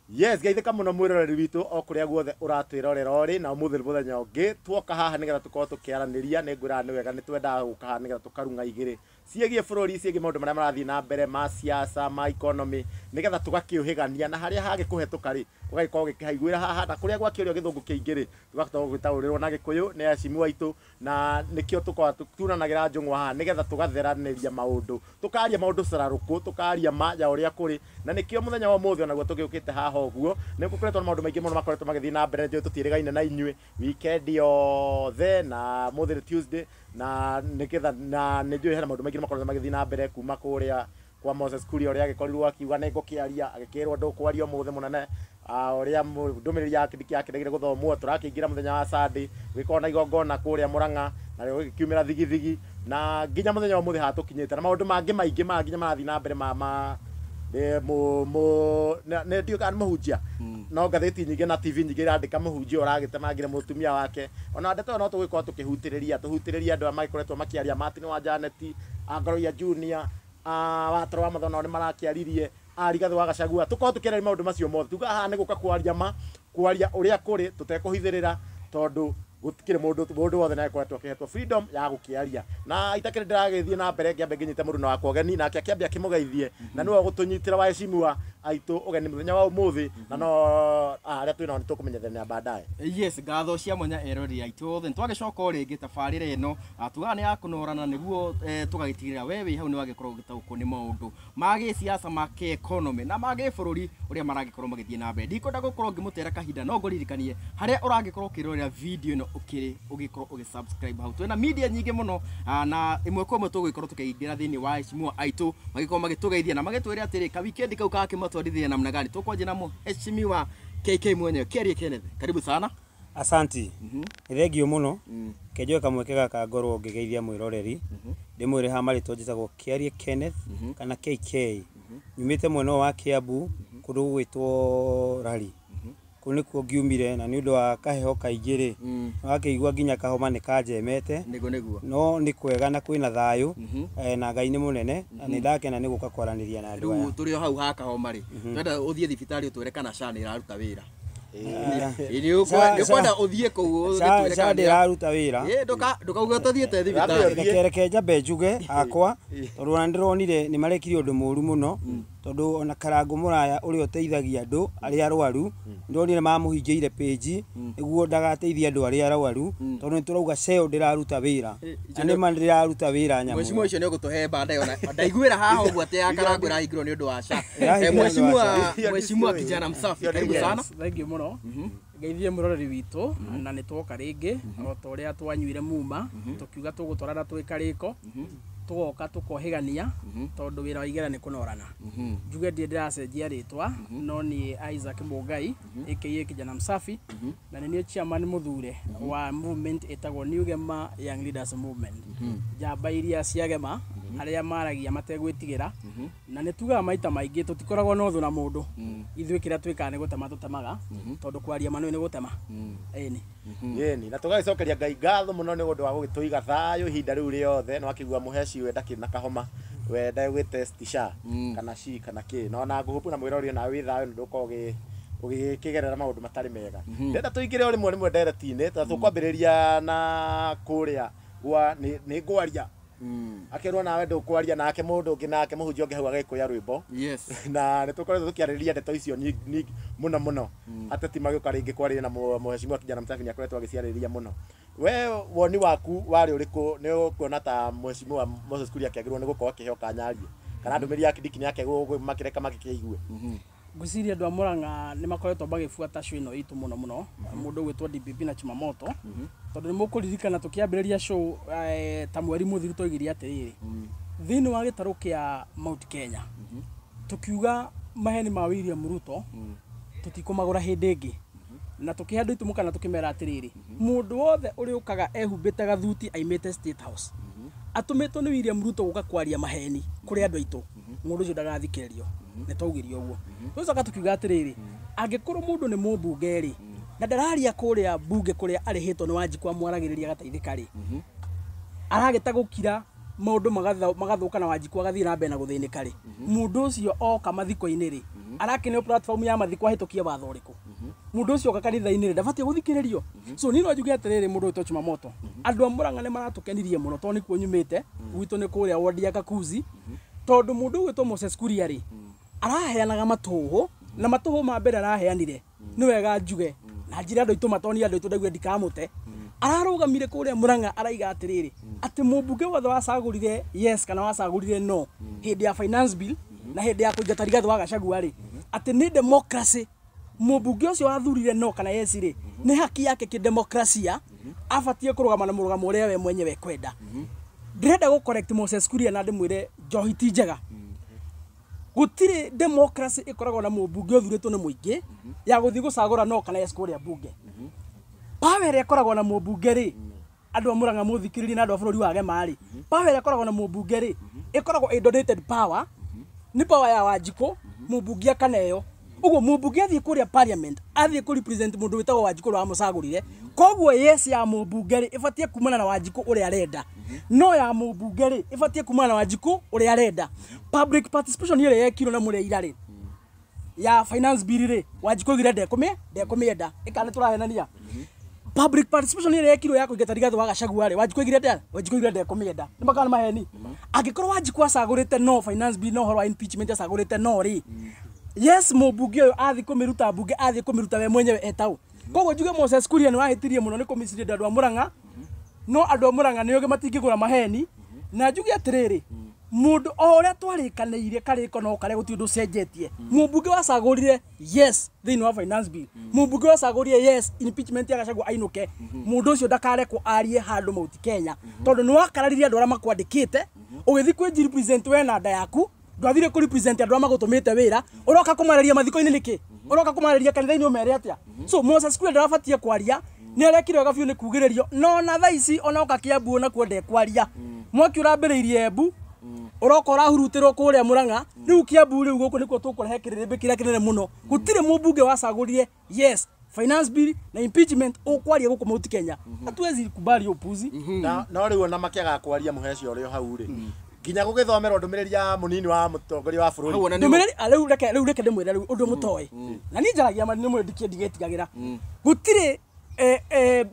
Yes, geithĩka mũno mwĩroreri witũ o kũrĩa guothe ũratwĩrorera ũrĩ na ũmũthĩ nĩ mũthenya ũngĩ tuoka haha nĩgetha tũkorwo tũkĩaranĩria. Nĩ ngwĩraga nĩ wega nĩ twendaga gũka haha nĩgetha tũkarung'a igĩrĩ ciĩgiĩ bũrũri, ciĩgiĩ maũndũ marĩa marathiĩ na mbere ma siasa, ma economy, nĩgetha tũgakĩũhĩgania na harĩa hagĩkũhetũka rĩ ũgagĩkorwo ũgĩkĩhaiguĩra haha, na kũrĩa gwakĩũrio gĩthũngũ kĩingĩ rĩ tũgakorwo gũgĩtaũrĩrwo na gĩkũyũ nĩ aheshimiwa aitũ, na nĩkĩo tũkoragwo tunanagĩra njũng'wa haha nĩgetha tũgatheranĩria maũndũ, tũkaria maũndũ cararũkũ, tũkaria ma ya ũrĩa kũrĩ, na nĩkĩo mũthenya wa ũmũthĩ onaguo tũgĩũkĩte haha ũguo. Nĩ gũkoretwo na maũndũ maingĩ mũno makoretwo magĩthiĩ na mbere, njũĩ tũtiĩrĩgaine na inyuĩ weekend yothe, na ũmũthĩ nĩ Tuesday, na nĩgetha na nĩ njũĩ hena maũndũ maingĩ makoretwo magĩthiĩ na mbere kuma kũrĩa kwa Moses Kuria ũrĩa agĩkorirwo akiuga nĩ ngũkĩaria, agĩkĩrwo ndũkwaria ũmũthĩ mũnene, ũrĩa ndũmĩrĩri ya Kindiki yakĩregire gũthomwo. Tũrakĩingĩra mũthenya wa Sunday, gũgĩkorwo na igongona kũrĩa Murang'a, na rĩo gũgĩkiumĩra thigithigi, na nginya mũthenya wa ũmũthĩ haha tũkinyĩte, na maũndũ mangĩ maingĩ ma nginya marathiĩ na mbere ma ma nĩ mũ mũ nĩ ndiũĩ kana nĩ mũhunjia, no ngathĩti nyingĩ na TV nyingĩ irandĩka mũhunjia ũragĩtemangire mũtumia wake. Ona ndeto ĩyo no tũgũgĩkorwo tũkĩhutĩrĩria tũhutĩrĩrie andũ aya magĩkoretwo makĩaria, Martin wa Janet, Ngoroia Junior, Watoro wa Mathono nĩ marakĩaririe, Rigathĩ wa Gachagua, tũkorwo tũkĩarĩria maũndũ macio mothe. Tugaga haha nĩ gũka kwaria ma, kwaria ũrĩa kũrĩ tũtekũhithĩrĩra, tondũ gũtikĩrĩ mũndũ mũndũ wothe nĩ agĩkoretwo akĩhetwo freedom ya gũkĩaria. Na itakĩrĩ ndĩragĩthiĩ na mbere ngĩambe ngĩnyite mũruna wakwa ũgeni, nake akĩambia akĩmũgeithie, na nĩwe ũgũtũnyitĩra waheshimiwa aitũ ũgeni mũthenya wa ũmũthĩ, na no arĩa twĩnao nĩ tũkũmenyithania baadaye. Yes, ngatho cia mwanya eroreri aitũ othe. Nĩtwagĩcoka o rĩngĩ tabarĩra ĩno, tugaga nĩ ya kũnorana nĩguo tũgagĩtigĩrĩra we wĩ hau nĩ wagĩkorwo ũgĩtaũkwo nĩ maũndũ ma gĩsiasa, ma kĩ-economy na ma gĩbũrũri ũrĩa maragĩkorwo magĩthiĩ na mbere. Ndikwenda gũkorwo ngĩmũtera kahinda, no ngũririkanie harĩa ũragĩkorwo ũkĩrorera video ĩno ũkĩrĩ ũgĩkorwo ũgĩ-subscribe hau. Twĩna media nyingĩ mũno, na ĩmwe kwa ĩmwe tũgũgĩkorwo tũkĩingĩra thĩinĩ wa heshimiwa aitũ magĩkorwo magĩtũgeithia na magĩtwĩre atĩrĩ ka weekend kau gakĩmatwarithia namna gani. Tũkwanjia na mheshimiwa KK mwenyewe, Kiarie Kenneth, karibu sana. Asanti. Nĩ thengio mũno. Kenjoe kamweke gaka ngorwo ngĩgeithia mwĩroreri, ndĩmwĩre ha marĩtwa njĩtagwo Kiarie Kenneth kana KK, nyumĩte mwena ũyũ wa Kiambu kũndũ gũgwĩtwo Rari. Kũu nĩkuo ngiumire, na nĩ ũndũ wa kaheho kaingĩ rĩ, wakĩigua nginya kahoma nĩ kanjemete. Nĩguo nĩguo. No nĩ kwega na kwĩna thayũ, na Ngai nĩ mũnene, na nĩ ndakena nĩ gũka kwaranĩria na andũ Rĩu aya. Tũrĩ o hau ha kahoma rĩ, twenda ũthiĩ thibitarĩ ũtwĩre kana SHA nĩ ĩraruta wĩra. Ĩ, nĩ ũkwenda ũthiĩ kũu ũgĩtwĩre SHA kana ndĩraruta wĩra. Ĩ, ndũkauge ũtathiĩte thibitarĩ. Reke njambe njuge hakwa, tondũ ona ndĩronire nĩ marekire ũndũ mũru mũno, tondũ ona Karangũ Mũraya ũrĩa ũteithagia andũ arĩa arwaru, ndĩronire mamũhingĩire page nĩguo ndagateithie andũ arĩa arwaru, tondũ nĩ tũrauga SHA ĩyo ndĩraruta wĩra, na nĩ ma ndĩraruta wĩra nyamũ. Mheshimiwa ũcio nĩ ũgũtũhe baadaye, ona ndaiguĩra haha ũguo atĩ ya Karangũ ĩrahingĩrwo nĩ ũndũ wa SHA. Ĩrahingĩrwo nĩ ũndũ wa Mheshimiwa SHA. Mheshimiwa kijana msafi, karibu sana. Thank you mũno. Ngeithie mũroreri witũ, na nĩ twoka rĩngĩ o ta ũrĩa twanyuire muma tũkiuga tũgũtwarana twĩ karĩko, tũgoka tũkohĩgania, tondũ wĩra wa igera nĩ kũnorana. Njuge ndirĩ ndĩracenjia rĩtwa, no niĩ Isaac Mũngai aka kijana msafi, na nĩ niĩ chairman mũthure wa movement ĩtagwo New Gema Young Leaders Movement, njamba iria cia Gema arĩa maragia mategwĩtigĩra. Na nĩ tugaga maita maingĩ tũtikoragwo na ũthũ na mũndũ, ithuĩ kĩrĩa twĩkaga nĩ gũtema tũtemaga, tondũ kwaria ma nĩ gũtema ĩni. Yeni, na tũgagĩcokeria Ngai ngatho mũno nĩ ũndũ wa gũgĩtũiga thayũ ihinda rĩu rĩothe. Nĩ wakĩigua mũheci we ndakĩrĩ na kahoma, we ndegwĩ-test SHA kana SHI kana kĩ, no na ngũhũpu na mwĩrori nawe wĩ thayũ, nĩ ndũkorwo ũgĩkĩgerera maũndũ matarĩ mega. Ndĩrenda tũingĩre o rĩmwe rĩmwe ndereti-inĩ, ta tũkwambĩrĩria na kũrĩa gwa nĩ ngwaria, akĩrwo nawe ndũkwaria, nake mũndũ ũngĩ, nake mũhunjia ũngĩ hau agĩkũya rwĩmbo. Na nĩ tũkoretwo tũkĩarĩrĩria ndeto icio mũno mũno, ateti magĩũka rĩngĩ kwaria na mũheshimiwa kijana msafi nĩ akoretwo agĩciarĩrĩria mũno. We woni waku warĩ ũrĩkũ? Nĩ ũkuona ta mheshimiwa Moses Kuria akĩagĩrĩirwo nĩ gũkorwo akĩheo kanyarie, kana ndũmĩrĩri ya Kindiki nĩ akegwo makĩreka magĩkĩigue? Ngwĩciria andũ a Murang'a nĩ makoretwo magĩbuata show ĩno itũ mũno mũno, mũndũ ũgwĩtwo DPP na Chumamoto, tondũ nĩ mũkũririkana tũkĩambĩrĩria show ta mweri mũthiru twaugire atĩrĩrĩ, thĩinĩ wa gĩtarũ kĩa Mount Kenya tũkiuga maheni ma William Ruto tũtikũmagũra hĩndĩ ĩngĩ, na tũkĩhe andũ aitũ mũkana tũkĩmera atĩrĩrĩ, mũndũ wothe ũrĩũkaga ehumbĩte gathuti aimĩte State House atũmĩtwo nĩ William Ruto gũka kwaria maheni kũrĩ andũ aitũ, mũndũ ũcio ndagathikĩrĩrio. Nĩ twaugire ũguo. Tũcoka tũkiuga atĩrĩrĩ, angĩkorwo mũndũ nĩ mũmbunge rĩ, na ndararia kũrĩa mbunge kũrĩa arĩhĩtwo nĩ Wanjikũ amwaragĩrĩria agateithĩka rĩ, aragĩta gũkira maũndũ magathũka na Wanjikũ agathiĩ na mbere na gũthĩnĩka rĩ, mũndũ ũcio oka mathiko-inĩ rĩ, Arakĩneo platform ya mathiko ahĩtũkie watho ũrĩkũ? Mũndũ ũcio oka kanitha-inĩ rĩ, ndabatiĩ gũthikĩrĩrio. So niĩ no njuge atĩrĩrĩ, mũndũ ũyũ Chumamoto, andũ a Murang'a nĩ maratũkenirie mũno tondũ nĩkuo nyumĩte, gwitũ nĩ kũrĩa wodi ya Kakuzi, tondũ mũndũ ũgwĩtwo Moses Kuria rĩ, araheanaga matũhũ, na matũhũ ma mbere araheanire nĩ wega njuge na njĩra andũ aitũ matoni, andũ aitũ ndaigua ndikamũte. Ararũgamire kũrĩa Murang'a araiga atĩrĩrĩ, atĩ mũmbunge wothe wacagũrire yes kana wacagũrire no hĩndĩ ya finance bill na hĩndĩ ya kũingata Rigathĩ wa Gachagua rĩ, atĩ nĩ democracy, mũmbunge ũcio wathurire no kana yes rĩ, nĩ haki yake kĩdemokrasia, abatiĩ kũrũgama na mũrũgamo ũrĩa we mwenyewe ekwenda. Ndĩrenda gũ correct Moses Kuria na ndĩmwĩre njohi ti njega. Gũtirĩ democracy ĩkoragwo na mũmbunge ũthurĩtwo nĩ mũingĩ ya gũthiĩ gũcagũra no kana yes kũrĩa mbunge. Power ĩrĩa ĩkoragwo na mũmbunge rĩ, andũ a Murang'a mũthikĩrĩrie na andũ a bũrũri wa Gema rĩ, power ĩrĩa ĩkoragwo na mũmbunge rĩ, ĩkoragwo ĩ donated power, nĩ power ya Wanjikũ, mũmbunge akaneo. Ũguo mũmbunge athiĩ kũrĩa parliament, athiĩ kũ represent mũndũ wĩtagwo Wanjikũ ũrĩa wamũcagũrire. Koguo yes ya mũmbunge rĩ, ĩbatiĩ kumana na Wanjikũ ũrĩa arenda, no ya mũmbunge rĩ, ĩbatiĩ kumana na Wanjikũ ũrĩa arenda. Public participation ĩrĩa yekirwo na mũrĩa ira rĩ, ya finance bill rĩ, Wanjikũ oigire ndekũmĩenda. Ĩka nĩ tũrahenania? Public participation ĩrĩa yekirwo ya kũingata Rigathĩ wa Gachagua rĩ, Wanjikũ oigire atĩa? Wanjikũ oigire ndekũmĩenda. Nĩ makana maheni? Angĩkorwo Wanjikũ acagũrĩte no finance bill, no ũhoro wa impeachment acagũrĩte no rĩ, yes mũmbunge ũyũ athiĩ kũmĩruta mbunge, athiĩ kũmĩruta we mwenyewe etau. Koguo njuge Moses Kuria nĩ wahĩtirie mũno nĩ kũmicirĩria andũ a Murang'a, no andũ a Murang'a nĩ ũgĩ, matingĩgũra maheni. Na njuge atĩrĩrĩ, mũndũ o ũrĩa twarĩkanĩire karĩko no karĩa, gũtirĩ ũndũ ũcenjetie. Mũmbunge wacagũrire yes thĩinĩ wa finance bill, mũmbunge wacagũrire yes impeachment ya Gachagua ainũke, mũndũ ũcio ndakarekwo arie handũ Mount Kenya, tondũ nĩ wakararirie andũ arĩa makwandĩkĩte. Ũgĩthiĩ kwĩ represent we na nda yaku, ndwathire kũ represent andũ arĩa magũtũmĩte wĩra. Ũroka kũmarĩria mathiko-inĩ nĩkĩ? Ũroka kũmarĩria kanitha-inĩ ũmere atĩa? So Moses Kuria ndarabatie kwaria, nĩ arekire wega biũ nĩ kugĩrĩrio, no na thaa ici ona oka Kiambu onakuo ndekwaria. Mwaki ũrambĩrĩirie Embu, ũroka ũrahurutĩrwo kũrĩa Murang'a, rĩu Kiambu, rĩu gũkũ nĩkuo tũkũrehe kĩrĩrĩmbĩ kĩrĩa kĩnene mũno. Gũtirĩ mũmbunge wacagũrire yes finance bill na impeachment ũkwaria gũkũ Mount Kenya. Hatuwezi kubali upuzi. Na no rĩu ona makĩaga kwaria, mũheci ũrĩ o hau rĩ, nginya gũgĩthomerwo ndũmĩrĩri ya mũnini wa mũtongoria wa bũrũri. Hau ona nĩ Ndũmĩrĩri rĩu reke ndĩmwĩre rĩu ũndũ mũtoĩ, na niĩ njaragia ma, nĩ mwĩ ndigetigagĩra. Gũtirĩ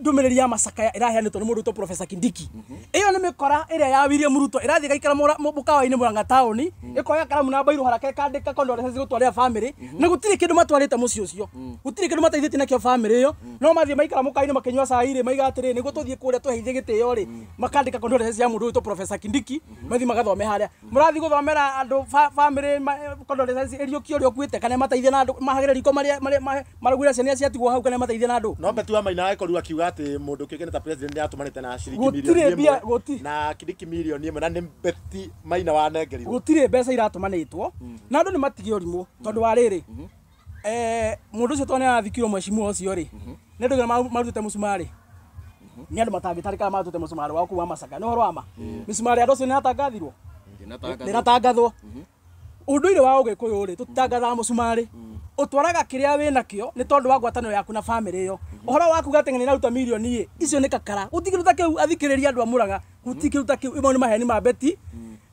ndũmĩrĩri ya macakaya ĩraheanĩtwo nĩ mũndũ wĩtwo Professor Kindiki. Ĩyo nĩ mĩkora ĩrĩa ya William Ruto ĩrathiĩ gaikara mũkawa-inĩ Murang'a taũni, ĩkoya karamu na mbairũ haraka ĩkandĩka condolences gũtwarĩra family, na gũtirĩ kĩndũ matwarĩte mũciĩ ũcio, gũtirĩ kĩndũ mateithĩtie nakĩo family ĩyo. No mathiĩ maikara mũkawa-inĩ makĩnyua cai rĩ, maiga atĩrĩ, nĩguo tũthiĩ kũrĩa tũheithie gĩtĩo rĩ, makandĩka condolences ya mũndũ wĩtwo Professor Kindiki, mathiĩ magathome harĩa. Mũrathiĩ gũthomera andũ family condolences ĩriũkio ũrĩa ũkuĩte, kana mateithie na andũ mahagĩre riko marĩa marugire ciana iria ciatigwo hau, kana mateithie na andũ? No Betty wa Maina agĩkorirwo akiuga atĩ mũndũ kĩũkaine ta president nĩ atũmanĩte na ciringi Gũtirĩ mirioni mbia- ĩmwe na Kindiki mirioni 1, na nĩ Betty Maina wanengerirwo. Gũtirĩ mbeca iratũmanĩtwo, na andũ nĩ matige ũrimũ, tondũ wa rĩrĩ, mũndũ ũcio tondũ nĩ arathikirwo, mheshimiwa ũcio rĩ, nĩ andũ aigana marutĩte mũcumarĩ? Nĩ andũ matangĩtarĩka marutĩte mũcumarĩ wa kũu wa Macaka. Nĩ ũhoro wa ma, mĩcumarĩ andũ acio nĩ yatangathirwo? Ndĩratangathwo. Ũndũire wa ũgĩkũyũ rĩ, tũtitangathaga mũcumarĩ. Ũtwaraga kĩrĩa wĩ nakĩo nĩ tondũ wa ngwatanĩro yaku na bamĩrĩ ĩyo. Ũhoro wa kuga atĩ ng'ani naruta mirioni ĩ, icio nĩ kakara. Gũtirĩ kĩndũ ta kĩu. Athikĩrĩria, andũ a Murang'a, gũtirĩ kĩndũ ta kĩu. Imwe nĩ maheni ma Beti,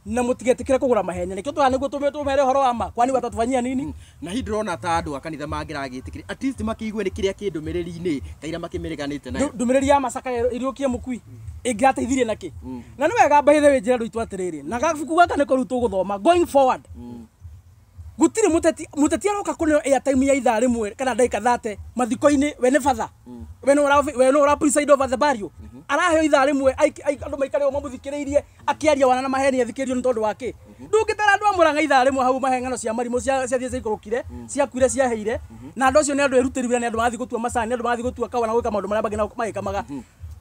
na mũtigetĩkĩre kũgũra maheni. Nĩkĩo tũra nĩguo tũmere ũhoro wa ma, kwani watatufanyia nini? Na hihi ndĩrona ta andũ a kanitha mangĩragĩtĩkĩria at least makĩigue nĩ kĩrĩa kĩ ndũmĩrĩri-inĩ kaira makĩmĩreganĩte nayo. Ndũmĩrĩri ya macaka iriũkie mũkui ĩngĩrateithirie nakĩ? Na nĩ wega by the way njĩra andũ aitũ atĩrĩrĩ, na gabuku gaka nĩko rĩu tũgũthoma going forward, gũtirĩ mũteti aroka kũneo airtime ya ithaa rĩmwe kana ndagĩka 30 mathiko-inĩ. We nĩ batha? We nĩ ũra preside over the burial? Araheo ithaa rĩmwe andũ maikare ũguo mamũthikĩrĩirie akĩaria wana na maheni, athikĩrĩrio nĩ tondũ wa kĩ? Ndũngĩtara andũ a Murang'a ithaa rĩmwe hau mahe ng'ano cia marimũ ciathiĩ ciaikũrũkire, ciakuire, ciaheire. Na andũ acio nĩ andũ erutĩri wĩra, nĩ andũ marathiĩ gũtua macani, nĩ andũ marathiĩ gũtua kawa na gwĩka maũndũ marĩa mangĩ magĩkamaga.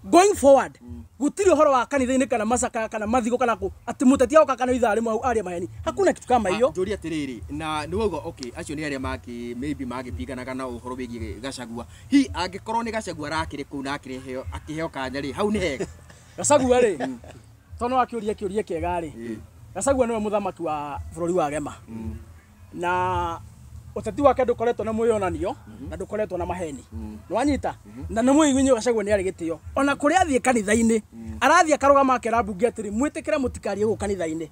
Going forward, gũtirĩ ũhoro wa kanitha-inĩ kana macaka kana mathiko kana kũ atĩ mũteti agoka kana ithaa rĩmwe hau arie maheni. Hakuna kitu kama hiyo. Njũrie atĩrĩrĩ, na nĩ wauga okay, acio nĩ arĩa mangĩ maybe mangĩpinganaga na ũhoro wĩgiĩ Gachagua. Hi angĩkorwo nĩ Gachagua arakĩrĩ kũu na akĩreheo akĩheo kanya rĩ, hau nĩ hega? Gachagua rĩ, tondũ wakĩũria kĩũria kĩega rĩ, Gachagua nĩwe mũthamaki wa bũrũri wa Gema, na ũteti wake ndũkoretwo na mwĩyonanio na ndũkoretwo na maheni, nĩwanyita? Na nĩ mũigu inyuĩ, Gachagua nĩ arĩ gĩtĩo. Ona kũrĩa athiĩ kanitha-inĩ, arathiĩ akarũgama akera mbunge atĩrĩ, mwĩtĩkĩre mũtikarie gũkũ kanitha-inĩ.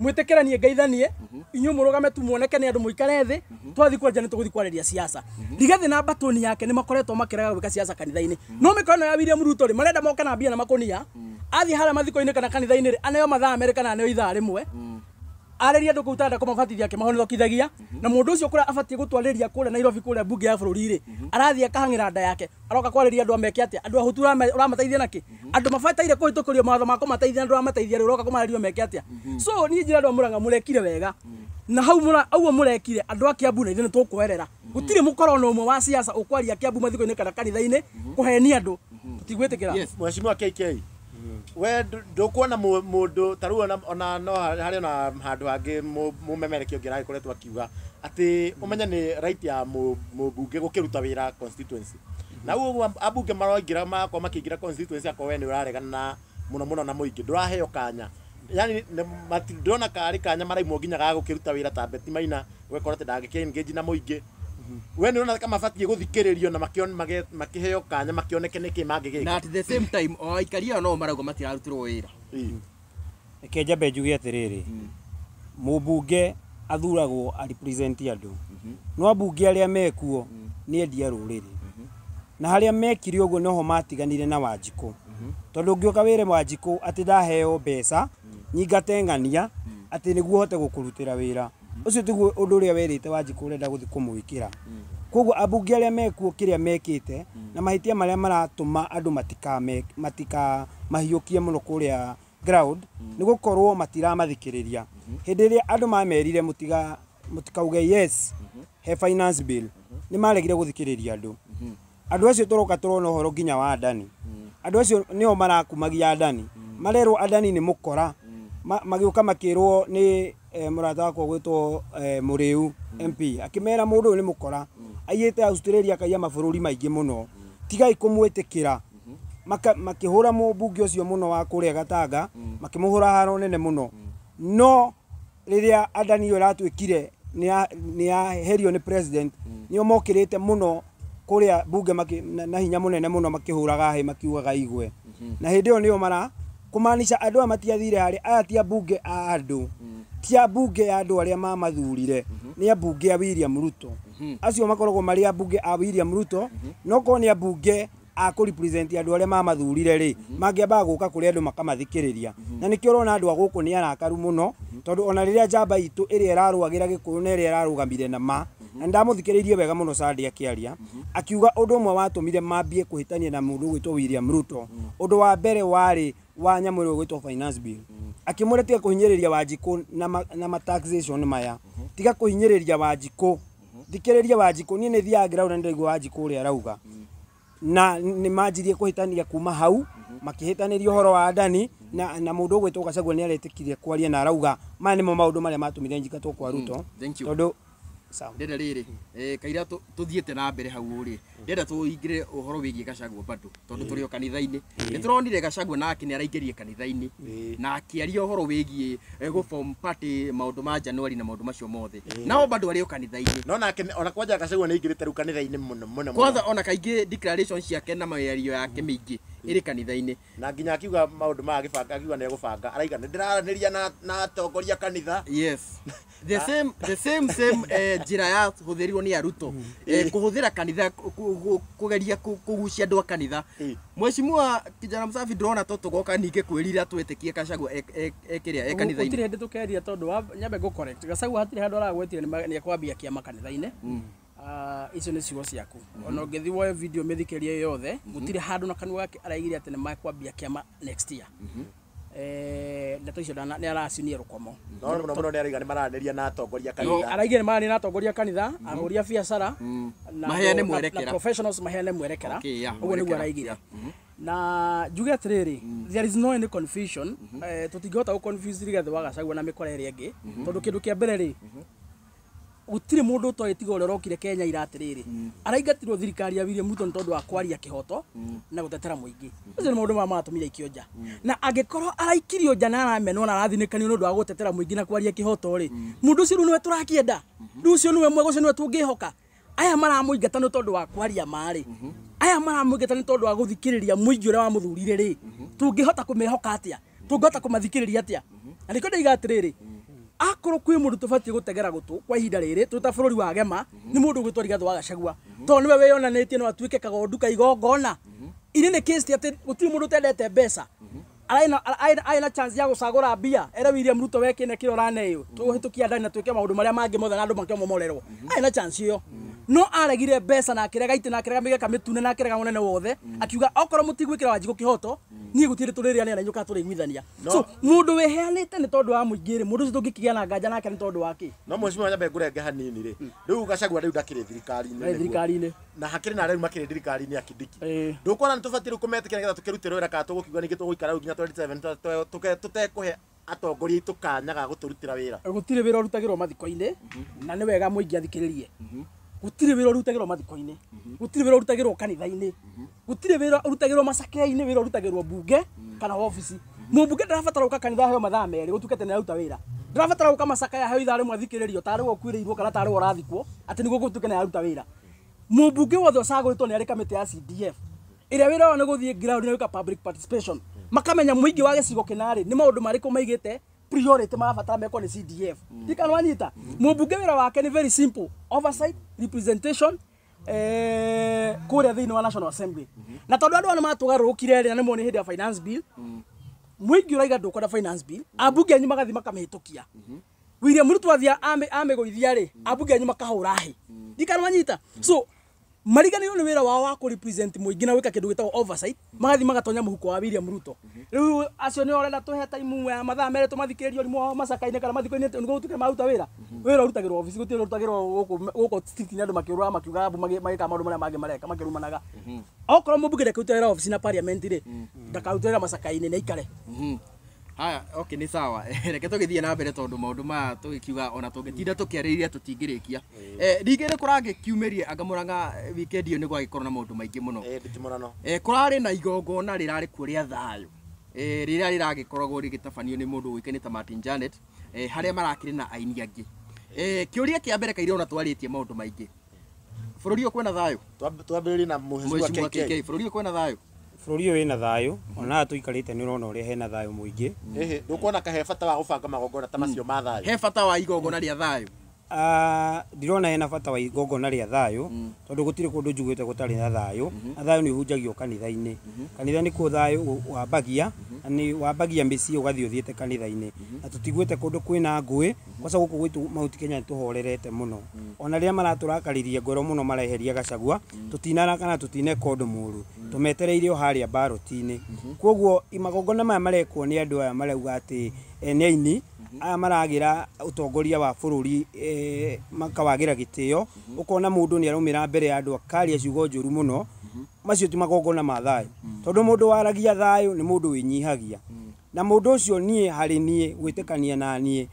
Mwĩtĩkĩranie ngeithanie inyuĩ mũrũgame tu muoneke nĩ andũ mũikare thĩ twathiĩ kwaria nĩ tũgũthiĩ kwarĩria siasa. Rigathi na Batoni yake nĩ makoretwo makĩrega gwĩka siasa kanitha-inĩ. No mĩkono ya William Ruto rĩ marenda moke na mbia na makũnia athiĩ harĩa mathiko-inĩ kana kanitha-inĩ rĩ aneo mathaa merĩ kana aneo ithaa rĩmwe arĩria andũ kũu tarenda kũmabatithia akĩmahonokithagia na mũndũ ũcio kũrĩa abatiĩ gũtwarĩria kũrĩa Nairobi kũrĩa mbunge ya bũrũri rĩ arathiĩ akahang'ĩra nda yake aroka kwarĩria andũ ameke atĩa andũ ahũtu ũramateithia nakĩ andũ mabataire kũhĩtũkĩrio mawatho ma kũmateithia andũ ũramateithia rĩ ũroka kũmarĩria meke atĩa. So niĩ njĩra andũ a Murang'a mũrekire wega na hau ũguo mũrekire andũ a Kiambu na ithuĩ nĩ tũkweherera gũtirĩ mũkorona ũmwe wa siasa ũkwaria Kiambu mathiko-inĩ kana kanitha-inĩ kũhenia andũ tũtigwĩtĩkĩra. Mheshimiwa KK we ndukuona mundu ta riu ona no hari ona handu hangi mumemerekia ungi aragikoretwo akiuga ati umenye ni right ya mubunge gukiruta wira constituency na uguo abunge maroingira makorwo makiingira constituency akorwo we ni uraregana na muno muno na muingi nduraheo kanya yani ndona kari kanya maraimwo nginya ga gukiruta wira ta Betty Maina gwekora ati ndangĩkĩ engage na muingi we ni urona kama batie guthikiririo na makiheo kanya makioneke niki mangigika. Na at the same time o aikari ao no marauga matirarutirwo wira. Reke njambe njuge atiriri mubunge athuragwo a represent andu no ambunge aria mekuo ni endia ruriri na haria mekire uguo noho matiganire na Wanjikũ tondu ngioka wire Wanjikũ ati ndaheo mbeca nyingate ng'ania ati niguo hote gukurutira wira ucio tiguo undu uria werite Wanjikũ urenda guthi kumwikira. Koguo ambunge aria mekuo kiria mekite na mahitia maria maratuma andu matika mahiukie muno kuria ground ni gukorwo matiramathikiriria. Hindi iria andu mamerire mutikauge yes he finance bill ni maregire guthikiriria andu. Andu acio turoka turona uhoro nginya wa Adani. Andu acio nio marakumagia Adani marerwo Adani ni mukora magiuka makirwo ni murata wakwa gwitwo Muriu MP akimera mundu ni mukora aiyite Australia akaiya mabururi maingi muno tigai kumwitikira makihura mubunge ucio muno wa kuria Gatanga makimuhura haro nene muno no riria Adani yo ratuikire ni aherio ni president nio mokirite muno kuria bunge na hinya munene muno makihuraga he makiugaga igwe na hindi yo nio mara kumanisha andu aya matiathire hari aya ti ambunge a andu ti ambunge a andu aria mamathurire ni ambunge a William Ruto acio makoragwo mari ambunge a William Ruto no korwo ni ambunge a kũ represent andu aria mamathurire ri mangiambaga guka kuri andu makamathikiriria na nikio urona andu a guku ni arakaru muno tondu ona riria njamba itu iria iraruagira Gikuyu na iria irarugamire na ma na ndamuthikiririe wega muno Sunday akiaria akiuga undu umwe watumire mambie kuhitania na mundu gwitwo William Ruto undu wa mbere wari wa nyamu ĩrĩa ĩgwĩtwo finance bill akimwĩra tiga kũhinyĩrĩria Wanjikũ na taxation maya tiga kũhinyĩrĩria Wanjikũ thikĩrĩria Wanjikũ niĩ nĩ thiaga ground na ndĩraigua Wanjikũ ũrĩa arauga na nĩ manjirie kũhĩtania kuma hau makĩhĩtanĩria ũhoro wa Adani na mũndũ ũgwĩtwo Gachagua nĩ aretĩkirie kwaria na arauga maya nĩmo maũndũ marĩa matũmire njingatwo kwa Ruto tondũ sawa ndenda rĩrĩ kaira tuthiĩte na mbere hau rĩ ndenda tũingĩre ũhoro wĩgiĩ Gachagua bado tondũ tũrĩ o kanitha-inĩ nĩ tũronire Gachagua nake nĩ araingĩrire kanitha-inĩ na akĩaria ũhoro wĩgiĩ gũ form party maũndũ ma January na maũndũ macio mothe nao bado arĩ o kanitha-inĩ no nake ona kwanja Gachagua nĩ aingĩrĩte rĩu kanitha-inĩ mũno mũno kwanza ona kaingĩ declaration ciake na mĩario yake mĩingĩ ĩrĩ kanitha-inĩ na nginya akiuga maũndũ ma gĩbanga akiuga nĩ egũbanga araiga nĩ ndĩraranĩria na atongoria kanitha. Yes, the same njĩra ya hũthĩrirwo nĩ Ruto kũhũthĩra kanitha kũgeria kũgucia andũ a kanitha. Mheshimiwa Kijana Msafi ndĩrona to tũgoka ningĩ kwĩrira twĩtĩkie Gachagua ekĩrĩa e kanitha-inĩ gũtirĩ hĩndĩ tũkeria tondũ nyambe ngũ correct Gachagua hatirĩ handũ aragwetire nĩ ekwambia kĩama kanitha-inĩ. Icio nĩ ciugo ciaku ona ũngĩthiĩ woe video mĩthikĩrie yothe gũtirĩ handũ na kanua gake araigire atĩ nĩ mekwambia kĩama next year. Ndeto icio nĩ aracinia rũkomo no mũno mũno nĩ araiga nĩ maranĩria na atongoria kanitha araigire nĩ maranĩria na atongoria kanitha ahũri a biacara na maheane mwerekera na professionals maheane mwerekera ũguo nĩguo araigire. Na njuge atĩrĩrĩ there is no any confusion tũtingĩhota gũ confuse Rigathĩ wa Gachagua na mĩkora ĩrĩa ĩngĩ tondũ kĩndũ kĩa mbere rĩ gũtirĩ mũndũ ũtoĩ tiga ũrĩa ũrokire Kenya ira atĩrĩrĩ araingatirwo thirikari ya William Ruto nĩ tondũ wa kwaria kĩhoto na gũtetera mũingĩ ũcio nĩ maũndũ maya matũmire aikio nja na angĩkorwo araikirio nja na aramenwo na arathinĩkanio nĩ ũndũ wa gũtetera mũingĩ na kwaria kĩhoto rĩ mũndũ ũcio rĩu nĩwe tũrakĩenda rĩu ũcio nĩwe mwega ũcio nĩwe tũngĩhoka aya maramũingata nĩ tondũ wa kwaria ma rĩ aya maramũingata nĩ tondũ wa gũthikĩrĩria mũingĩ ũrĩa wamũthurire rĩ tũngĩhota kũmehoka atĩa tũngĩhota kũmathikĩrĩria atĩa na nĩkĩo ndaiga atĩrĩrĩ Akorwo kwĩ mũndũ tũbatiĩ gũtegera gũtũ kwa ihinda rĩrĩ twĩ ta bũrũri wa Gema nĩ mũndũ ũgwĩtwo Rigathĩ wa Gachagua, tondũ nĩwe wĩyonanĩtie no atuĩke kagondu ka igongona. Ini nĩ case atĩ gũtirĩ mũndũ ũtendete mbeca. Arĩ na chance ya gũcagũra mbia ere William Ruto we kĩne kĩrĩa ũraneyo tũhĩtũkia ndani na twĩke maũndũ marĩa mangĩ mothe na andũ makĩomomorerwo. Arĩ na chance ĩyo, no aregire mbeca na akĩrega itĩ na akĩrega mĩgeka mĩtune na akĩrega mũnene wothe, akiuga okorwo mũtigwĩkĩra Wanjikũ kĩhoto niĩ gũtirĩ tũrĩrĩanĩra na inyuĩ kana tũrĩiguithania. So mũndũ wĩheanĩte nĩ tondũ wa mũingĩ rĩ, mũndũ ũcio tũngĩkĩgĩa na nganja nake nĩ tondũ wa kĩ? No mheshimiwa, nyambe ngũrenge hanini rĩ, rĩu Gachagua rĩu ndakĩrĩ thirikari-inĩ. Ndarĩ thirikari-inĩ. Na hakĩrĩ na arĩa rĩu makĩrĩ thirikari-inĩ ya Kindiki. Ĩĩ. Ndũkuona nĩ tũbatiĩ rĩu kũmetĩkĩra nĩgetha tũkĩrute wĩra, kana tũgũkiuga ningĩ tũgũikara rĩu nginya 27 tũtekũhe atongoria aitũ kanya ga gũtũrutĩra wĩra? Gũtirĩ wĩra ũrutagĩrwo mathiko-inĩ, na nĩ wega mũingĩ athikĩrĩrie. Gũtirĩ wĩra ũrutagĩrwo mathiko-inĩ, gũtirĩ wĩra ũrutagĩrwo kanitha-inĩ, gũtirĩ wĩra ũrutagĩrwo macakĩa-inĩ. Wĩra ũrutagĩrwo mbunge kana wabici. Mũmbunge ndarabatara gũka kanitha aheo mathaa 2 gũtuĩke atĩ nĩaruta wĩra. Ndarabatara gũka macakaya aheo ithaa 1 athikĩrĩrio tarĩ we ũkuĩrĩirwo kana tarĩ we ũrathikwo atĩ nĩguo gũtuĩke nĩaruta wĩra. Mũmbunge wothe ũcagũrĩtwo nĩ arĩ kamĩtĩ ya CDF ĩrĩa wĩra wao nĩ gũthiĩ ground na gwĩka public participation, makamenya mũingĩ wa gĩcigo kĩna rĩ nĩ maũndũ marĩkũ maigĩte priority marabatara mekwo nĩ CDF. Ndikana wanyita, mũmbunge wĩra wake nĩ very simple: oversight, representation kũrĩa thĩinĩ wa National Assembly. Na tondũ andũ aya nĩ matũgarũrũkire rĩ, na nĩ moni hĩndĩ ya finance bill, mũingĩ ũraiga ndũkwenda finance bill, ambunge anyu magathiĩ makamĩhĩtũkia. William Ruto athiĩ amĩgũithia rĩ, ambunge anyu makahũra hĩ. Ndikana wanyita, so mariganĩirwo nĩ wĩra wao wa kũ represent mũingĩ na gwĩka kĩndũ gĩtagwo oversight, magathiĩ magatonya mũhuko wa William Ruto. Rĩu acio nĩo ũrenda tũhe time ya mathaa 2 tũmathikĩrĩrie ũrimũ wao macaka-inĩ kana mathiko-inĩ nĩguo gũtuĩke maruta wĩra? Wĩra ũrutagĩrwo obici, gũtirĩ ũrutagĩrwo gũkũ street-inĩ andũ makĩũrũra makiugaga mbu magĩkaga maũndũ marĩa mangĩ mareka makĩrumanaga. Okorwo mũmbunge ndakĩruta wĩra obici na parliament rĩ, ndakarute wĩra macaka-inĩ, nĩ aikare. Haya, okay, nĩ sawa. Reke tũgĩthiĩ na mbere tondũ maũndũ maya tũgĩkiuga ona tũngĩtinda tũkĩarĩrĩria tũtingĩrĩkia. Ningĩ nĩ kũragĩkiumĩrie anga Mũrang'a weekend ĩyo nĩ gwagĩkorwo na maũndũ maingĩ mũno. Ĩĩ, nditimũrano. Kũrarĩ na igongona rĩrarĩ kuo rĩa thayũ, rĩrĩa rĩragĩkoragwo rĩgĩtabanio nĩ mũndũ ũĩkaine ta Martin Janet, harĩa marakĩrĩ na aini angĩ. Kĩũria kĩa mbere kairĩ ona twarĩtie maũndũ maingĩ, bũrũri ũyũ kwĩna thayũ? Twambĩrĩrie na mheshimiwa Mheshimiwa KK. KK, bũrũri ũyũ kwĩna thayũ? Bũrũri ũyũ wĩna thayũ, ona haha tũikarĩte nĩ ũrona ũrĩa hena thayũ mũingĩ. Ĩhĩ, ndũkuona kahe bata wa gũbanga magongona ta macio ma thayũ? He bata wa igongona rĩa thayũ? Ah, ndirona hena bata wa igongona rĩa thayũ, tondũ gũtirĩ kũndũ njugĩte gũtarĩ na thayũ, na thayũ nĩ ũhunjagio kanitha-inĩ. Kanitha nĩkuo thayũ wambagia, na nĩ wambagia mĩciĩ ũgathiĩ ũthiĩte kanitha-inĩ, na tũtiguĩte kũndũ kwĩna ngũĩ. Kwaca gũkũ gwitũ Mount Kenya nĩ tũhorerete mũno. Ona rĩrĩa maratũrakaririe ngoro mũno mareheria Gachagua, tũtinaraka na tũtineka ũndũ mũru, tũmetereire o harĩa baroti-inĩ. Koguo magongona maya marekwo nĩ andũ aya marauga atĩ nĩ aini aya maragĩra ũtongoria wa bũrũri, makawagĩra gĩtĩo, ũkona mũndũ nĩ araumĩra mbere ya andũ akaria ciugo njũru mũno. Macio ti magongona ma thayũ, tondũ mũndũ waragia thayũ nĩ mũndũ wĩnyihagia, na mũndũ ũcio niĩ harĩ niĩ gwĩtĩkania na niĩ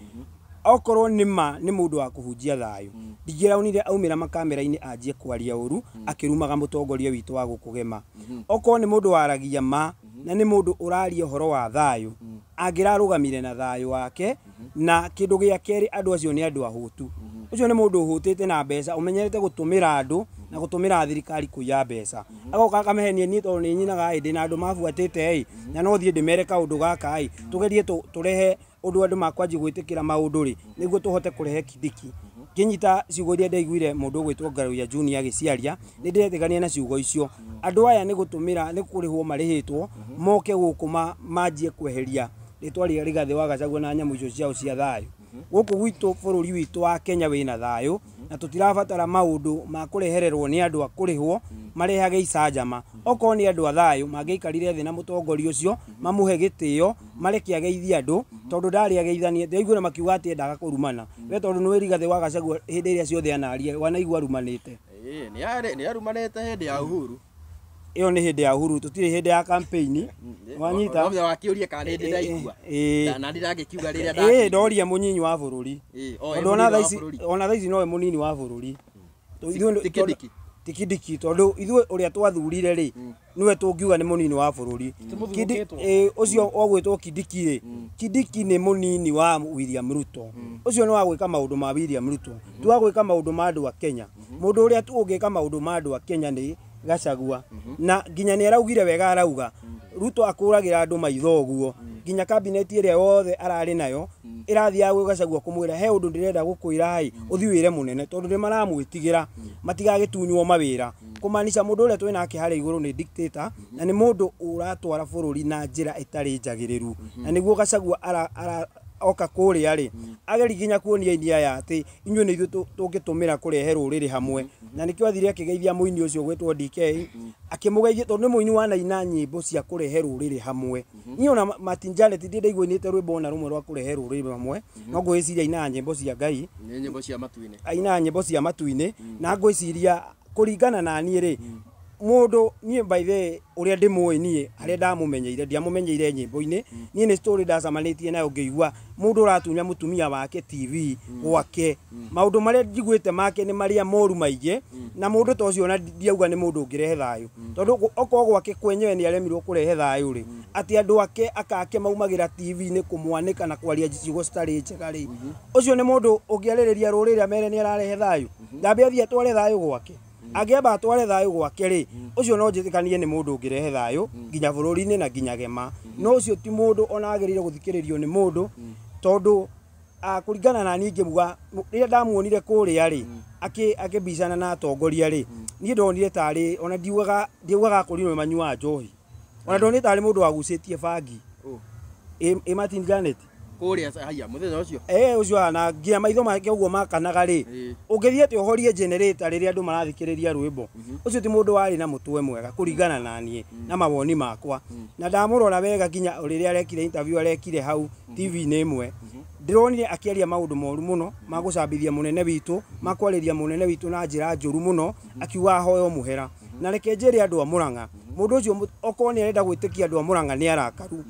okorwo nĩ ma nĩ mũndũ wa kũhunjia thayũ, ndingĩraonire aumĩra makamera-inĩ anjie kwaria ũru akĩrumaga mũtongoria witũ wa gũkũ Gema. Okorwo nĩ mũndũ waragia ma na nĩ mũndũ ũraria ũhoro wa thayũ, angĩrarũgamire na thayũ wake. Na kĩndũ gĩa kerĩ, andũ acio nĩ andũ ahũtu. Ũcio nĩ mũndũ ũhũtĩte na mbeca, ũmenyerete gũtũmĩra andũ na gũtũmĩra thirikari kũiya mbeca, agoka akamehenia niĩ tondũ nĩ nyinaga ĩ ndĩna andũ mabuatĩte ĩ na no thiĩ ndĩmere kaũndũ gaka ĩ tũgerie tũrehe ũndũ andũ makwanjia gwĩtĩkĩra maũndũ rĩ, nĩguo tũhote kũrehe Kindiki. Ngĩnyita ciugo iria ndaiguire mũndũ ũgwĩtwo Ngaruiya Junior agĩciaria, nĩ ndĩretĩkania na ciugo icio. Andũ aya nĩ gũtũmĩra nĩ kũrĩhwo marĩhĩtwo moke gũkũ manjie kweheria rĩtwa rĩa Rigathĩ wa Gachagua na nyamũ icio ciao cia thayũ gũkũ gwitũ. Bũrũri witũ wa Kenya wĩna thayũ, na tũtirabatara maũndũ ma kũrehererwo nĩ andũ a kũrĩhwo marehage icanjama. Okorwo nĩ andũ a thayũ, mangĩaikarire thĩ na mũtongoria ũcio, mamũhe gĩtĩo, mareke ageithie andũ, tondũ ndarĩ ageithanie. Ndĩraiguire makiuga atĩ endaga kũrumana we, tondũ nĩwe Rigathĩ wa Gachagua hĩndĩ ĩrĩa ciothe anaria wanaigua arumanĩte? Ĩĩ, nĩ arumanĩte hĩndĩ ya Uhuru. Ĩyo nĩ hĩndĩ ya Uhuru, tũtirĩ hĩndĩ ya campaign, wanyita? No wakĩũria kana nĩ ndĩ ndaigua. Ĩĩ. Na ndĩragĩkiuga rĩrĩa Ĩĩ, ndoria mũnyinyi wa bũrũri. Ĩĩ, o, ĩ Tondũ ona mũnini wa thaa ici bũrũri. Ona thaa ici nowe mũnini wa bũrũri. Ti Kindiki. Ti Kindiki, tondũ ithuĩ ũrĩa twathurire rĩ, nĩwe tũngiuga nĩ mũnini wa bũrũri. Mũthurũkĩtwo. Ĩĩ, ũcio ogwĩtwo Kindiki rĩ, Kindiki nĩ mũnini wa William Ruto. Ũcio nĩ wa gwĩka maũndũ ma William Ruto, ti wa gwĩka maũndũ ma andũ a Kenya. Mũndũ ũrĩa tu ũngĩka maũndũ ma andũ a Kenya nĩ Gachagua, na nginya nĩ araugire wega, arauga Ruto akũragĩra andũ maitho ũguo, nginya kabineti ĩrĩa yothe ararĩ nayo. Ĩrathiaga gwĩ Gachagua kũmwĩra he ũndũ ndĩrenda gũkwĩra ĩ, ũthiĩ wĩre mũnene tondũ nĩ maramwĩtigĩra matigagĩtunywo mawĩra. Kũmaanisha mũndũ ũrĩa twĩnake harĩa igũrũ nĩ dictator na nĩ mũndũ ũratwara bũrũri na njĩra ĩtarĩ njagĩrĩru. Na nĩguo Gachagua ara oka kũrĩa rĩ, ageri nginya kuonia aini aya atĩ inyuĩ nĩ ithuĩ tũngĩtũmĩra kũrehe rũrĩrĩ hamwe. Na nĩkĩo athire akĩgeithia mũini ũcio ũgwĩtwo DK, akĩmũgeithia tondũ nĩ mũini wanaina nyĩmbo cia kũrehe rũrĩrĩ hamwe. Niĩ ona Martin Janet ndirĩ ndaigua ainĩte rwĩmbo ona rũmwe rwa kũrehe rũrĩrĩ hamwe, no ngwĩciria ainaga nyĩmbo cia Ngai, Nĩ nyĩmbo cia matu-inĩ. Ainaga nyĩmbo cia matu-inĩ. Na ngwĩciria kũringana na niĩ rĩ, mũndũ niĩ by the way ũrĩa ndĩmũĩ niĩ, harĩa ndamũmenyeire, ndiamũmenyeire nyĩmbo-inĩ. Niĩ nĩ story ndacemanĩtie nayo ngĩigua mũndũ ũratunya mũtumia wake TV gwake. Maũndũ marĩa njiguĩte make nĩ marĩa moru maingĩ, na mũndũ ta ũcio ona ndiauga nĩ mũndũ ũngĩrehe thayũ, tondũ okorwo gwake kwenyewe nĩ aremirwo kũrehe thayũ rĩ, atĩ andũ ake akake maumagĩra TV-inĩ kũmwanĩka na kwaria ciugo citarĩ njega rĩ, ũcio nĩ mũndũ ũngĩarĩrĩria rũrĩrĩ amere nĩ ararehe thayũ? Ndambe athiĩ atware thayũ gwake. Angĩamba atware thayũ gwake rĩ, ũcio no njĩtĩkanie nĩ mũndũ ũngĩrehe thayũ nginya bũrũri-inĩ na nginya gema. No ũcio ti mũndũ ona agĩrĩire gũthikĩrĩrio nĩ mũndũ, tondũ kũringana na niĩ ingĩmuga rĩrĩa ndamuonire kũrĩa rĩ, akĩbicana na atongoria rĩ, niĩ ndonire tarĩ ona ndiugaga akũrinwo nĩ manyuaga njohi, ona ndonire tarĩ mũndũ wagucĩtie bangi. Ĩ Martin Janet. Kũrĩa haya mũthenya ũcio. Ũcio hana nginya maitho make ũguo makanaga rĩ, ũngĩthiĩ atĩ ũhorie generator rĩrĩa andũ marathikĩrĩria rwĩmbo, ũcio ti mũndũ warĩ na mũtwe mwega kũringana na niĩ na mawoni makwa. Na ndamũrora wega nginya rĩrĩa arekire interview arekire hau TV-inĩ ĩmwe, ndĩronire akĩaria maũndũ moru mũno ma gũcambithia mũnene witũ, ma kwarĩria mũnene witũ na njĩra njũru mũno, akiuga ahoe mũhera. Na reke njĩre andũ a Murang'a, mũndũ ũcio okorwo nĩ arenda gwĩtĩkia andũ a Murang'a nĩ arakaru,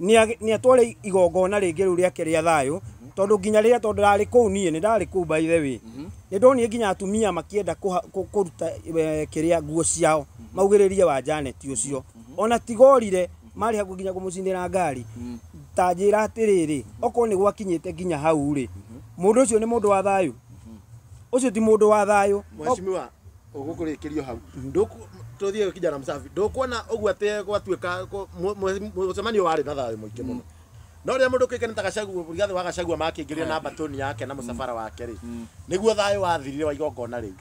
nĩ atware igongona rĩngĩ rĩu rĩake rĩa thayũ, tondũ nginya rĩrĩa tondũ ndarĩ kũu niĩ nĩ ndarĩ kũu by the way, nĩ ndonire nginya atumia makĩenda kũruta kĩrĩa nguo ciao maugĩrĩrie wa Janet ũcio. Ona tigorire marĩ hakuhĩ nginya kũmũcinĩra ngari. Ta njĩra atĩrĩrĩ, okorwo nĩ gwakinyĩte nginya hau rĩ, mũndũ ũcio nĩ mũndũ wa thayũ? Ũcio ti mũndũ wa thayũ. Mheshimiwa, ũgũkũrĩkĩrio hau tũthiĩ kijana msafi, ndũkuona ũguo atĩ gwatuĩka mũcemanio warĩ na thayũ mũingĩ mũno, no rĩrĩa mũndũ kĩũĩkaine ta Gachagua, Rigathĩ wa Gachagua makĩingĩria na batoni yake na mũcabara wake rĩ, nĩguo thayũ wathirire wa igongona rĩu.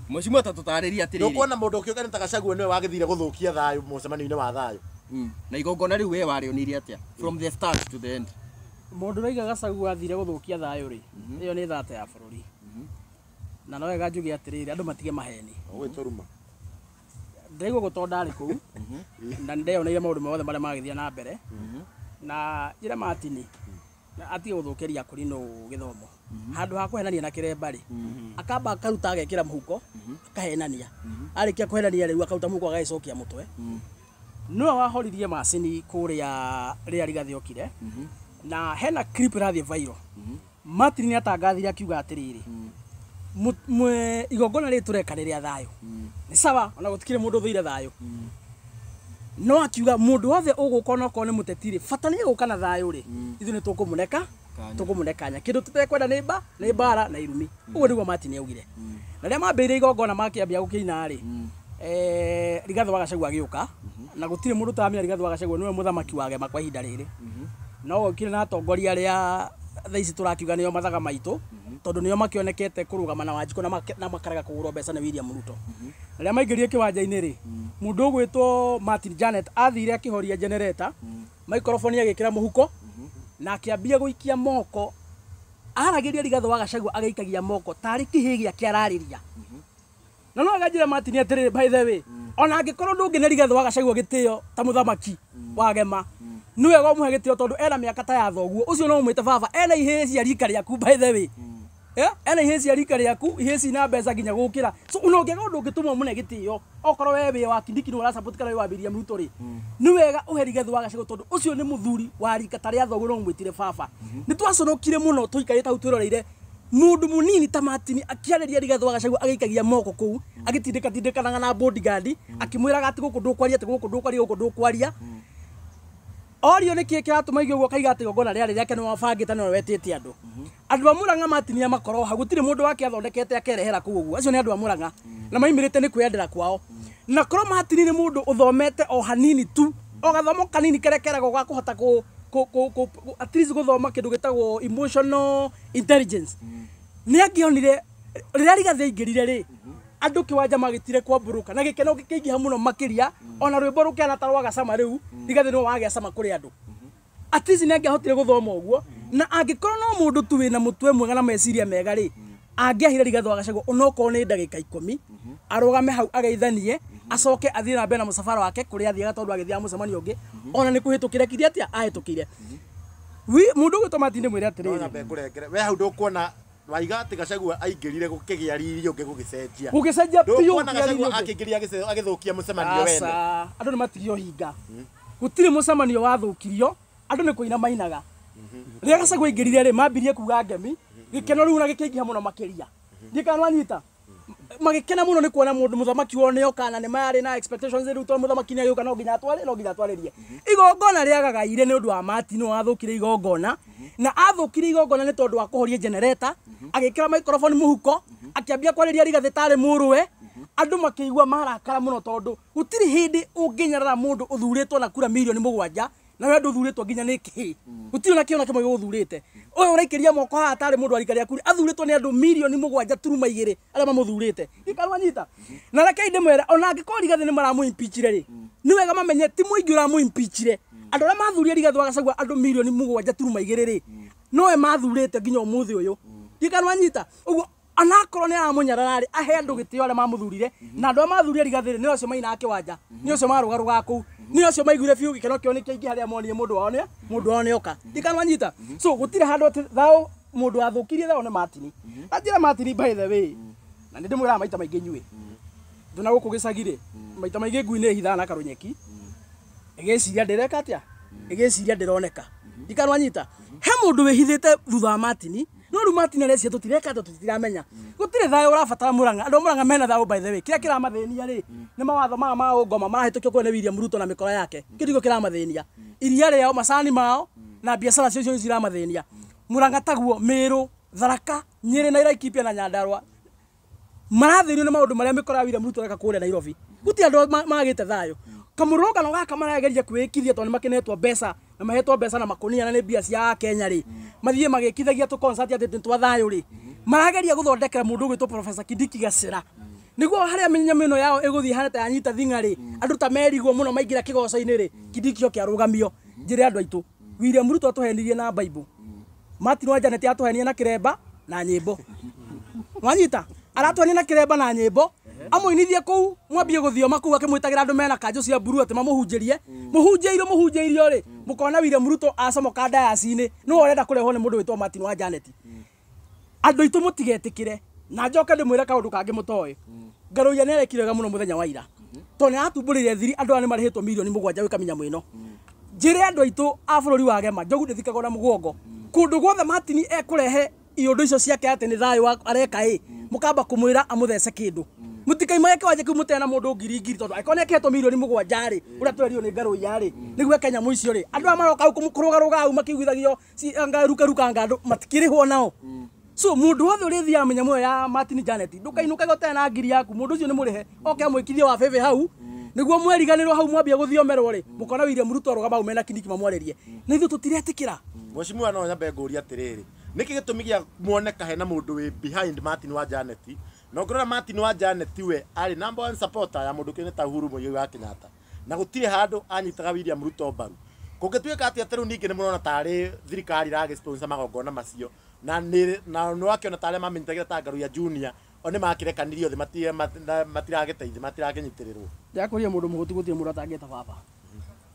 Mheshimiwa, ta tũtarĩrie atĩrĩrĩ. Ndũkuona mũndũ kĩũĩkaine ta Gachagua nĩwe wagĩthire gũthũkia thayũ mũcemanio-inĩ wa thayũ? Na igongona rĩu we warĩonire atĩa from the start to the end? Mũndũ ũraiga Gachagua athire gũthũkia thayũ rĩ, ĩyo nĩ thata ya bũrũri. Na no wega njuge atĩrĩrĩ, andũ matige maheni. Ũgwĩtũruma. Ndĩraigua ũguo tondũ ndarĩ kũu na nĩndeyoneire maũndũ mothe marĩa magĩthiĩ na mbere. Na njĩra Martin atige gũthũkĩria akũrinũ gĩthomo. Handũ ha kũhenania na kĩremba rĩ, akamba akaruta agekĩra mũhuko, akahenania. Arĩkia kũhenania rĩu akaruta mũhuko agagĩcokia mũtwe. Nĩwe wahoririe macini kũrĩa rĩrĩa Rigathĩ okire. Na hena clip ĩrathiĩ viral. Martin nĩ atangathire akiuga atĩrĩrĩ, igongona rĩrĩ tũreka nĩ rĩa thayũ. Nĩ sawa, ona gũtikĩrĩ mũndũ ũthũire thayũ. No akiuga mũndũ wothe ũgũka onokorwo nĩ mũteti rĩ, bata nĩ egũka na thayũ rĩ, ithuĩ nĩ tũkũmũneka, tũkũmũne kanya. Kĩndũ tũtekwenda nĩ nĩ mbara na irumi. Ũguo nĩguo Martin augire. Na rĩrĩa mambĩrĩirie igongona makĩambia gũkĩina rĩ, Rigathĩ wa Gachagua agĩũka, na gũtirĩ mũndũ ũtaramenya Rigathĩ wa Gachagua nĩwe mũthamaki wa Gema kwa ihinda rĩrĩ. No okire na atongoria arĩa thaa ici tũrakiuga nĩo mathaga maitũ, tondũ nĩo makĩonekete kũrũgama na Wanjikũ na makarega kũgũrwo mbeca nĩ William Ruto. Na rĩrĩa maingĩrire kĩwanja-inĩ rĩ, mũndũ ũgwĩtwo Martin Janet athire akĩhoria generator, microphone agĩkĩra mũhuko, na akĩambia gũikia moko. Aragĩria Rigathĩ wa Gachagua agĩikagia moko tarĩ kĩhĩ gĩake ararĩria. Na no aganjĩra Martin atĩrĩrĩ, by the way, ona angĩkorwo ndũngĩne Rigathĩ wa Gachagua gĩtĩo ta mũthamaki wa Gema, nĩ wega ũmũhe gĩtĩo tondũ ena mĩaka ta ya thoguo, ũcio no ũmwĩte baba, ena ihĩĩ cia rika rĩaku by the way. Ena ihĩĩ cia rika rĩaku, ihĩĩ cina mbeca nginya gũkĩra. So ona ũngĩaga ũndũ ũngĩtũma ũmũne gĩtĩo, okorwo we wĩ wa Kindiki nĩwe ũrasupport kana wĩ wa William Ruto rĩ, nĩ wega ũhe Rigathĩ wa Gachagua tondũ ũcio nĩ mũthuri wa rika ta rĩa thoguo no ũmwĩtire baba. Nĩ twaconokire mũno tũikarĩte hau twĩroreire mũndũ mũnini ta Martin akĩarĩria Rigathĩ wa Gachagua agĩikagia moko kũu, agĩtindĩka tindĩkanaga na bodyguard, akĩmwĩraga atĩ gũkũ ndũkwaria, atĩ gũkũ ndũkwaria, gũkũ ndũkwaria. Orio nĩkĩ kĩratũma aigue ũguo akaiga atĩ igongona rĩarĩ rĩake nĩwe wabangĩte nĩwe wetĩte andũ. Andũ a Murang'a Martin makorwo hau, gũtirĩ mũndũ wake athondekete akerehera kũu ũguo. Acio nĩ andũ a Murang'a na maimĩrĩte nĩ kwĩyendera kwao. Na korwo Martin nĩ mũndũ ũthomete o hanini tu, o gathomo kanini karĩa keragwo ga kũhota at least gũthoma kĩndũ gĩtagwo emotional intelligence, nĩ angĩonire rĩrĩa Rigathĩ aingĩrire rĩ, andũ kĩwanja magĩtire kwambũrũka na gĩkeno gĩkĩingĩha mũno makĩria, ona rwĩmbo rũkĩhana ta rwaga cama rĩu Rigathĩ nĩwe wagĩa cama kũrĩ andũ. At least nĩ angĩahotire gũthoma ũguo, na angĩkorwo no mũndũ tu wĩna mũtwe mwega na meciria mega rĩ, angĩahire Rigathĩ wa Gachagua onokorwo nĩ ndagĩka 10 arũgame hau ageithanie, acoke athiĩ na mbere na mũcabara wake kũrĩa athiaga, tondũ agĩthiaga mũcemanio ũngĩ ona nĩ kũhĩtũkĩra kire atĩa ahĩtũkĩire. Mũndũ ũgwĩtwo Martin ndĩmwĩre atĩrĩrĩ, Nyambe ngũrengere we hau, ndũkuona waiga atĩ Gachagua aingĩrire gũkĩgĩa riri ũngĩ gũgĩcenjia? Gũgĩcenjia biũ. Ndũkuona kũgĩa riri Gachagua ũngĩ. akĩingĩria agĩthũkia mũcemanio wene? Aca, andũ nĩ matigio hinga, gũtirĩ mũcemanio wathũkirio, andũ nĩ kũina mainaga. Rĩrĩa Gachagua aingĩrire rĩ, mambirie kuga ngemi, gĩkeno rĩu na gĩkĩingĩha mũno makĩria. Ndiĩ nwanyita magĩkena mũno nĩ kuona mũndũ mũthamaki wao nĩoka, na nĩ marĩ na expectations rĩu, tondũ mũthamaki nĩagĩũka no nginya atware, no nginya atwarĩrie. Igongona rĩagagaire nĩ ũndũ wa Martin wathũkire igongona, na athũkire igongona nĩ tondũ wa kũhoria generator, agĩkĩra microphone mũhuko, akĩambia kwarĩria Rigathĩ tarĩ mũrũwe. Andũ makĩigua marakara mũno, tondũ gũtirĩ hĩndĩ ũngĩnyarara mũndũ ũthurĩtwo na kura mirioni 7, na we ndũthurĩtwo nginya nĩ kĩ, gũtirĩ ona kĩona kĩmwe gĩgũthurĩte. Ũyũ ũraikĩria moko haha tarĩ mũndũ wa rika rĩaku athurĩtwo nĩ andũ mirioni 7.2 arĩa mamũthurĩte ikarwanyita. Na rekei ndĩmwĩre, ona angĩkorwo Rigathĩ nĩ maramũ-impeachire rĩ, nĩ wega mamenye ti mũingĩ ũramũ-impeachire. Andũ arĩa mathurire Rigathĩ wa Gachagua, andũ mirioni 7.2 rĩ, nowe mathurĩte nginya ũmũthĩ ũyũ. Ikarwanyita ũguo, anakorwo nĩ aramũnyarara rĩ, ahe andũ gĩtĩo arĩa mamũthurire, na andũ arĩa mathurire Rigathĩ rĩ, nĩ acio mainaga kĩwanja, nĩ acio marũgarũgaga kũu, nĩ acio maiguire biũ gĩkeno kĩo nĩ kĩaingĩ harĩa monire mũndũ wao nĩoka. Ikarwanyita, so gũtirĩ handũ atĩ thayũ mũndũ wathũkirie thayũ nĩ Martin. Na njĩra Martin, by the way, na nĩ ndĩmwĩraga maita maingĩ inyuĩ ndũna gũkũ gĩcagi rĩ, maita maingĩ ngui nĩ ĩhithaga na karũnyeki ĩgĩciria ndĩreka atĩa, ĩgĩciria ndĩroneka. Ikarwanyita, he mũndũ wĩhithĩte thutha wa Martin, no rĩu Martin arecia tũtireka atĩa, tũtiramenya. Gũtirĩ thayũ ũrabatara Mũrang'a, andũ a Mũrang'a mena thayũ. By the way, kĩrĩa kĩramathĩnia rĩ, nĩ mawatho maya ma ũngoma marahĩtũkio kũrĩa nĩ William Ruto na mĩkora yake. Kĩu nĩkĩo kĩramathĩnia. Iria rĩao, macani mao na biacara cio cio ciramathĩnia. Mũrang'a taguo, Mĩrũ, Tharaka, Nyĩrĩ na Laikipia na Nyandarua marathĩnio nĩ maũndũ marĩa mĩkora ya William Ruto ĩreka kũrĩa Nairobi. Gũtirĩ andũ magĩte thayũ. Kamũrũngano gaka marageria kwĩĩkithia tondũ nĩ makenetwo mbeca na mahetwo mbeca na makũnia na nĩ mbia cia Kenya rĩ, mathiĩ magĩkithagia tũ concert atĩ nĩ twa thayũ rĩ, marageria gũthondekera mũndũ ũgwĩtwo Professor Kindiki gacĩra nĩguo harĩa mĩnyamũ ĩno yao ĩgũthiĩ hana ta yanyita thing'a rĩ, andũ ta merigwo mũno maingĩra kĩgoco-inĩ rĩ, Kindiki oke arũgamio. Njĩre andũ aitũ, William Ruto atũhenirie na Bible, Martin wa Janet atũhenia na kĩremba na nyĩmbo. Wanyita aratwania na kĩremba na nyĩmbo, amũinithie kũu mwambie gũthioma kũu akĩmwĩtagĩra andũ mena kanjũ cia mburu atĩ mamũhunjĩrie, mũhunjĩirio mũhunjĩirio rĩ, mũkona William Ruto acomoka ndayaci-inĩ nĩwe ũrenda kũrehwo nĩ mũndũ wĩtwo Martin wa Janet. Andũ aitũ mũtigetĩkĩre. Na njoke ndĩmwĩre kaũndũ kangĩ mũtoĩ, Ngarũiya nĩ arekire wega mũno mũthenya wa ira, tondũ nĩ aratumbũrĩire thiri andũ aya nĩ marĩhĩtwo mirioni 7 gwĩka mĩnyamũ ĩno. Njĩre andũ aitũ a bũrũri wa gema, njogu ndĩthikagwo na mũgongo. Kũndũ guothe Martin ekũrehe iũndũ icio ciake atĩ nĩ thayũ areka ĩ, mũkamba kũmwĩra amũthece kĩndũ, mũtikaimage kĩwanja kĩu mũtena mũndũ ngiri ngiri, tondũ angĩkorwo nĩ akĩhetwo mirioni 7 rĩ, ũrĩa twerirwo nĩ Ngarũiya rĩ, nĩguo eke nyamũ icio rĩ, andũ aya maroka hau kũrũgarũga hau makĩiguithagio anga ruka ruka anga andũ matikĩrĩhwo nao. So mũndũ wothe ũrĩthiaga mĩnyamũ ĩyo ya Martin Janet, ndũkainũkage ũtarĩ na ngiri yaku. Mũndũ ũcio nĩ mũrĩhe oke amwĩkithie wa bĩbĩ hau nĩguo mweriganĩrwo hau mwambia gũthiomerwo rĩ, mũkona William Ruto arũgama hau mena Kindiki mamwarĩrie, na ithuĩ tũtiretĩkĩra. Mheshimiwa, no nyambe ngũrie atĩrĩrĩ, nĩkĩ gĩtũmi gĩa muoneka hena mũndũ wĩ behind Martin wa Janet? Na ũngĩrora Martin wa Janet, we arĩ number one supporter ya mũndũ kĩone ta Uhuru Muigai wa Kenyatta, na gũtirĩ handũ anyitaga William Ruto mbaru. Kũngĩtuĩka atĩ atĩ rĩu ningĩ nĩ mũrona tarĩ thirikari ĩragĩ sponsor magongona macio, na nĩ na nĩ wakĩona tarĩa mamenyitagĩra ta Ngaruiya Junior o nĩ makĩrekanirio thĩ, matiragĩteithio, matirakĩnyitĩrĩrwo. Ndĩrakũria, mũndũ mũhũtu gũtirĩ mũndũ atangĩta baba.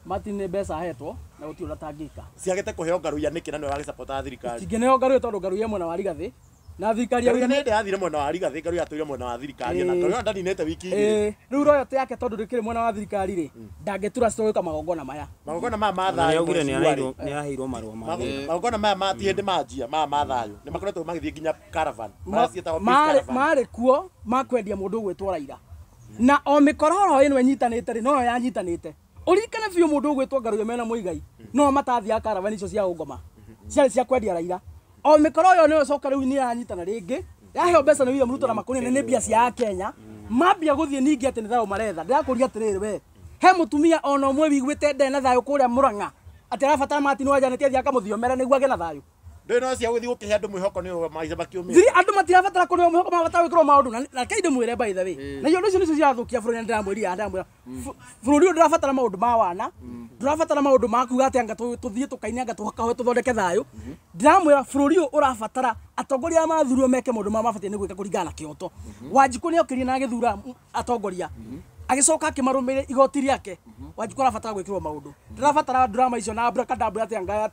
Martin nĩ mbeca ahetwo na gũtirĩ ũndũ atangĩka. Ciagĩte kũheo Ngaruiya nĩkĩ na nĩwe wagĩsupportaga thirikari? Cingĩneo Ngaruiya tondũ Ngaruiya mwena wa Rigathĩ na thirikari ya Ngaruiya nĩ hĩndĩ yathire mwena wa Rigathĩ, Ngaruiya atũire mwena wa thirikari na Ngaruiya ndaninĩte wiki 2. Rĩu royalty yake tondũ ndĩkĩrĩ mwena wa thirikari rĩ, ndangĩtura gwĩka magongona maya. Magongona maya ma Na thayũ, nĩaugire mheshimiwa rĩ, nĩ aheirwo marũa ma wĩra. Magongona maya ma ti hĩndĩ manjia maya ma thayũ, nĩ makoretwo magĩthiĩ nginya caravan marĩa ciĩtagwo peace Marĩ caravan. marĩ kuo makwendia mũndũ ũgwĩtwo Raila, na o mĩkororo ĩno ĩnyitanĩte rĩ, noyo yanyitanĩte. Ũririkane biũ mũndũ ũgwĩtwo Ngaruiya mena Mũigai no matathiaga karavani icio cia ũngoma ciarĩ cia kwendia Raila. O mĩkoro ĩyo nĩyo coka rĩu nĩ yanyitana rĩngĩ, yaheo mbeca nĩ William Ruto na makũnia nĩ mbia cia Kenya, mambia gũthiĩ ningĩ atĩ nĩ thayũ maretha. Ndĩrakũria atĩrĩrĩ, we he mũtumia ona ũmwe wiguĩte ndarĩ na thayũ kũrĩa Mũrang'a? Atĩ arabatara Martin wa Janet athiĩ akamũthiomere nĩguo agĩe na thayũ. Ndũĩ no cia gũthiĩ gũkĩhe andũ mwĩhoko nĩ maica makiumĩte. Thiri andũ matirabatara kũneo mwĩhoko, marabatara gwĩkĩrwo maũndũ na reke ndĩmwĩre by the way. Na indo icio nĩcio cirathũkia bũrũri na ndĩramwĩria ndĩramwĩra. Bũrũri ũyũ ndũrabatara maũndũ ma wana, ndũrabatara maũndũ ma kuga atĩ anga tũthiĩ tũkaine anga tũkahoe tũthondeke thayũ. Ndĩramwĩra bũrũri ũyũ ũrabatara atongoria arĩa mathurirwo meke maũndũ marĩa mabatiĩ nĩ gwĩka kũringana na kĩhoto. Wanjikũ nĩokĩrire na agĩthura atongoria. Agĩcoka akĩmarũmĩrĩra igoti rĩake. Wanjikũ arabatara gwĩkĩrwo maũndũ. Ndĩrabatara drama icio na abracadabra atĩ anga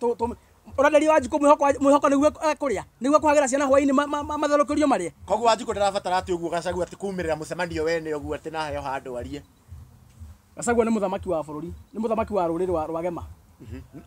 ũranderia Wanjikũ mwĩhoko nĩguo ekũrĩa, nĩguo ekũhagĩra ciana hwaĩ-inĩ matherũkĩrio marĩe. Koguo Wanjikũ ndarabatara atĩ ũguo Gachagua atĩ kumĩrĩra mũcemanio wene ũguo atĩ na heo handũ arie. Gachagua nĩ mũthamaki wa bũrũri, nĩ mũthamaki wa rũrĩrĩ rwa Gema.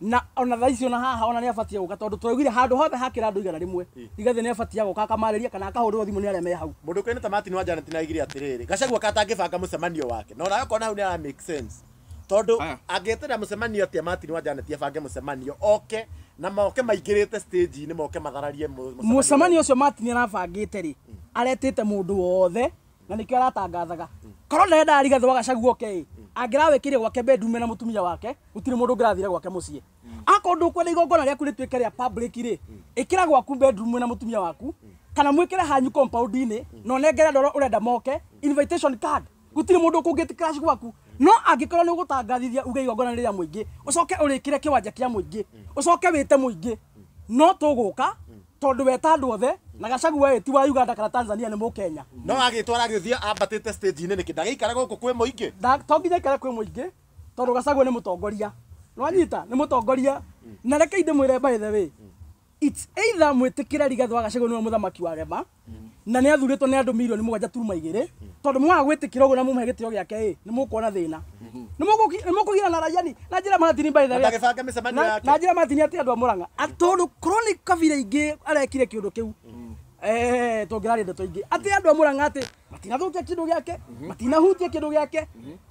Na ona thaa ici ona haha ona nĩabatiĩ gũka tondũ tũraugire handũ hothe hakĩra andũ 100, Rigathĩ nĩabatiĩ gũka akamarĩria kana akahũrĩrwo thimũ nĩ arĩa me hau. Mũndũ ũkĩoĩ ta Martin wa Janet nĩaigire atĩrĩrĩ, Gachagua katangĩbanga mũcemanio wake. Na onawe ũkona hau nĩ ara make sense. Tondũ angĩetera mũcemanio atĩa Martin wa Janet abange mũcemanio oke na moke maingĩrĩte stage-inĩ moke mathararie mũcemanio ũcio Martin arabangĩte rĩ, aretĩte mũndũ wothe na nĩkĩo aratangathaga. Korwo ndarenda Rigathĩ wa Gachagua oke ĩ, angĩrawĩkĩire gwake bedroom na mũtumia wake, gũtirĩ mũndũ ũngĩrathire gwake mũciĩ. Akorwo ndũkwenda igongona rĩaku rĩtuĩke rĩa public rĩ, ĩkĩra gwaku bedroom na mũtumia waku, kana mwĩkĩre hanyu compound-inĩ na ũnengere andũ arĩa ũrenda moke invitation card. Gũtirĩ mũndũ ũkũngĩte crash gwaku. No angĩkorwo nĩ ũgũtangathithia uge igongona nĩ rĩa mũingĩ, ũcoke ũrĩkĩre kĩwanja kĩa mũingĩ, ũcoke wĩte mũingĩ, no tũgũka tondũ weta andũ othe na Gachagua ĩ ti wa Uganda kana Tanzania nĩ mũkenya. No agĩtwara agĩthiĩ ambatĩte stage-inĩ nĩkĩ ndagĩikara gũkũ kwĩ mũingĩ? To nginya aikare kwĩ mũingĩ tondũ Gachagua nĩ mũtongoria. Nĩwanyita? Nĩ mũtongoria. Na reke ndĩmwĩre by the way, it's either mwĩtĩkĩre Rigathĩ wa Gachagua nĩwe mũthamaki wa Gema na nĩ athurĩtwo nĩ andũ 7.2 milioni, tondũ mwaga gwĩtĩkĩra ũguo na mũmũhe gĩtĩo gĩake ĩ, nĩ mũkuona thĩna. Nĩ mũkũgirana na raia na njĩra Martin by the way. Ndagĩbanga mĩcemanio yake. Na njĩra Martin atĩ andũ a Murang'a. Tondũ korwo nĩ kabira ingĩ arekire kĩũndũ kĩu, tũngĩraria ndeto ingĩ. Atĩ andũ a Murang'a atĩ matinathũkia kĩndũ gĩake, matinahutia kĩndũ gĩake,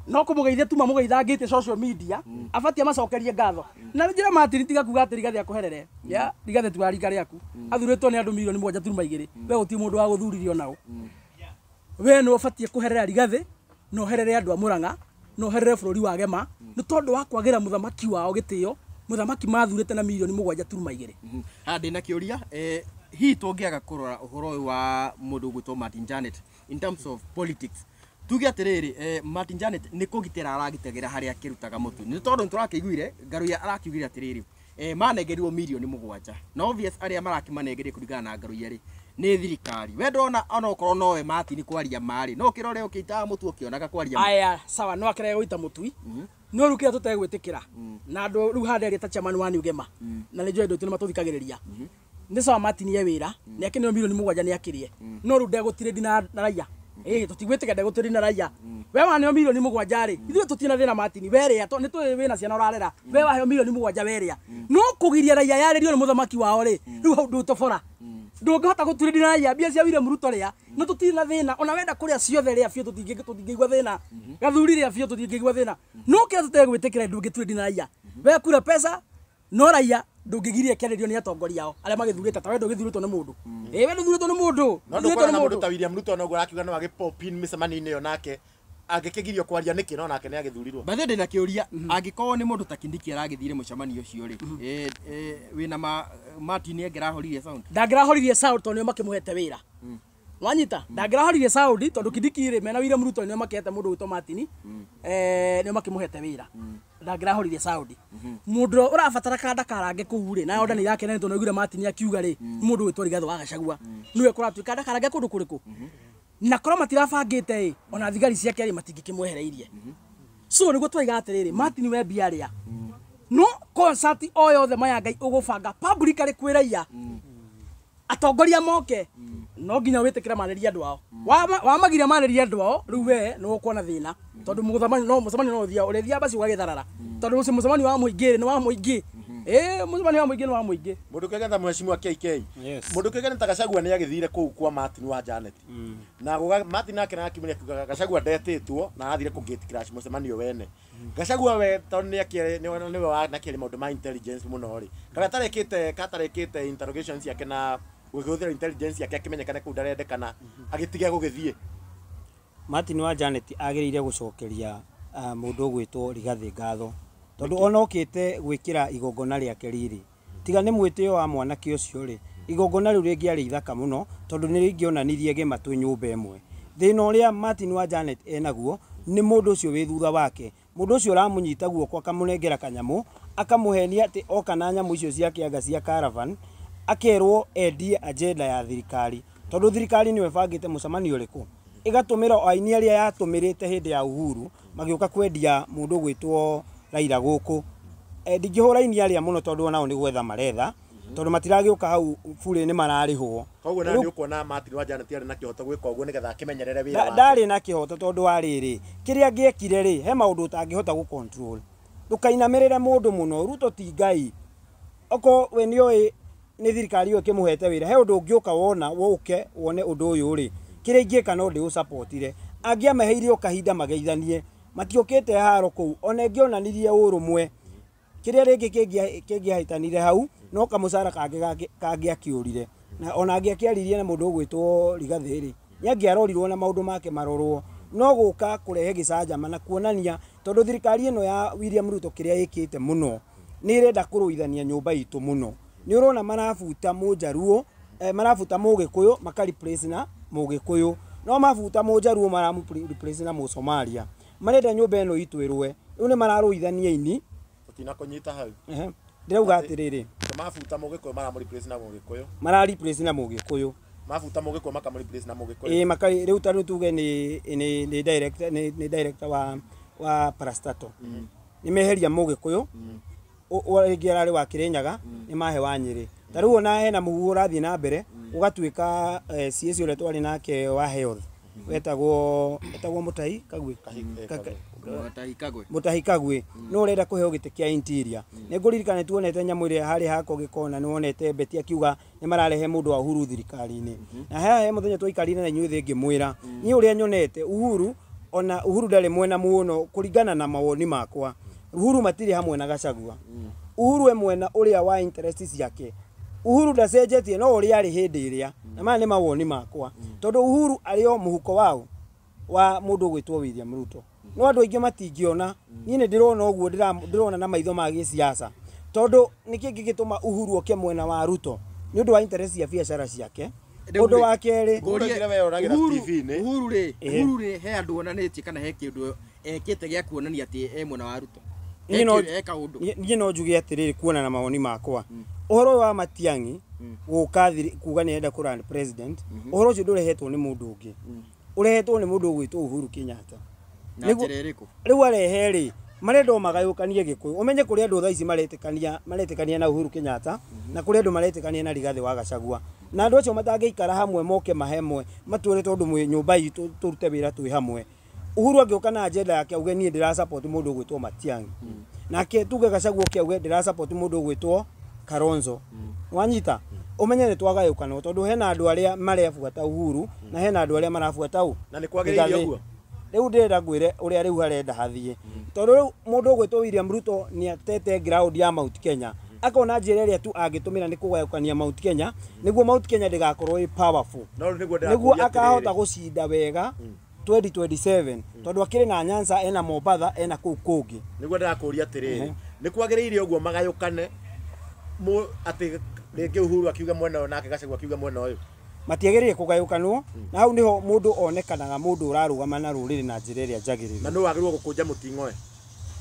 no kũmũgeithia tu mamũgeithangĩte social media, abatiĩ amacokerie ngatho. Na njĩra Martin tiga kuga atĩ Rigathĩ akũherere. Ya, Rigathĩ ti wa rika rĩaku. Athurĩtwo nĩ andũ 7.2 milioni. We gũtirĩ mũndũ wa gũthuririo nao. We nĩ ũbatiĩ kũherera Rigathĩ, na ũherere andũ a Murang'a, na ũherere bũrũri wa Gema, nĩ tondũ wa kwagĩra mũthamaki wao gĩtĩo, mũthamaki mathurĩte na 7.2 milioni. Haha ndĩna kĩũria, hihi tũngĩaga kũrora ũhoro ũyũ wa mũndũ ũgwĩtwo Martin Janet in terms of politics, tuge atĩrĩrĩ, Martin Janet nĩ kũgitĩra aragitagĩra harĩa akĩrutaga mũtu, nĩ tondũ nĩ tũrakĩiguire Ngaruiya arakiugire atĩrĩrĩ, manengerirwo 7 milioni na obvious arĩa marakĩmanengerie kũringana na Ngaruiya rĩ nĩ thirikari. We ndona onokorwo nowe Martin kwaria marĩ no ũkĩrore ũkĩitaga mũtu ũkĩonaga kwaria. Aya, sawa, no akĩrege gũita mũtui. No rĩu kĩrĩa tũtegwĩtĩkĩra na andũ rĩu handeria ta chairman wa New Gema na nĩ njũĩ andũ aitũ nĩ matũthikagĩrĩria, nĩ sawa Martin ye wĩra nĩ akĩneo 7 milioni nĩ akĩrĩe, no rĩu ndegũtirĩndi na raia. Ĩĩ, tũtigwĩtĩkĩra ndegũtirĩndi na raia. We waneo 7 milioni rĩ, ithuĩ tũtirĩ na thĩna Martin, we rĩa nĩ tũĩ wĩna ciana ũrarera, we waheo 7 milioni werĩa, no kũgiria raia yarĩrio nĩ mũthamaki wao rĩ, rĩu hau ndũtobora ndũngĩhota gũturĩria raia mbia cia William Ruto rĩa no tũtirĩ na thĩna. Ona wenda kũrĩa ciothe rĩa biũ, tũtingĩigua thĩna. Gathuri rĩa biũ, tũtingĩigua thĩna. No kĩrĩa tũtegwĩtĩkĩra, ndũngĩturĩria na raia. We kura pesa no raia ndũngĩgiria kĩarĩrio nĩ atongoria ao arĩa magĩthurĩte. Ta we ndũgĩthurĩtwo nĩ mũndũ, ĩĩ, we ndũthurĩtwo nĩ mũndũ. No Ndũthurĩtwo ndũkuona nĩ na mũndũ mũndũ ta William Ruto noguo arakiuga no agĩ pop in mĩcemanio-inĩ ĩyo, nake angĩkĩgirio kwaria nĩkĩ no nake nĩ agĩthurirwo? Bathe ndĩna kĩũria, angĩkorwo nĩ mũndũ ta Kindiki aragĩthire mũcemanio ũcio rĩ, wĩna ma Martin angĩrahoririe sound? Ndangĩrahoririe sound tondũ nĩo makĩmũhete wĩra. Wanyita? Ndangĩrahoririe sound tondũ Kindiki rĩ mena William Ruto nĩo makĩhete mũndũ wĩtwo Martin, nĩo makĩmũhete wĩra. Ndangĩrahoririe sound. Mũndũ ũrĩa ũrabatara kanda karange kũu rĩ na onda nĩ irakena nĩ tondũ nĩaiguire Martin akiuga rĩ, nĩ mũndũ wĩtwo Rigathĩ wa Gachagua, nĩwe kũratuĩka ndakarange kũndũ kũrĩkũ, na korwo matirabangĩte ĩ, ona thigari ciake rĩ matingĩkĩmwehereirie. So nĩguo twaiga atĩrĩrĩ, Martin we mbia rĩa, no concert o yothe maya Ngai ũgũbanga publicly kwĩ raia, atongoria moke, no nginya wĩtĩkĩre marĩrie andũ ao. Wamagiria marĩrie andũ ao, rĩu we nĩ ũkuona thĩna tondũ mũcemanio no mũcemanio no ũthiaga ũrĩthiaga basi ũgagĩtharara tondũ ũcio mũcemanio wa mũingĩ rĩ nĩ wa mũingĩ. Ĩĩ, mũcemanio wa mũingĩ nĩ wa mũingĩ. Mũndũ kĩgetha mheshimiwa KK. Yes. Mũndũ kĩgetha ta Gachagua nĩ agĩthire kũu kwa Martin wa Janet na guga Martin nake nake akiuga Gachagua ndetĩtwo na arathire kũ gate crash mũcemanio wene. Gachagua we tondũ nĩ akĩrĩ nĩwe wanakĩrĩ maũndũ ma intelligence mũno rĩ, kana katarekĩte interrogation ciake na gũhũthĩra intelligence yake akĩmenyekane kũu ndarendekana agĩtige gũgĩthiĩ. Martin wa Janet agĩrĩire gũcokeria mũndũ ũgwĩtwo Rigathĩ ngatho. Tondũ ona okĩte gwĩkĩra igongona rĩake riri. Tiga nĩ mwĩtĩo wa mwanake ũcio rĩ, igongona rĩu rĩngĩarĩ ithaka mũno tondũ nĩ rĩngĩonanirie gĩma twĩ nyũmba ĩmwe. Thĩna ũrĩa Martin wa Janet enaguo nĩ mũndũ ũcio wĩ thutha wake. Mũndũ ũcio ũramũnyita guoko akamũnengera kanyamũ, akamũhenia atĩ oka na nyamũ icio cia kĩanga cia caravan, akerwo endie agenda ya thirikari. Tondũ thirikari nĩyo ĩbangĩte mũcemanio ũrĩkũ. Ĩgatũmĩra o aini arĩa yatũmĩrĩte hĩndĩ ya Uhuru magĩũka kwendia mũndũ ũgwĩtwo Raila gũkũ. Ndingĩhũra aini arĩa mũno tondũ onao nĩ gwetha maretha, tondũ matiragĩũka hau burĩ nĩ mararĩhwo. Koguo nawe nĩ ũkuona Martin wa Janet arĩ na kĩhoto gwĩka ũguo nĩgetha akĩmenyerere wĩra wake. Ndarĩ na kĩhoto tondũ wa rĩrĩ, kĩrĩa angĩekire rĩ, he maũndũ ũtangĩhota gũ control. Ndũkainamĩrĩre mũndũ mũno, Ruto ti Ngai. Okorwo we nĩoĩ nĩ thirikari ĩyo ĩkĩmũhete wĩra, he ũndũ ũngĩũka wona, ũke wone ũndũ ũyũ rĩ, kĩrĩa ingĩka no ndĩũsupportire. Angĩameheire o kahinda mageithanie, matiũkĩte haro kũu, ona ĩngĩonanirie ũrũmwe. Kĩrĩa rĩngĩ kĩngĩahĩtanire hau, no kamũcara kangĩakĩũrire. Na ona angĩakĩaririe na mũndũ ũgwĩtwo Rigathĩ rĩ, nĩangĩarorirwo na maũndũ make marorwo. No gũka kũrehe gĩcanjama na kuonania, tondũ thirikari ĩno ya William Ruto kĩrĩa ĩkĩte mũno, nĩ ĩrenda kũrũithania nyũmba itũ mũno. Nĩ ũrona marabuta mũnjaruo, marabuta mũgĩkũyũ, maka replace na mũgĩkũyũ. No mabuta mũnjaruo maramũ replace na mũsomalia. Marenda nyũmba ĩno itũ ĩrũe. Rĩu nĩ mararũithania ini. Tũtinakũnyita hau. Ndĩrauga atĩrĩrĩ. Mabuta mũgĩkũyũ maramũ replace na mũgĩkũyũ. Mara replace na mũgĩkũyũ. Mabuta mũgĩkũyũ makamũ replace na mũgĩkũyũ. Ĩĩ, makari rĩu ta rĩu tuge nĩ director, nĩ director wa Parastatal. Nĩ meheria mũgĩkũyũ. Rĩngĩ ararĩ wa Kĩrĩnyaga, nĩ mahe wa Nyĩrĩ. Ta rĩu ona hena mũhuhu ũrathiĩ na mbere, ũgatuĩka CS ũrĩa twarĩ nake wa health. Wetagwo Mutahi Kagwe. Mutahi Kagwe. Mutahi Kagwe. No ũrenda kũheo gĩtĩ kĩa interior. Nĩ ngũririkana tuonete nyamũ ĩrĩa harĩ hakwa gĩkona, nĩ wonete Betty akiuga nĩ mararehe mũndũ wa Uhuru thirikari-inĩ. Na haha he mũthenya twaikarire na inyuĩ thĩ ngĩmwĩra, niĩ ũrĩa nyonete Uhuru, ona Uhuru ndarĩ mwena mũno kũringana na mawoni makwa. Uhuru matirĩ hamwe na Gachagua. Uhuru e mwena ũrĩa wa interest ciake. Uhuru ndacenjetie no ũrĩa arĩ hĩndĩ ĩrĩa. Na maya nĩ mawoni makwa. Tondũ Uhuru arĩ o mũhuko wao wa mũndũ ũgwĩtwo William Ruto. No andũ aingĩ matingĩona. Niĩ nĩ ndĩrona ũguo, ndĩrona na maitho ma gĩsiasa. Tondũ nĩkĩ kĩngĩtũma Uhuru oke mwena wa Ruto? Nĩ ũndũ wa interest cia biacara ciake. Ũndũ wa kerĩ, Uhuru rĩ, Uhuru rĩ, he andũ onanĩtie kana he kĩndũ ekĩte gĩa kuonania atĩ e mwena wa Ruto. Niĩ no njuge atĩrĩrĩ, kuona na mawoni makwa. Ũhoro ũyũ wa Matiang'i gũka kuga nĩ arenda kũ run president, ũhoro ũcio ndũrehetwo nĩ mũndũ ũngĩ. Ũrehetwo nĩ mũndũ ũgwĩtwo Uhuru Kenyatta. Na njĩra ĩrĩkũ? Rĩu arehe rĩ, marenda o magayũkanie Gĩkũyũ. Ũmenye kũrĩ andũ thaa ici maretĩkania na Uhuru Kenyatta, na kũrĩ andũ maretĩkania na Rigathĩ wa Gachagua. Na andũ acio matangĩikara hamwe moke mahemwe, matwĩre tondũ mwĩ nyũmba itũ tũrute wĩra twĩ hamwe. Uhuru angĩũka na agenda yake auge niĩ ndĩra support mũndũ ũgwĩtwo Matiang'i. Nake tuge Gachagua oke auge ndĩra support mũndũ ũgwĩtwo Kalonzo. Wanyita? Ũmenye nĩ twagayũkanwo tondũ hena andũ arĩa marebuata Uhuru na hena andũ arĩa marabuata ũ. Na nĩ kwagĩrĩire ũguo? Rĩu ndĩrenda ngwĩre ũrĩa rĩu harenda hathiĩ. Tondũ rĩu mũndũ ũgwĩtwo William Ruto nĩ atete ground ya Mount Kenya. Akona njĩra ĩrĩa tu angĩtũmĩra nĩ kũgayũkania Mount Kenya, nĩguo Mount Kenya ndĩgakorwo ĩ powerful. No rĩu nĩguo ndĩrakũria Nĩguo atĩrĩrĩ. akahota gũcinda wega 2027 tondũ akĩrĩ na Nyanza, ena Mombatha, ena kũu kũngĩ. Nĩguo ndĩrakũria atĩrĩrĩ, nĩ kwagĩrĩire ũguo magayũkane atĩ rĩngĩ Uhuru akiuga mwena ũyũ nake Gachagua akiuga mwena ũyũ? Matiagĩrĩire kũgayũkanwo, na hau nĩho mũndũ onekanaga mũndũ ũrarũgama na rũrĩrĩ na njĩra ĩrĩa njagĩrĩru. Na nũ wagĩrĩirwo gũkũnja mũting'oe?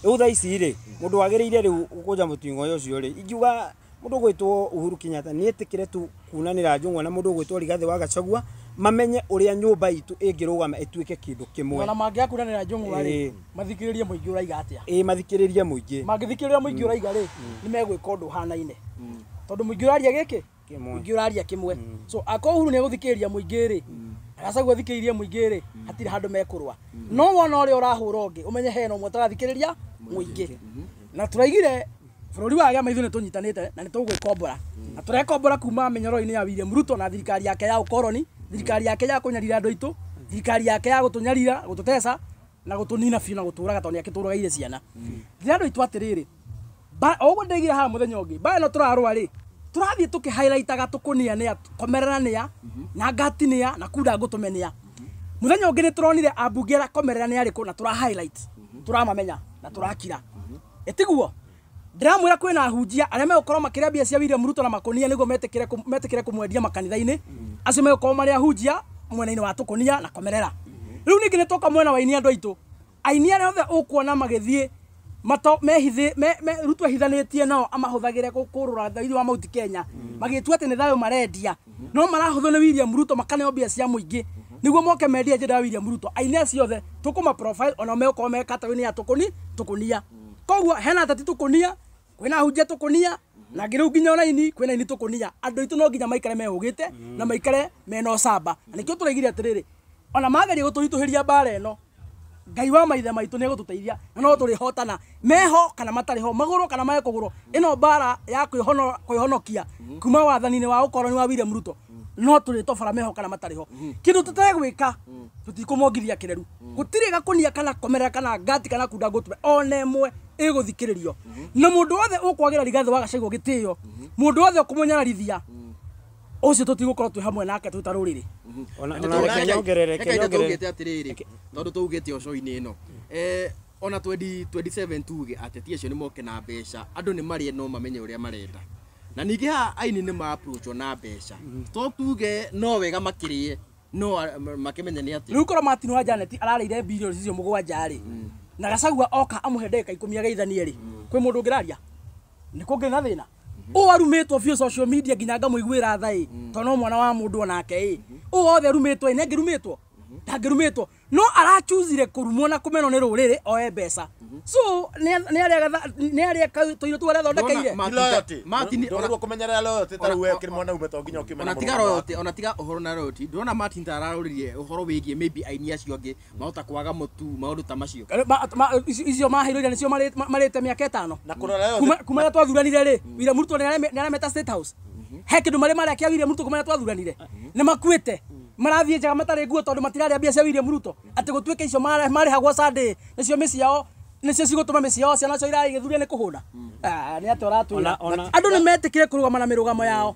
Rĩu thaa ici rĩ, mũndũ wagĩrĩire rĩu gũkũnja mũting'oe ũcio rĩ, ingiuga mũndũ ũgwĩtwo Uhuru Kenyatta nĩ etĩkĩre tu kunanĩra njũng'wa na mũndũ ũgwĩtwo Rigathĩ wa Gachagua, mamenye ũrĩa nyũmba itũ ĩngĩrũgama ĩtuĩke kĩndũ kĩmwe. Ona mangĩakunanĩra njũng'wa rĩ, mathikĩrĩrie mũingĩ ũraiga atĩa? Ĩĩ, mathikĩrĩrie mũingĩ. Mangĩthikĩrĩria mũingĩ ũraiga rĩ, nĩ megwĩka ũndũ ũhanaine. Tondũ mũingĩ ũraria gĩkĩ, mũingĩ ũraria kĩmwe. So akorwo Uhuru nĩ egũthikĩrĩria mũingĩ rĩ, Gachagua athikĩrĩrie mũingĩ rĩ, hatirĩ handũ mekũrũa. No wona ũrĩa ũrahũra ũngĩ, ũmenye hena ũmwe ũtarathikĩrĩria mũingĩ. Na tũraigire bũrũri wa gĩa maitho nĩ tũnyitanĩte na nĩ tũgwĩkombora. Na tũrekombora kuma mĩnyororo-inĩ ya William Ruto na thirikari yake ya ũkoroni, thirikari yake ya kũnyarira andũ aitũ, thirikari yake ya gũtũnyarira, gũtũteca na gũtũnina biũ na gũtũraga tondũ nĩ akĩtũragaire ciana. Ndĩra andũ aitũ atĩrĩrĩ, o ũguo ndĩigire haha mũthenya ũngĩ, mbara ĩno tũrarũa rĩ, tũrathiĩ tũkĩ highlightaga tũkũnia nĩa, komerera nĩa, na ngati nĩa, na kunda ngũtũme nĩa. Mũthenya ũngĩ nĩ tũronire ambunge arĩa komerera nĩ arĩkũ na tũra highlight, tũramamenya na tũrakira. Ĩtiguo ndĩramwĩra kwĩna ahunjia arĩa megũkorwo makĩrĩa mbia cia William Ruto na makũnia nĩguo metĩkĩre kũmwendia makanitha-inĩ. Acio megũkorwo marĩ ahunjia mwena-inĩ wa tũkũnia na komerera. Rĩu ningĩ nĩtwoka mwena wa aini andũ aitũ. Aini arĩa othe ũkuona magĩthiĩ mato mehithe Ruto ehithanĩtie nao amahũthagĩre kũrũra thĩinĩ wa Mount Kenya magĩtua atĩ nĩ thayũ marendia no marahũthwo nĩ William Ruto makaneo mbia cia mũingĩ nĩguo moke mendie agenda ya William Ruto. Aini acio othe tũkũma profile ona megũkorwo me category ya tũkũnia. Koguo hena ateti tũkũnia, kwĩna ahunjia tũkũnia, na ngĩ rĩu nginya ona aini kwĩna aini tũkũnia. Andũ aitũ no nginya maikare mehũgĩte na maikare mena ũcamba. Na nĩkĩo tũraigire atĩrĩrĩ, ona mageria gũtũritũhĩria mbara ĩno, Ngai wa maithe maitũ nĩ egũtũteithia na no tũrĩhotana meho kana matarĩ ho, magũrũ kana mekũgũrũ. Ĩno mbara ya kwĩhonokia kuma wathani-inĩ wa ũkoroni wa William Ruto no tũrĩtobora meho kana matarĩ ho. Kĩndũ tũtegwĩka tũtikũmongithia kĩreru. Gũtirĩ gakũnia kana komerera kana ngati kana kunda ngũtũme ona ĩmwe ĩgũthikĩrĩrio. Na mũndũ wothe ũkwagĩra Rigathĩ wa Gachagua gĩtĩo, mũndũ wothe ũkũmũnyararithia, ũcio tũtigũkorwo twĩ hamwe nake twĩ ta rũrĩrĩ. Ona nyongerere tũugĩte atĩrĩrĩ, tondũ tũugĩte ũco-inĩ ĩno ona 2027 tuge ateti acio nĩ moke na mbeca, andũ nĩ marĩe no mamenye ũrĩa marenda. Na ningĩ haha aini nĩ ma approach na mbeca, to tuge no wega makĩrĩe no makĩmenye nĩ atĩa. Rĩu korwo Martin wa Janet ararĩire bilioni icio 7 rĩ, na Gachagua oka amũhe ndagĩka 10 ageithanie rĩ, kwĩ mũndũ ũngĩraria? Nĩ kũngĩ na thĩna. Ũũ arumĩtwo biũ social media nginya ngamũiguĩra tha ĩ, tondũ no mwana wa mũndũ onake ĩ. Ũũ othe arumĩtwo ĩ, nĩ angĩrumĩtwo? Ndangĩrumĩtwo. No arachuzire kũrumwo na kũmenwo nĩ rũrĩrĩ oe mbeca. So nĩ arĩa tũirio tũu arethondekeire. Ndũgĩrĩirwo kũmenyerera loyalty ta rĩu we ũkĩrĩ mwanaume to nginya ũkĩmenya ona tiga royalty, ona tiga ũhoro na royalty. Ndũrona Martin ta ararũririe ũhoro wĩgiĩ maybe aini acio angĩ mahota kwaga mũtu maũndũ ta macio. Icio maheirwo ira nĩcio marĩte mĩaka 5. Na kũrora royalty Kuma rĩrĩa twathuranire rĩ, William Ruto nĩ arameta State House. He kĩndũ marĩ marĩa kĩa William Ruto kuma rĩrĩa twathuranire. Nĩ makuĩte. Marathiĩ njaga matarĩ nguo tondũ matirarĩa mbia cia William Ruto. Atĩ gũtuĩke icio marĩhagwo Sunday nĩcio mĩciĩ yao, nĩcio cigũtũma mĩciĩ yao ciana cio irarĩ igĩthuria nĩ kũhũna. Nĩ atĩa ũratwĩra? Andũ nĩ metĩkire kũrũgama na mĩrũgamo yao.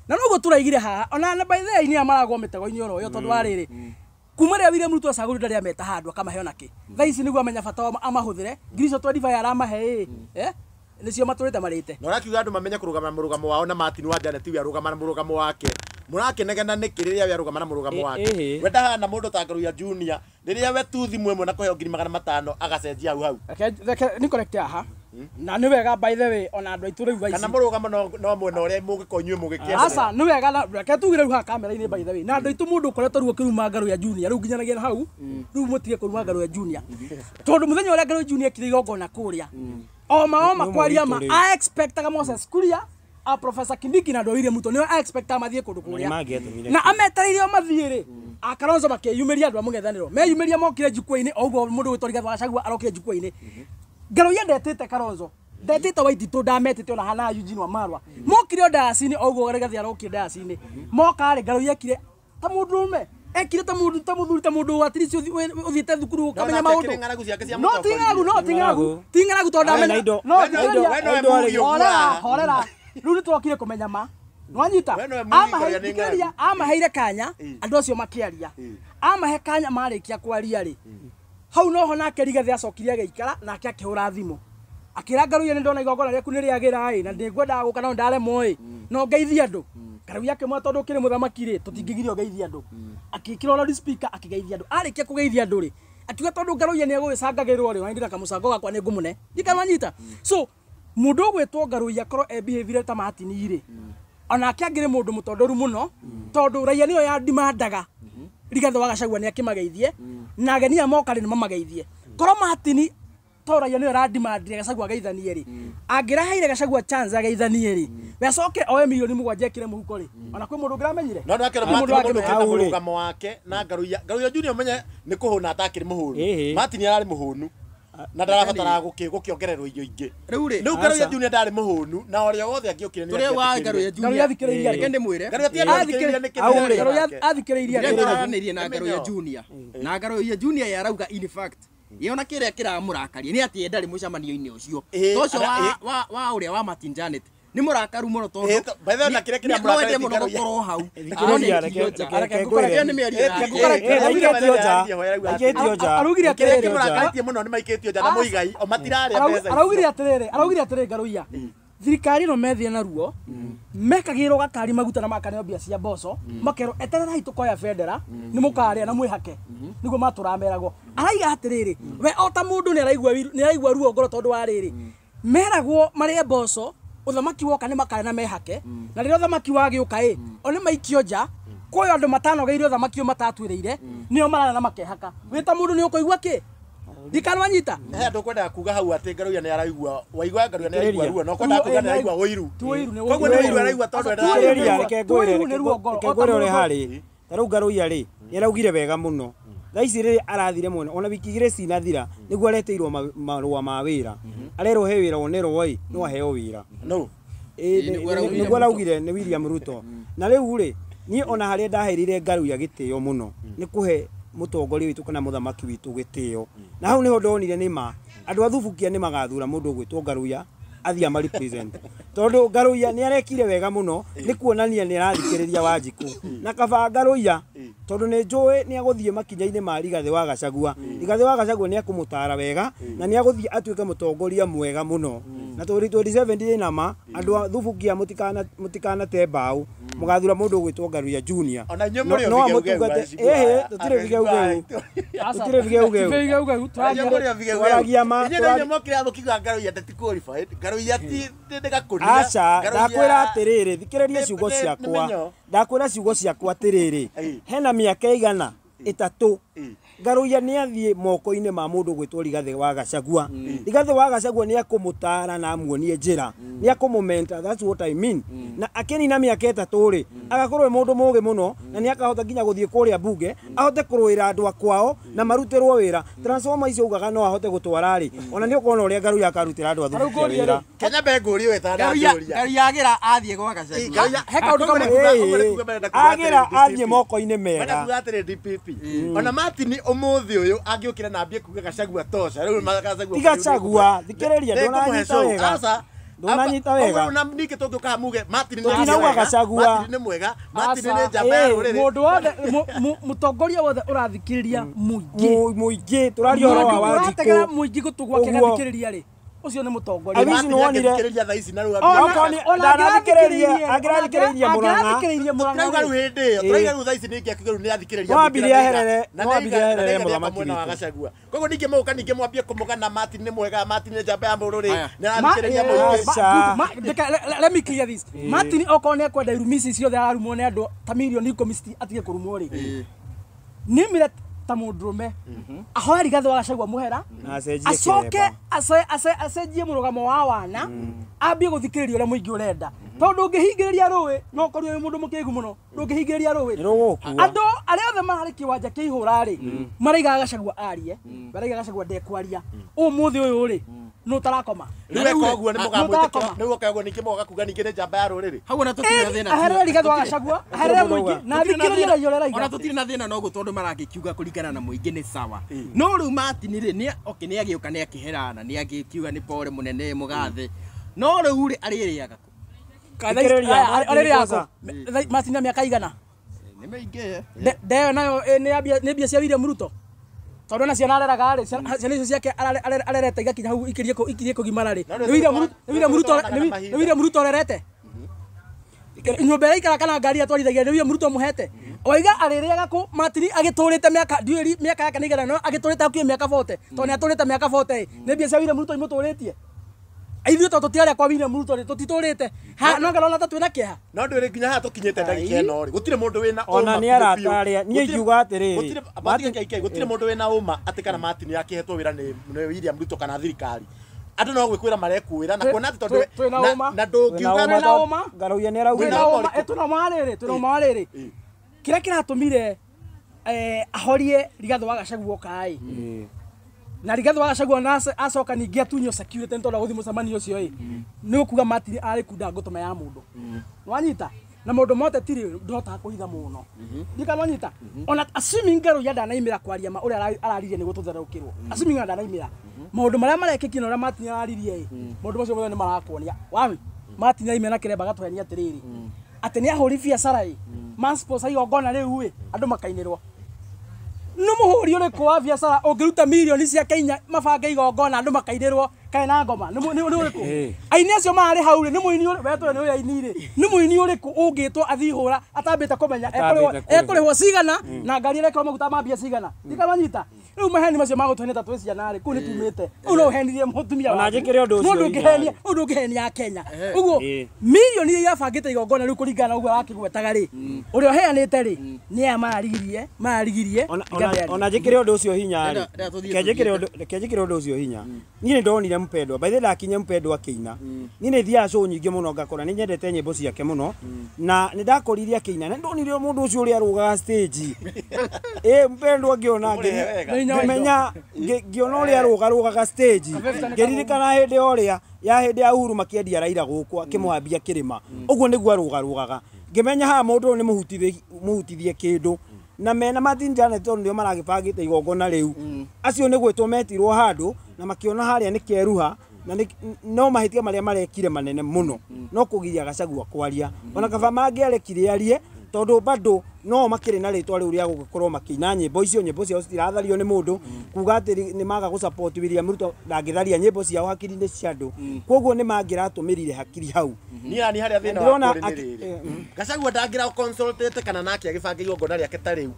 Na noguo tũraigire haha, ona na by the way nĩ maragwo mĩtego-inĩ oro ĩyo tondũ wa rĩrĩ. Kuma rĩrĩa William Ruto acagũrirwo ndarĩ ameta handũ akamahe ona kĩ. Thaa ici nĩguo amenya bata wa amahũthĩre. Ngiri icio 25 aramahe ĩ, nĩcio matũrĩte marĩte. Na ũrakiuga andũ mamenye kũrũgama na mũrũgamo wao na Martin wa Janet we arũgama na mũrũgamo wake. Mũrakenegena nĩkĩ rĩrĩa we arũgama na mũrũgamo wake? We ndahana mũndũ ta Ngaruiya Junior rĩrĩa we tu thimũ ĩmwe na kũheo ngiri 500 agacenjia hau hau. Reke nĩ correct haha. Na nĩ wega by the way ona andũ aitũ rĩu thaa ici. Kana mũrũgamo no mwena ũrĩa mũgĩkorwo inyuĩ mũgĩkĩenderea. Aca nĩ wega na reke tugire rĩu haha kamera-inĩ by the way. Na andũ aitũ mũndũ ũkoretwo rĩu ũkĩruma Ngaruiya Junior rĩu nginyanagia na hau rĩu mũtige kũruma Ngaruiya Junior. Tondũ mũthenya ũrĩa Ngaruiya Junior ekire igongona kũrĩa o ma kwaria ma I expectaga Moses Kuria a Professor Kindiki na andũ a William Ruto nĩo I expectaga mathiĩ kũndũ kũrĩa. Na ametereire o mathiĩ rĩ, a Kalonzo makĩyumĩria andũ a mũng'ethanĩro. Meyumĩria mokire jukwaa-inĩ o ũguo mũndũ ũgwĩtwo Rigathĩ wa Gachagua arokire jukwaa-inĩ. Ngaruiya ndetĩte Kalonzo, ndetĩte Waititũ, ndametĩte ona hana Eugene Wamalwa. Mokire o dayas-inĩ o ũguo Rigathĩ arokire dayas-inĩ. Moka rĩ, Ngaruiya ekire ta mũndũrũme, ekire ta mũndũ, ta mũthuri, ta mũndũ at least ũthiĩte thukuru ũkamenya maũndũ. No ti ng'aragu, no ti ng'aragu, ti ng'aragu tondũ ndamenya. No horera, horera. Rĩu nĩ twokire kũmenya ma. Nwanyita amaheire kanya andũ acio makĩaria. Amahe kanya marĩkia kwaria rĩ, hau noho nake Rigathĩ acokire agĩikara nake akĩhũra thimũ. Akĩra Ngaruiya nĩ ndona igongona rĩaku nĩ rĩagĩra ĩ, na ndĩngwendaga gũka no ndaremwo ĩ, no ngeithie andũ. Ngaruiya akĩmwĩra tondũ ũkĩrĩ mũthamaki rĩ, tũtingĩgirio ngeithie andũ. Akĩĩkĩra loudspeaker akĩgeithia andũ. Arĩkia kũgeithia andũ rĩ, akiuga tondũ Ngaruiya nĩ egũgĩcangagĩrwo rĩ, ona ndĩna kamũcango gakwa nĩ ngũmũne. Ndikananyita. So mũndũ ũgwĩtwo Ngaruiya akorwo e behavior ta Martin rĩ, onake angĩrĩ mũndũ mũtondoru mũno, tondũ raia nĩyo yandimandaga Rigathĩ wa Gachagua nĩ akĩmageithie, na ageni aya moka rĩ nĩ mamageithie. Korwo Martin to raia nĩyo ĩrandimandire Gachagua ageithanie rĩ, angĩraheire Gachagua chance ageithanie rĩ, we acoke oe milioni 7 ekĩre mũhuko rĩ, ona kwĩ mũndũ ũngĩramenyire. No nĩwakĩona Martin mũndũ ũkĩrĩ na mũrũgamo wake na Ngaruiya. Ngaruiya Junior ũmenye nĩ kũhũna atakĩrĩ mũhũnu. Martin ararĩ mũhũnu na ndarabatara gũkĩongererwo irio ingĩ. Rĩu rĩ, rĩu Ngaruiya Junior ndarĩ mũhũnu na ũrĩa wothe angĩokire nĩ tũrĩa wa Ngaruiya Junior athikĩrĩirie. Reke ndĩmwĩre. Ngaruiya ti athikĩrĩirie nĩ kĩrĩa. Ngaruiya athikĩrĩirie. Ndĩraranĩrie na Ngaruiya Junior. Na Ngaruiya Junior yarauga in fact yona kĩrĩa kĩramũrakaria nĩ atĩ ye ndarĩ mũcemanio-inĩ ũcio. To ũcio wa ũrĩa wa Martin Janet Nĩ mũrakaru mũno tondũ By the way, na kĩrĩa kĩrĩa mũrakarĩtie mũrakarĩtie mũno gũkorwo hau. Thikĩrĩria, reke ngwĩre. Nĩ mĩario yake. Aikĩtio nja. Aikĩtio nja. Araugire Kĩrĩa atĩrĩrĩ. kĩmũrakarĩtie mũno nĩ maikĩtio nja na Muigai o matirarĩa mbeca icio. Araugire atĩrĩrĩ Ngaruiya, thirikari ĩno methie na ruo mekagĩrwo gakari maguta na makaneo mbia cia mboco, makerwo etererai tũkoya bendera nĩ mũkarĩa na mwĩhake nĩguo matũrameragwo. Araiga atĩrĩrĩ, we o ta mũndũ nĩ araigua ruo ngoro tondũ wa rĩrĩ meragwo marĩe mboco, ũthamaki woka nĩ makarĩa na mehake, na rĩrĩa ũthamaki wagĩũka ĩ o nĩ maikio nja kwĩ andũ matanogeire ũthamaki ũyũ matatuĩrĩire nĩo mararĩa na makehaka. Wĩ ta mũndũ nĩ ũkũigua kĩ ndikanwanyita. He andũ kwendaga kuga hau atĩ Ngaruiya nĩ araigua, waigua Ngaruiya nĩ araigua ruo, no kwendaga kuga nĩ araigua ũiru. Ti ũiru, nĩ Koguo nĩ ũiru araigua tondũ endaga Thikĩrĩria, reke ngwĩre, Ũiru nĩ ruo ngoro, reke ngwĩre ũrĩa harĩ. Ta rĩu Ngaruiya rĩ, nĩ araugire wega mũno. Thaa ici rĩrĩ arathire mwena, ona wiki igĩrĩ cinathira, nĩguo areteirwo marũa ma wĩra. Arerwo he wĩra wonerwo ĩ, no aheo wĩra. No. Nĩguo araugire nĩ William Ruto. Na rĩu rĩ, niĩ ona harĩa ndaheirire Ngaruiya gĩtĩo mũno, nĩ kũhe mũtongoria witũ kana mũthamaki witũ gĩtĩo. Na hau nĩho ndonire nĩ ma, andũ a Thubukia nĩ magathura mũndũ ũgwĩtwo Ngaruiya athiĩ ama represent. Tondũ Ngaruiya nĩ arekire wega mũno, nĩ kuonania nĩ arathikĩrĩria Wanjikũ. Na kaba Ngaruiya, tondũ nĩ njũĩ nĩ agũthiĩ makinya-inĩ ma Rigathĩ wa Gachagua. Rigathĩ wa Gachagua nĩ akũmũtara wega, na nĩ agũthiĩ atuĩke mũtongoria mwega mũno. Na 2027 ndirĩ na ma, andũ a Thubukia mũtikanate mbaũ, mũgathura mũndũ ũgwĩtwo Ngaruiya Junior. Ona inyuĩ mũrĩ o No vigeugeu, amũtungate. Wanjikũ. Ĩhĩ, tũtirĩ vigeugeu. Tũtirĩ vigeugeu. Vigeugeu, Inyuĩ mũrĩ o vigeugeu. Twaragia ma- Inyuĩ na inyuĩ mokire haha mũkiuga Ngaruiya ndati qualified. Ngaruiya ti nĩ gakũnia. Aca, Ngaruiya- ndakwĩra atĩrĩrĩ, thikĩrĩria ciugo nĩ ciakwa. mĩnyoo. Ndakwĩra ciugo ciakwa atĩrĩrĩ, hena mĩaka ĩigana ĩtatũ Ngaruiya nĩ athiĩ moko-inĩ ma mũndũ ũgwĩtwo Rigathĩ wa Gachagua. Rigathĩ wa Gachagua nĩ akũmũtara na amuonie njĩra, nĩ akũmũmenta, that's what I mean. Na akĩnina mĩaka ĩtatũ rĩ, agakorwo e mũndũ mũgĩ mũno na nĩ akahota nginya gũthiĩ kũrĩa mbunge, ahote kũrũĩra andũ a kwao na marutĩrwo wĩra. Transformer icio ugaga no ahote gũtwara rĩ, ona nĩ ũkuona ũrĩa Ngaruiya akarutĩra andũ a Thubukia wĩra. Kenya mbe ngũrie wĩ Ngaruiya tananjũria. agĩra athiĩ gwa Gachagua. He kaũndũ kamwe. Agĩra athiĩ moko-inĩ Mena mega. kuga atĩrĩ DPP. Ona Martin ũmũthĩ ũyũ angĩũkĩra na ambie kuga Gachagua tosha. Rĩu Gachagua. Ti Gachagua, thikĩrĩria, ndũnanyita wega. Aca. Ndũnanyita wega. Ũguo na ningĩ tũngĩũka muge Martin nĩ Tũtinauga mwega, Gachagua. Martin nĩ mwega, Martin nĩ njamba ya rũrĩrĩ. Mũndũ wothe mũtongoria wothe ũrathikĩrĩria mũingĩ, Mũingĩ tũraria ũhoro wa ũrategera Wanjikũ. mũingĩ gũtũ gwake Ũguo. gathikĩrĩria rĩ, ũcio nĩ mũtongoria. Abi- Martin nĩ wonire- angĩthikĩrĩria thaa ici na rĩu Ona- ambie- Okorwo nĩ- ona ndanathikĩrĩria- angĩrathikĩrĩirie Mũrang'a. angĩrathikĩrĩirie Mũrang'a Tũtirauga rĩ. rĩu hĩndĩ ĩyo, tũrauga rĩu thaa ici ningĩ akiuga rĩu nĩ athikĩrĩria No mũingĩ ambirie na nĩaiga- eherere- na no ambirie nĩaiga- na eherere nĩaiga mũthamaki mwena wa witũ. Gachagua. Koguo ningĩ mũgũka ningĩ mwambie kũmũgana Martin nĩ mwega, Martin nĩ njamba ya rũrĩrĩ, Aya. nĩ arathikĩrĩria mũingĩ. Aca. Let me clear this. Martin okorwo nĩ ekwenda irumi ici ciothe ararumwo nĩ andũ ta mirioni 10 atige kũrumwo rĩ, nĩmire ta mũndũrũme ahoe Rigathĩ wa Gachagua mũhera, Na acenjie acoke kĩremba. acenjie mũrũgamo wa wana, ambie gũthikĩrĩria ũrĩa mũingĩ ũrenda, tondũ ũngĩhingĩrĩria rũĩ no ũkorwo wĩ mũndũ mũkĩgu mũno, ndũngĩhingĩrĩria rũĩ. Nĩ rũgũkua. Andũ arĩa othe mararĩ kĩwanja kĩa ihũra rĩ, maraigaga Gachagua arie, maraigaga Gachagua ndekwaria. Ũmũthĩ ũyũ rĩ, nũ ũtarakoma? Rĩu eka ũguo nĩ mũgamwĩtĩkĩra, Mũtakoma. rĩu eka ũguo ningĩ mũgoka kuga ningĩ nĩ njamba ya rũrĩrĩ. Hau ona tũtirĩ na thĩna. Aherere Rigathĩ wa Gachagua, aherere mũingĩ na athikĩrĩrie raia ũrĩa Ona araiga. tũtirĩ na thĩna noguo tondũ maragĩkiuga kũringana na mũingĩ nĩ sawa. No rĩu Martin rĩ, nĩ okay nĩ agĩũka nĩ akĩherana, nĩ agĩkiuga nĩ pore mũnene mũgathe. No rĩu rĩ arĩrĩaga kũ? Thikĩrĩria, Martin Arĩrĩaga kwanza. kũ? Martin na mĩaka igana? Nĩ mĩingĩ. Ndeo nayo nĩ mbia cia William Ruto, tondũ ona ciana areraga rĩ, ciana icio ciake arerete igakinya hau ikirie kũgimara rĩ, No, nĩ William Ruto- nĩ William Ruto tũranaga na mahinda. nĩ William Ruto arerete nyũmba ĩrĩa aikaraga kana ngari atwarithagia nĩ William Ruto mũhete. Waiga arĩrĩaga kũ? Martin agĩtũrĩte mĩaka ndiũĩ mĩaka yake nĩ igana, no agĩtũrĩte hakuhĩ mĩaka 40, tondũ nĩ atũrĩte mĩaka 40 ĩ, nĩ mbia cia William Ruto imũtũrĩtie. Ithuĩ tondũ tũtiarĩa kwa William Ruto rĩ, tũtitũrĩte. No ngerona ta twĩna kĩeha. No ndwĩrĩ nginya haha tũkinyĩte ndagĩka ĩno rĩ, gũtirĩ mũndũ wĩna Ona ũma nĩ biũ arata biũ. arĩa, niĩ Gũtirĩ- ingiuga atĩrĩrĩ, gũtirĩ KK, gũtirĩ mũndũ wĩna ũma atĩ kana Martin akĩhetwo wĩra nĩ William Ruto kana thirikari. Andũ no gwĩkwĩra marekwĩra na kuona atĩ tondũ Twĩna na- ũma. na ndũngiuga Twĩna ũma. Ngaruiya nĩ araugire. Twĩna ũma, twĩna ũma wa rĩrĩ, twĩna ũma wa rĩrĩ. Kĩrĩa kĩratũmire ahorie Rigathĩ wa Gachagua oka ĩ, na Rigathĩ wa Gachagua na acoka ningĩ atunywo security nĩ tondũ wa gũthiĩ mũcemanio ũcio ĩ, nĩ ũkuga Martin arĩ kunda ngũtũma ya mũndũ. Nĩwanyita? Na maũndũ ma ũteti rĩ, ndũhotaga kũhitha mũno. Ndikana wanyita? Ona assuming Ngaruiya ndanaimĩra kwaria ma ũrĩa araririe nĩguo tũtherũkĩrwo. Assuming ndanaimĩra. Maũndũ marĩa marekĩkire na ũrĩa Martin araririe ĩ, maũndũ macio mothe nĩ marakuonia. Wami? Martin aime na kĩremba gatũhenia atĩrĩrĩ atĩ nĩ ahũri biacara ĩ masponsor igongona rĩu ĩ andũ makainĩrwo. Nĩ mũhũri ũrĩkũ wa biacara ũngĩruta mirioni ciake inya mabange igongona andũ makainĩrwo kaĩ na ngoma? Nĩ ũrĩkũ aini acio marĩ hau rĩ? Nĩ mũini wetwo nĩ ũyũ aini rĩ, nĩ mũini ũrĩkũ ũngĩtwo athiĩ hũra atambĩte kũmenya ekũrĩhwo cigana na ngari ĩrekĩrwo maguta ma mbia cigana? Ndikamanyita rĩu maheni macio magũtũhenia ta twĩ ciana rĩ, kũu nĩ tumĩte ũũ no ũhenirie mũtumia waku. Ũndũ ũngĩhenia Kenya ũguo mirioni iria irabangĩte igongona rĩu kũringana na ũguo arakĩgwetaga rĩ, ũrĩa ũheanĩte rĩ, nĩ aya mararigirie ona njĩkĩre ũndũ ũcio hinya rĩ, reke njĩkĩre ũndũ ũcio hinya. Niĩ nĩ ndonire mpendwa by the way, ndakinya mpendwa akĩina. Niĩ nĩ thiaga show nyingĩ mũno ngakora nĩ nyendete nyĩmbo ciake mũno, na nĩ ndakoririe akĩina na ndonire mũndũ ũcio ũrĩa arũgaga stage ĩ mpendwa ngĩona ngĩmenya ngĩona ũrĩa arũgarũgaga stage ngĩririkana hĩndĩ ũrĩa ya hĩndĩ ya Uhuru makĩendia Raila gũkũ akĩmũhambia kĩrĩma ũguo nĩguo arũgarũgaga, ngĩmenya haha mũndũ ũyũ nĩ mũhutithie kĩndũ na mena Martin Janet tondũ nĩo maragĩbangĩte igongona rĩu. Acio nĩ gwĩtwo metirwo handũ na makĩona harĩa nĩ keruha na no mahĩtia marĩa marekire manene mũno no kũgiria Gachagua kwaria, ona kaba mangĩarekire arie tondũ bado no makĩrĩ na rĩtwa rĩu rĩa gũgĩkorwo makĩina nyĩmbo icio. Nyĩmbo ciao citirathario nĩ mũndũ kuga atĩ nĩ maga gũ-support William Ruto ndangĩtharia nyĩmbo ciao hakiri-inĩ cia andũ, koguo nĩ mangĩratũmĩrire hakiri hau. Niĩ nani harĩa thĩna Ndĩrona wakwa ũrĩ nĩ rĩrĩ, Gachagua ndangĩra consultate kana nake agĩbanga igongona rĩake ta rĩu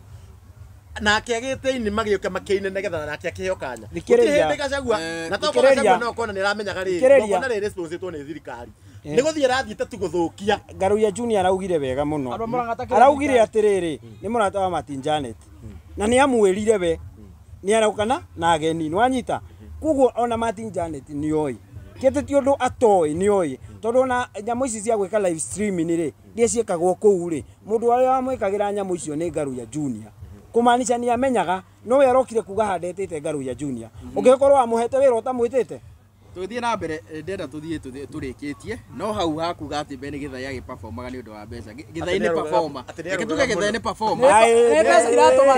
nake agĩte ini magĩũke makĩine nĩgetha nake akĩheo kanya. Thikĩrĩria. Gũtirĩ hĩndĩ Gachagua na to Thikĩrĩria. Gachagua no kona nĩ aramenyaga rĩrĩ Thikĩrĩria. igongona rĩrĩ sponsored nĩ thirikari, nĩ gũthiĩ arathiĩte tu gũthũkia. Ngaruiya Junior araugire wega mũno. Andũ a Murang'a ta kĩrĩa Araugire thirikari. atĩrĩrĩ, nĩ mũrata wa Martin Janet na nĩ amwĩrire we nĩ araukana na ageni nĩwanyita, koguo ona Martin Janet nĩoĩ kĩtĩ ti ũndũ atoĩ, nĩoĩ tondũ ona nyamũ ici cia gwĩka live streaming rĩ, iria ciĩkagwo kũu rĩ, mũndũ ũrĩa wamwĩkagĩra nyamũ icio nĩ Ngaruiya Junior, kũmaanisha nĩ amenyaga no we arokire kuga handetĩte Ngaruiya Junior ũngĩkorwo wamũhete wĩra ũtamwĩtĩte. Tũgĩthiĩ na mbere, ndĩrenda tũthiĩ tũrĩkĩtie no hau hakuga atĩ Ben Gĩthai agĩperformaga nĩ ũndũ wa mbeca. Gĩthai nĩ performer, atĩ nĩ reke tuge arũgaga Gĩthai mũno. nĩ performer. Nĩ mbeca iratũma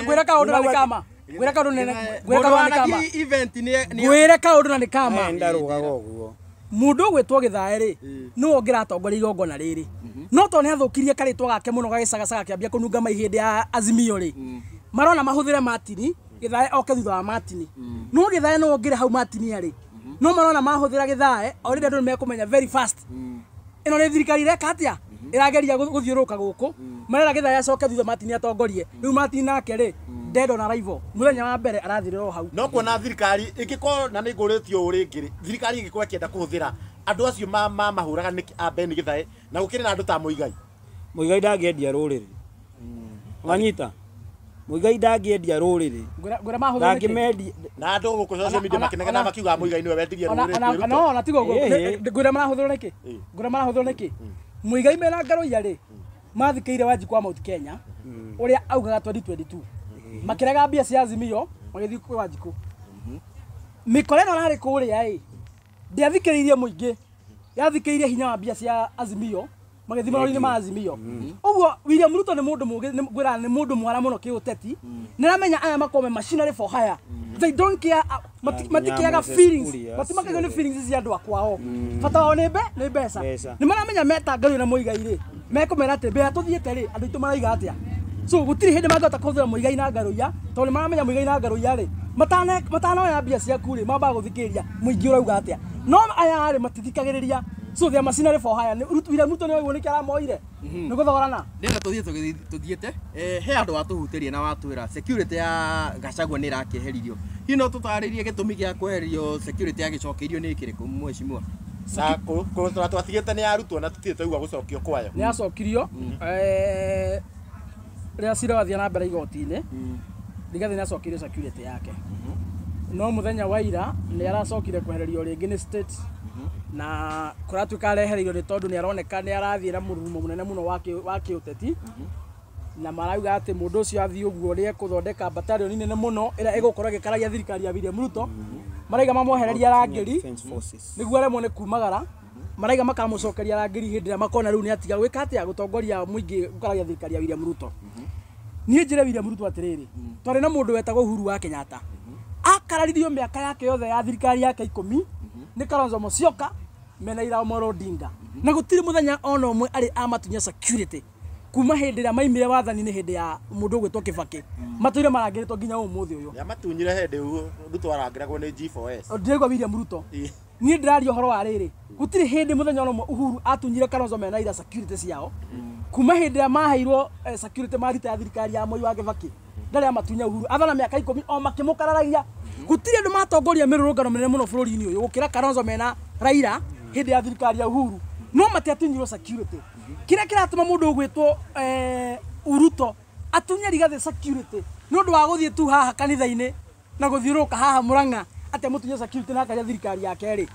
ngwĩre kaũndũ na nĩ kama, ngwĩre kaũndũ nĩ ngwĩre Mũndũ kaũndũ na nĩ kama wanathiĩ event nĩ ngwĩre kaũndũ na nĩ kama. Ndarũgaga ũguo. Mũndũ ũgwĩtwo Gĩthae rĩ, nĩwe ũngĩratongoria igongona rĩrĩ, no tondũ nĩ athũkirie karĩtwa gake mũno gagĩcagacaga kĩambia kũnunga mai hĩndĩ ya Azimio rĩ, marona mahũthĩre Martin Gĩthae oke thutha wa Martin, no Gĩthae nĩwe ũngĩrĩ hau Martin arĩ, no marona mahũthĩra Gĩthae already andũ nĩ mekũmenya very fast ĩno nĩ thirikari ĩreka atĩa, ĩrageria gũthiũrũrũka gũkũ, marera Gĩthae acoke thutha Martin atongorie. Rĩu Martin nake rĩ, dead on arrival, mũthenya wa mbere arathirĩra o hau. No kuona thirikari ĩngĩkorwo na nĩ ngũrĩtio ũũ rĩngĩ rĩ, thirikari ĩngĩkorwo ĩkĩenda kũhũthĩra andũ acio mamahũraga nĩkĩ a Ben Gĩthae na gũkĩrĩ na andũ ta Mũigai? Mũigai ndangĩendia rũrĩrĩ, wanyita? Mũigai ndangĩendia rũrĩrĩ. Ngwĩra mahũthĩra nĩkĩ? Ndangĩmendia. Na andũ gũkũ social media makĩnegena makiuga Mũigai nĩwe wendirie rũrĩrĩ kwĩ Ruto. No ona tigo Ĩĩ. ngwĩra marahũthĩrwo nĩkĩ, ngwĩra marahũthĩrwo nĩkĩ. Mũigai mena Ngaruiya rĩ, mathikĩire Wanjikũ wa Mount Kenya ũrĩa augaga 2022 makĩrega mbia cia Azimio magĩthiĩ kwĩ Wanjikũ. Mĩkora ĩno ĩrarĩ kũrĩa ĩ ndĩathikĩrĩirie mũingĩ, yathikĩrĩirie hinya wa mbia cia Azimio magĩthiĩ marori-inĩ ma Azimio. Ũguo William Ruto nĩ mũndũ mũgĩ, ngwĩra nĩ mũndũ mwara mũno kĩũteti, nĩ aramenya aya makorwo me machinery for hire, they don't care, matikĩaga Moses feelings, Kuria, matimakagio nĩ ciothe. feelings cia andũ a kwao, bata wao nĩ nĩ mbeca. Mbeca. Nĩ maramenya meta Ngaruiya na Mũigai rĩ, mekũmera atĩ mbea tũthiĩte rĩ, andũ aitũ maraiga atĩa, so gũtirĩ hĩndĩ mangĩhota kũhũthĩra Mũigai na Ngaruiya tondũ nĩ maramenya Mũigai na Ngaruiya rĩ, matanoya mbia ciaku rĩ, mambaga gũthikĩrĩria mũingĩ ũrauga atĩa, no aya rĩ matithikagĩrĩria, so they are machinery for hire. William Ruto nĩ waigua nĩkĩ aramoire nĩ gũthogorana. Ndĩrenda tũthiĩ tũthiĩte, he andũ watũhutĩria na watwĩra security ya Gachagua nĩ ĩrakĩeheririo, hihi no tũtarĩrie gĩtũmi gĩa kweherio security yagĩcokeirio nĩ kĩrĩkũ, mheshimiwa? Na kũrutwo twatigĩte nĩ arutwo na tũtirĩ twaigua gũcokio kwayo. Nĩ acokirio rĩrĩa cira wathiĩ na mbere igoti-inĩ, Rigathĩ nĩ acokirie security yake, no mũthenya wa ira nĩ aracokire kwehererio rĩngĩ nĩ state, na kũratuĩka arehereirio nĩ tondũ nĩ aroneka nĩ arathiĩ na mũrurumo mũnene mũno wa kĩũteti, na marauga atĩ mũndũ ũcio athiĩ ũguo nĩ ekũthondeka batalioni nene mũno ĩrĩa ĩgũkorwo ĩgĩkaragia thirikari ya William Ruto. Maraiga mamwehereria arangĩri Defense Forces. Nĩguo aremwo nĩ kumagara, maraiga makamũcokeria arangĩri hĩndĩ ĩrĩa makona rĩu nĩ atiga gwĩka atĩa, gũtongoria mũingĩ gũkaragia thirikari ya William Ruto. Niĩ njĩre William Ruto atĩrĩrĩ, twarĩ na mũndũ wetagwo Uhuru wa Kenyatta, akararirio mĩaka yake yothe ya thirikari yake 10 nĩ Kalonzo Musyoka. mena Raila Amolo Odinga na gũtirĩ mũthenya ona ũmwe arĩ amatunya security kuma hĩndĩ ĩrĩa maimire wathani-inĩ hĩndĩ ya mũndũ ũgwĩtwo Kibaki matũire marangĩrĩtwo nginya ũmũthĩ ũyũ. Nĩamatunyire hĩndĩ Ruto arangĩragwo nĩ G4S. Ndĩraigua William Ruto, niĩ ndĩraria ũhoro wa rĩrĩ, gũtirĩ hĩndĩ mũthenya ona ũmwe Uhuru atunyire Kalonzo mena Raila security ciao kuma hĩndĩ ĩrĩa maheirwo security marita ya thirikari ya Moi wa Kibaki, ndarĩ amatunya Uhuru athana mĩaka 10 o makĩmũkararagia. Gũtirĩ andũ matongoria mĩrũrũngano mĩnene mũno bũrũri-inĩ ũyũ gũkĩra Kalonzo mena Raila hĩndĩ ya thirikari ya Uhuru, no matiatunyirwo security. Kĩrĩa kĩratũma mũndũ ũgwĩtwo Ruto atunye Rigathĩ security nĩ ũndũ wa gũthiĩ tu haha kanitha-inĩ na gũthiũrũrũka haha Murang'a atĩ amũtunye security na akaria thirikari yake rĩ,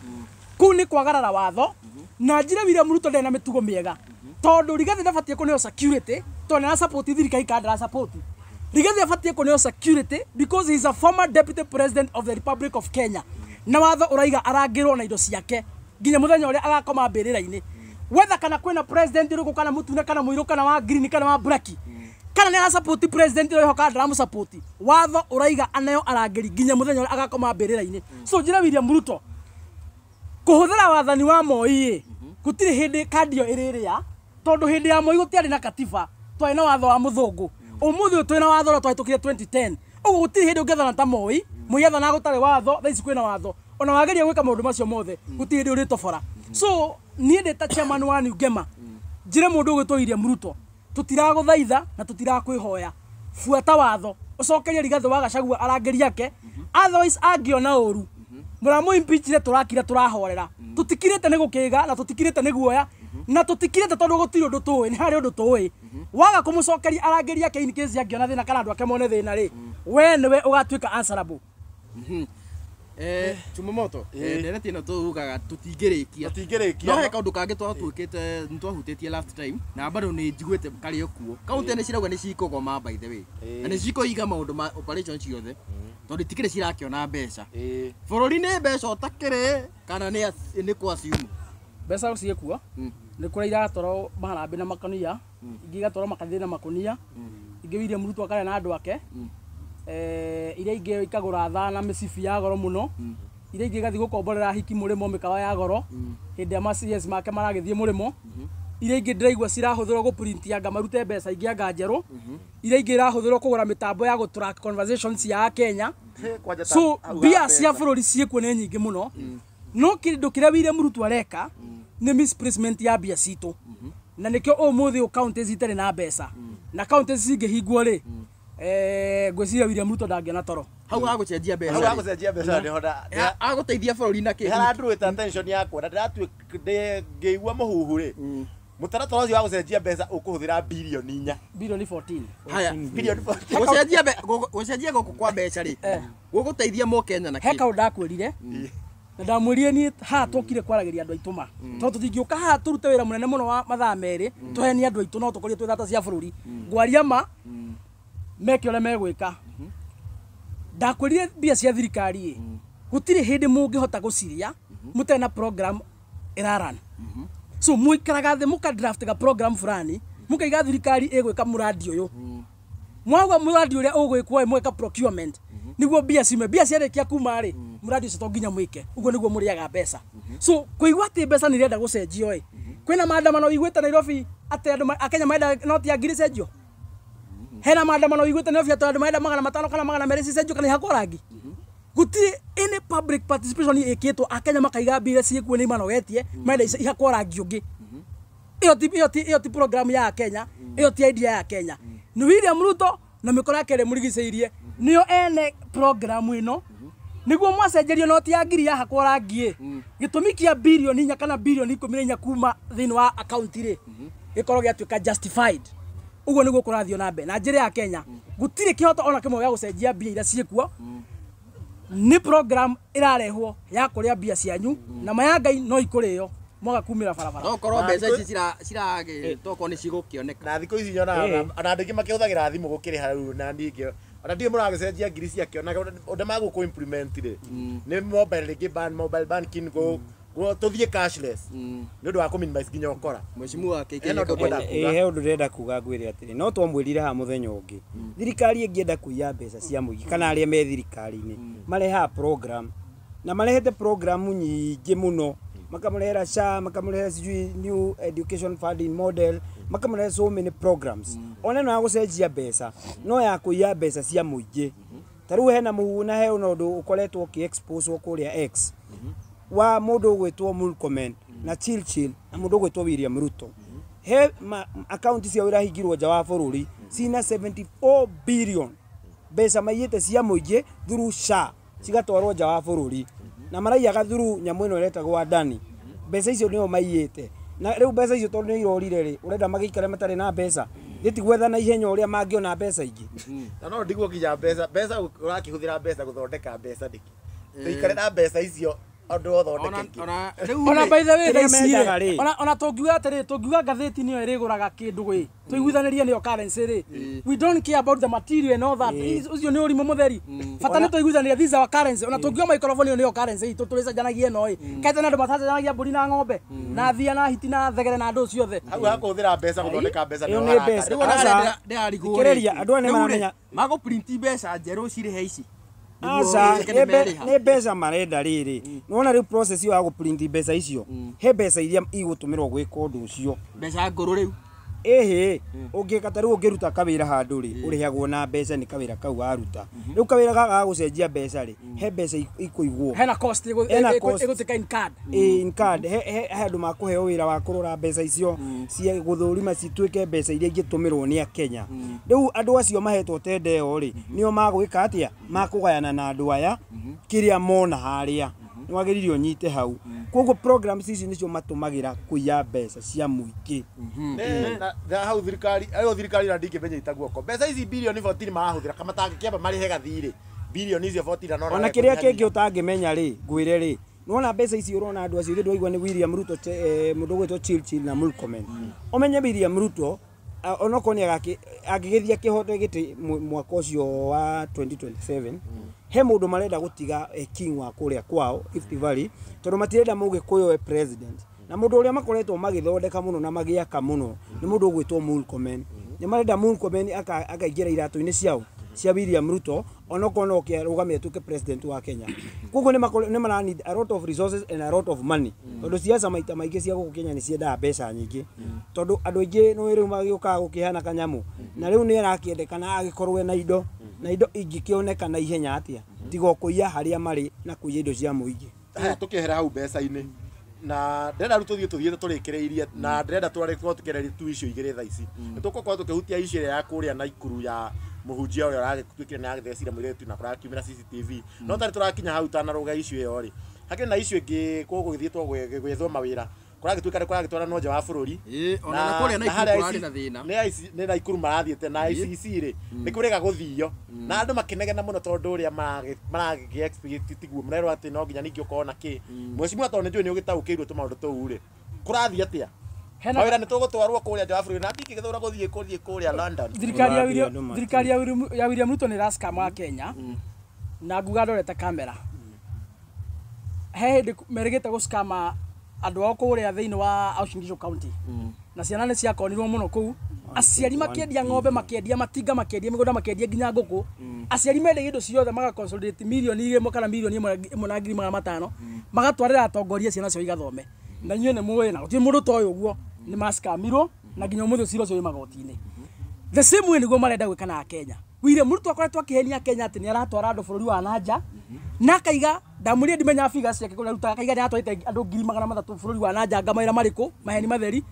kũu nĩ kwagarara watho. Na njĩra William Ruto ndarĩ na mĩtugo mĩega tondũ Rigathĩ ndabatiĩ kũneo security tondũ nĩ arasupport thirikari kana ndarasupport. Rigathĩ abatiĩ kũneo security because he is a former deputy president of the Republic of Kenya, na watho ũraiga arangĩrwo na indo ciake nginya mũthenya ũrĩa agakoma mbĩrĩra-inĩ. Whether kana kwĩna president ũrĩkũ kana mũtune kana mũirũ kana wa green kana wa black kana nĩ arasupport president ũrĩa kana ndaramũsupport, watho ũraiga aneo arangĩri nginya mũthenya ũrĩa agakoma mbĩrĩra-inĩ. So njĩra William Ruto kũhũthĩra wathani wa Moi ĩ gũtirĩ hĩndĩ kandi ĩyo ĩrĩrĩa tondũ hĩndĩ ya Moi gũtiarĩ na katiba, twarĩ na watho wa mũthũngũ. Ũmũthĩ ũyũ twĩna watho ũrĩa twahĩtũkire 2010, ũguo gũtirĩ hĩndĩ ũngĩathana ta Moi. Moi athanaga gũtarĩ watho, thaa ici kwĩna watho, ona wageria gwĩka maũndũ macio mothe gũtirĩ hĩndĩ ũrĩtobora. So niĩ ndĩ ta chairman wa New Ngema njĩre mũndũ ũgwĩtwo William Ruto, tũtiragũthaitha na tũtirakwĩhoya, buata watho ũcokerie Rigathĩ wa Gachagua arangĩri ake, otherwise angĩona ũru mũramũ impeachire tũrakira tũrahorera. Tũtikirĩte nĩ gũkĩga na tũtikirĩte nĩ guoya na tũtikirĩte tondũ gũtirĩ ũndũ tũĩ, nĩ harĩ ũndũ tũĩ. Waga kũmũcokeria arangĩri ake in case angĩona thĩna kana andũ ake mone thĩna rĩ, we nĩwe ũgatuĩka answerable. Chumamoto, ndereti ĩno tugaga tũtingĩrĩkia. Tũtingĩrĩkia. No he kaũndũ kangĩ twatuĩkĩte nĩtwahutĩtie last time na bado nĩ njiguĩte karĩ o kuo. Kaũntĩ nĩ cirauga nĩ cikũgoma by the way. Na nĩ cikũiga maũndũ ma operation ciothe tondũ itikĩrĩ cirakĩona mbeca. Bũrũri nĩ mbeca ũtakĩrĩ kana nĩ nĩ kwa assume. Mbeca ciĩkuo nĩ kũrĩa iratwarwo maharambĩ na makonia, ingĩ igatwarwo makanitha na makonia, ingĩ William Ruto akarĩa na andũ ake, iria ingĩ ikagũra thaa na mĩcibi ya goro mũno, iria ingĩ igathiĩ gũkomborera hiki mũrĩmo mĩkawa ya goro hĩndĩ ĩrĩa ma CS make maragĩthiĩ mũrĩmo, iria ingĩ ndĩraigua cirahũthĩrwo gũprinti anga marute mbeca ingĩ anga njerũ, iria ingĩ irahũthĩrwo kũgũra mĩtambo ya gũtrack conversations cia Kenya. So mbia cia bũrũri ciĩkuo nĩ nyingĩ mũno, no kĩndũ kĩrĩa William Ruto areka nĩ misplacement ya mbia citũ, na nĩkĩo ũmũthĩ ũyũ counties itarĩ na mbeca na counties cingĩhingwo rĩ, ngwĩciria William Ruto ndangĩona toro. Hau agũcenjia mbeca. Hau agũcenjia mbeca nĩho agũteithia bũrũri na kĩ? Nĩharandruĩte attention yakwa na ndĩratuĩ ngĩigua mũhuhu rĩ, mũtaratara ũcio wa gũcenjia mbeca ũkũhũthĩra birioni 4. Birioni 14. Haya, Birioni 14. gũcenjia gũcenjia gũkũ kwa mbeca rĩ, gũgũteithia mũkenya na He kĩ? kaũndũ ndakwĩrire na ndamwĩrire niĩ haha twokire kwaragĩria andũ aitũ ma, tondũ tũtingĩũka haha tũrute wĩra mũnene mũno wa mathaa merĩ tũhenie andũ aitũ, no tũkorie twĩ thata cia bũrũri. Ngwaria ma meke ũrĩa megwĩka. Ndakwĩrire mbia cia thirikari ĩ gũtirĩ hĩndĩ mũngĩhota gũciria mũtarĩ na program ĩraran. So mũikaraga thĩ mũka draft ga program fulani, mũkaiga thirikari ĩgwĩka mũradi ũyũ, mwauga mũradi ũrĩa ũgwĩkwo ĩ mweka procurement nĩguo mbia ciume. Mbia ciarĩkia kuma rĩ, mũradi ũcio to nginya mwĩke ũguo nĩguo mũrĩaga mbeca. So kũigua atĩ mbeca nĩ irenda gũcenjio ĩ, kwĩna maandamano wĩiguĩte Nairobi atĩ andũ a Kenya marenda noti ya ngiri cenjio? Hena maandamano wĩiguĩte Nairobi atĩ andũ marenda 500 kana 200 cicenjio kana ihakwo rangi? Gũtirĩ any public participation ĩkĩtwo akenya makaiga mbia iria ciĩkuo nĩ imanogetie marenda ihakwo rangi ũngĩ. Ĩyo ti program ya Kenya, ĩyo ti idea ya Kenya. Nĩ William Ruto na mĩkora yake ĩrĩa ĩmũrigicĩirie nĩo ene program ĩno nĩguo mwacenjerio noti ya ngiri yahakwo rangi ĩ, gĩtũmi kĩa birioni 4 kana birioni 14 kuma thĩinĩ wa akaunti rĩ gĩkorwo gĩatuĩka justified. Ũguo nĩguo kũrathiĩ na mbere na njĩra ya Kenya. Gũtirĩ kĩhoto ona kĩmwe gĩa gũcenjia mbia iria ciĩkuo, nĩ program ĩrarehwo ya kũrĩa mbia cianyu na maya Ngai no ikũrĩo mwaga kumĩra barabara. No korwo mbeca ici ciragĩ tokorwo nĩ cigũkĩoneka. Na thikũ ici nyonaga ona andũ aingĩ makĩhũthagĩra thimũ gũkĩrĩha rĩu, na ningĩ ona ndiũĩ mũragĩcenjia ngiri ciake ona ũndũ magũkũ implement rĩ nĩ mobile rĩngĩ ban mobile banking go tũthiĩ cashless nĩ ũndũ wa kũ minimize nginya ũkora. Mheshimiwa KK Hena ũndũ ngwenda kuga. He ũndũ ndĩrenda kuga ngwĩre atĩrĩ, no twamwĩrire haha mũthenya ũngĩ, thirikari ĩngĩenda kũiya mbeca cia mũingĩ kana arĩa me thirikari-inĩ marehaga program na marehete program nyingĩ mũno Makamũrehera SHA, makamũrehera sijui new education funding model, makamũrehera so many programs. Ona ĩno ya gũcenjia mbeca no ya kũiya mbeca cia mũingĩ. Ta rĩu hena mũhu na he ona ũndũ ũkoretwo ũkĩ-expose kũrĩa X wa mũndũ ũgwĩtwo Murkomen na Chilchil na mũndũ ũgwĩtwo William Ruto. He akaunti ciao irahingirwo nja wa bũrũri cina 74 billion mbeca maiyĩte cia mũingĩ through SHA cigatwarwo nja wa bũrũri, na maraiyaga through nyamũ ĩno ĩretagwo Adani. Mbeca icio nĩo maiyĩte, na rĩu mbeca icio tondũ nĩ irorire rĩ, ũrenda magĩikare matarĩ na mbeca? Gĩti gwetha na ihenya ũrĩa mangĩona mbeca ingĩ. Na no ndigwo nginya mbeca ũrakĩhũthĩra mbeca gũthondeka mbeca nĩkĩ? Tũikare na mbeca icio andũ othondeke ingĩ. Ona rĩu Ona rĩ, by the way, kĩrĩa thaa ici mendaga rĩ, rĩ. ona tũngiuga atĩrĩ, tũngiuga ngathĩti nĩyo ĩrĩgũraga kĩndũ ĩ, tũiguithanĩrie nĩyo currency rĩ, we don't care about the material and all that. Ũcio nĩ ũrimũ mũtheri. Bata nĩ tũiguithanĩrie, this is our currency. Ona tũngiuga microphone ĩyo nĩyo currency itũ tũrĩcenjanagia ĩno ĩ, kaĩ tene andũ matacenjanagia mbũri na ng'ombe na thia na hiti na thegere na ndũ ciothe? Hau hakũhũthĩra mbeca gũthondeka mbeca Ĩyo nĩho nĩ haraka. mbeca. Rĩu ona Aca. ndĩrarigwo rĩ. Thikĩrĩria, andũ aya nĩ Rĩu rĩ, maramenya. magũprinti mbeca njerũ cirĩhe ici. Aca, Nĩguo nĩ merĩha. nĩ mbeca marenda rĩrĩ. Nĩwona rĩu process ĩyo ya gũprint mbeca icio, he mbeca iria igũtũmĩrwo gwĩka ũndũ ũcio. Mbeca ngũrũ rĩu. Ĩhĩ, ũngĩka ta rĩu ũngĩruta kawĩra handũ rĩ, ũrĩhagwo na mbeca nĩ kawĩra kau waruta. Rĩu kawĩra gaka ga gũcenjia mbeca rĩ, he mbeca ikũigwo. Hena cost Hena cost. ĩgũtuĩka in card. Ĩ, in card. He andũ makũheo wĩra wa kũrora mbeca icio cia gũthũrima cituĩke mbeca iria ingĩtũmĩrwo nĩ Akenya. Rĩu andũ acio mahetwo tenda ĩyo rĩ, nĩo magwĩka atĩa? Makũgayana na andũ aya kĩrĩa mona harĩa. Nĩ wagĩrĩire ũnyite hau. Koguo programs ici nĩcio matũmagĩra kũiya mbeca cia mũingĩ. Na hau thirikari ayo thirikari na ndingĩmenya ita guoko mbeca ici bilioni 14 marahũthĩra kama matangĩkĩamba marĩhe gathirĩ bilioni icio 14 na nona Ona kĩrĩa kĩngĩ ũtangĩmenya rĩ, ngwĩre rĩ, nĩwona mbeca ici ũrona andũ acio ndwaigua nĩ William Ruto, mũndũ ũgwĩtwo Chilchil na Murkomen. Ũmenye William Ruto onokorwo nĩ angĩgĩthiĩ akĩhote gĩtĩ mwaka ũcio wa 2027, he mũndũ marenda gũtiga king wa kũrĩa kwao Rift Valley, tondũ matirenda mũgĩkũyũ e president. Na mũndũ ũrĩa makoretwo magĩthondeka mũno na magĩaka mũno nĩ mũndũ ũgwĩtwo Murkomen. Nĩ marenda Murkomen akaingĩra iratũ-inĩ ciao cia William Ruto, onokorwo no kĩarũgame atuĩke president wa Kenya. Koguo nĩ mara need a lot of resources and a lot of money, tondũ siasa maita maingĩ cia gũkũ Kenya nĩ ciendaga mbeca nyingĩ, tondũ andũ aingĩ nĩ rĩu magĩũkaga gũkĩhana kanyamũ, na rĩu nĩ arakĩendekana agĩkorwo ena indo, na indo ingĩkĩoneka na ihenya atĩa tiga o kũiya harĩa marĩ na kũiya indo cia mũingĩ. Haya, tũkĩehera hau mbeca-inĩ, na ndĩrenda rĩu tũthiĩ tũthiĩte tũrĩkĩrĩirie, na ndĩrenda twarĩkorwo tũkĩaria tu icio igĩrĩ thaa ici. Nĩ tũgũkorwo tũkĩhutia icio ĩrĩa ya kũrĩa Naikuru ya mũhunjia ũrĩa ũragĩtuĩkire nĩ agĩthecire mũirĩtu na kũrakiumĩra CCTV, no tarĩ tũrakinya hau tanarũga icio ĩyo rĩ, hakĩrĩ na icio ĩngĩ gũgĩthiĩtwo gwethwo mawĩra kũragĩtuĩka nĩ kũragĩtwaranwo nja wa bũrũri. Ĩ, ona na kũrĩa Naikuru harĩa kũrarĩ na thĩna. Nĩ IC nĩ Naikuru marathiĩte na ICC rĩ, nĩ kũrĩga gũthio na andũ makĩnegena mũno tondũ ũrĩa maragĩ expect tiguo marerwo atĩ no nginya ningĩ ũkorwo na kĩ. Mheshimiwa, tondũ nĩ njũĩ nĩ ũgĩtaũkĩirwo tũmaũndũ tũu rĩ, kũrathiĩ atĩa? Hena Mawĩra nĩ tũgũtwarwo kũrĩa nja wa bũrũri na ndingĩgĩthũra gũthiĩ kũrĩa London. Thirikari ya Ũrathiĩ William andũ mati- Thirikari ya William Ruto nĩ ĩracikama wa Kenya na nguga ndorete kamera. He hĩndĩ merĩgĩte gũcikama andũ ao kũrĩa thĩinĩ wa Uasin Gishu County, na ciana nĩ ciakonirwo mũno kũu, aciari makĩendia ng'ombe, makĩendia matinga, makĩendia mĩgũnda, makĩendia nginya ngũkũ. Aciari mendagia indo ciothe, magaconsolidate 1 million kana 1,100,500, magatwarĩra atongoria ciana ciao igathome. Na inyuĩ nĩ mũĩ, na gũtirĩ mũndũ ũtoĩ ũguo, nĩ macikamirwo na nginya ũmũthĩ ũcira ũcio wĩ magoti-inĩ. The same way nĩguo marenda gwĩka na Kenya. William Ruto akoretwo akĩhenia Kenya atĩ nĩ aratwara andũ bũrũri wa nanja, na akaiga ndamũria ndimenya figures ciake kũrĩa arutaga, akaiga nĩ aratwarĩte andũ 300,000 bũrũri wa nanja. Anga mawĩra marĩkũ? Maheni matheri.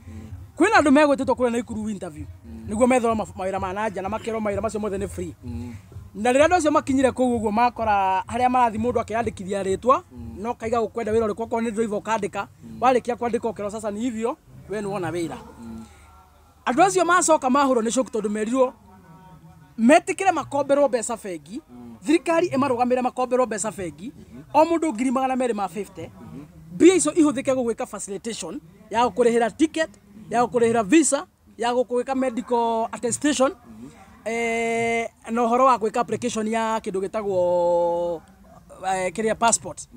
Kwĩna andũ megwĩtĩtwo kũrĩa Naikuru interview nĩguo methwo mawĩra ma nanja, na makerwo mawĩra macio mothe nĩ free. Na rĩrĩa andũ acio makinyire kũu ũguo, makora harĩa marathiĩ mũndũ akeyandĩkithia rĩtwa, no kaiga ũkwenda wĩra ũrĩkũ, okorwo nĩ driver ũkandĩka, warĩkia kwandĩka ũkerwo sasa ni hivyo, we nĩ wona wĩra. Andũ acio macoka mahũrwo nĩ shock, tondũ merirwo metĩkĩre makomberwo mbeca bengi, thirikari ĩmarũgamĩre makomberwo mbeca bengi, o mũndũ 250,000. Mbia icio ihũthĩke gũgwĩka facilitation ya gũkũrĩhĩra ticket, ya gũkũrĩhĩra visa, ya gũkũĩka medical attestation, na ũhoro wa gwĩka application ya kĩndũ gĩtagwo kĩrĩa passport,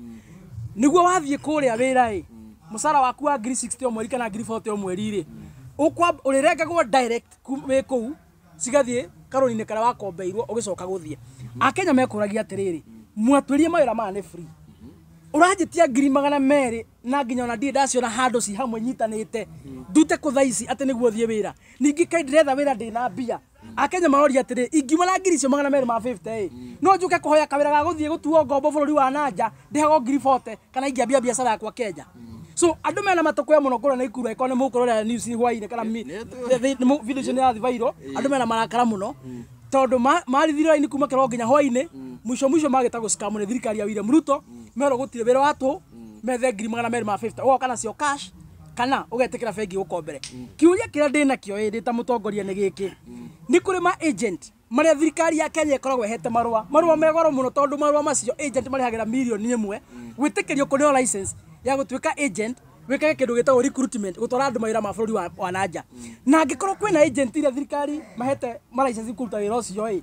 nĩguo wathiĩ kũrĩa wĩra ĩ mũcara waku wa 60,000 o mweri kana 40,000 o mweri rĩ, ũrĩrengagwo direct wĩ kũu cigathiĩ karũni-inĩ karĩa wakombeirwo ũgĩcoka gũthiĩ. Akenya mekũragia atĩrĩrĩ, mwatwĩrie mawĩra maya nĩ free. Ũranjĩtia 200,000 na nginya ona ndirĩ ndaciona handũ ci hamwe nyitanĩte ndute kũ thaa ici atĩ nĩguo thiĩ wĩra. Ningĩ kaĩ ndĩretha wĩra ndĩna mbia. Akenya maroria atĩrĩ, ingiuma na 250,000 ĩ, no njũke kũhoya kawĩra ga gũthiĩ gũtuo ngombo bũrũri wa nanja ndĩhagwo 40,000 kana ingĩambia biacara yakwa Kenya. So andũ mena matũkũya mũno kũrĩa Naikuru, angĩkorwo nĩ mũkũrorera news hwainĩ kana video icio nĩ irathiĩ viral, andũ mena marakara mũno tondũ marithire raini kuma kĩroko nginya hwainĩ, mũico mũico magĩta gũcikamu nĩ thirikari ya William Ruto, merwo gũtirĩ wĩra wa tũhũ, methe 250,000 ũgoka nacio cash kana ũgetĩkĩra bengi gũkombere. Kĩũria kĩrĩa ndĩnakĩo ĩ ndĩ ta mũtongoria nĩ gĩkĩ, nĩ kũrĩ ma agent marĩa thirikari ya Kenya ĩkoragwo ĩhete marũa, marũa me goro mũno, tondũ marũa macio agent marĩhagĩra 1 million gwĩtĩkĩrio kũneo license ya gũtuĩka agent wĩkage kĩndũ gĩtagwo recruitment, gũtwara andũ mawĩra ma bũrũri wa nanja. Na angĩkorwo kwĩna agent iria thirikari mahete ma license kũruta wĩra ũcio ĩ,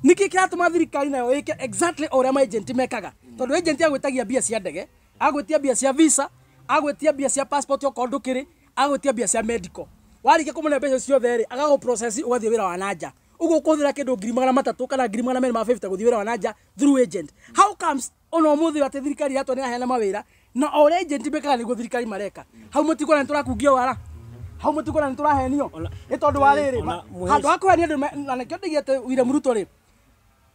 nĩkĩ kĩratũma thirikari nayo ĩke exactly o ũrĩa ma agent mekaga? Tondũ agent agwĩtagia mbia cia ndege, agwĩtia mbia cia visa, agwĩtia mbia cia passport okorwo ndũkĩrĩ, agwĩtia mbia cia medical. Warĩkia kũmũne mbeca ciothe rĩ, agagũ process ũgathiĩ wĩra wa nanja. Ũguo ũkũhũthĩra kĩndũ 300,000 kana 250,000 gũthiĩ wĩra wa nanja through agent. How comes ona ũmũthĩ atĩ thirikari yatwa nĩ ĩraheana mawĩra na o ũrĩa agent mekaga nĩguo thirikari mareka? Hau mũtikuona nĩ tũrakungio wara? Hau mũtikuona nĩ tũrahenio? Nĩ tondũ wa rĩrĩ, handũ ha kũhenia andũ na nĩkĩo ndĩgĩte atĩ William Ruto rĩ,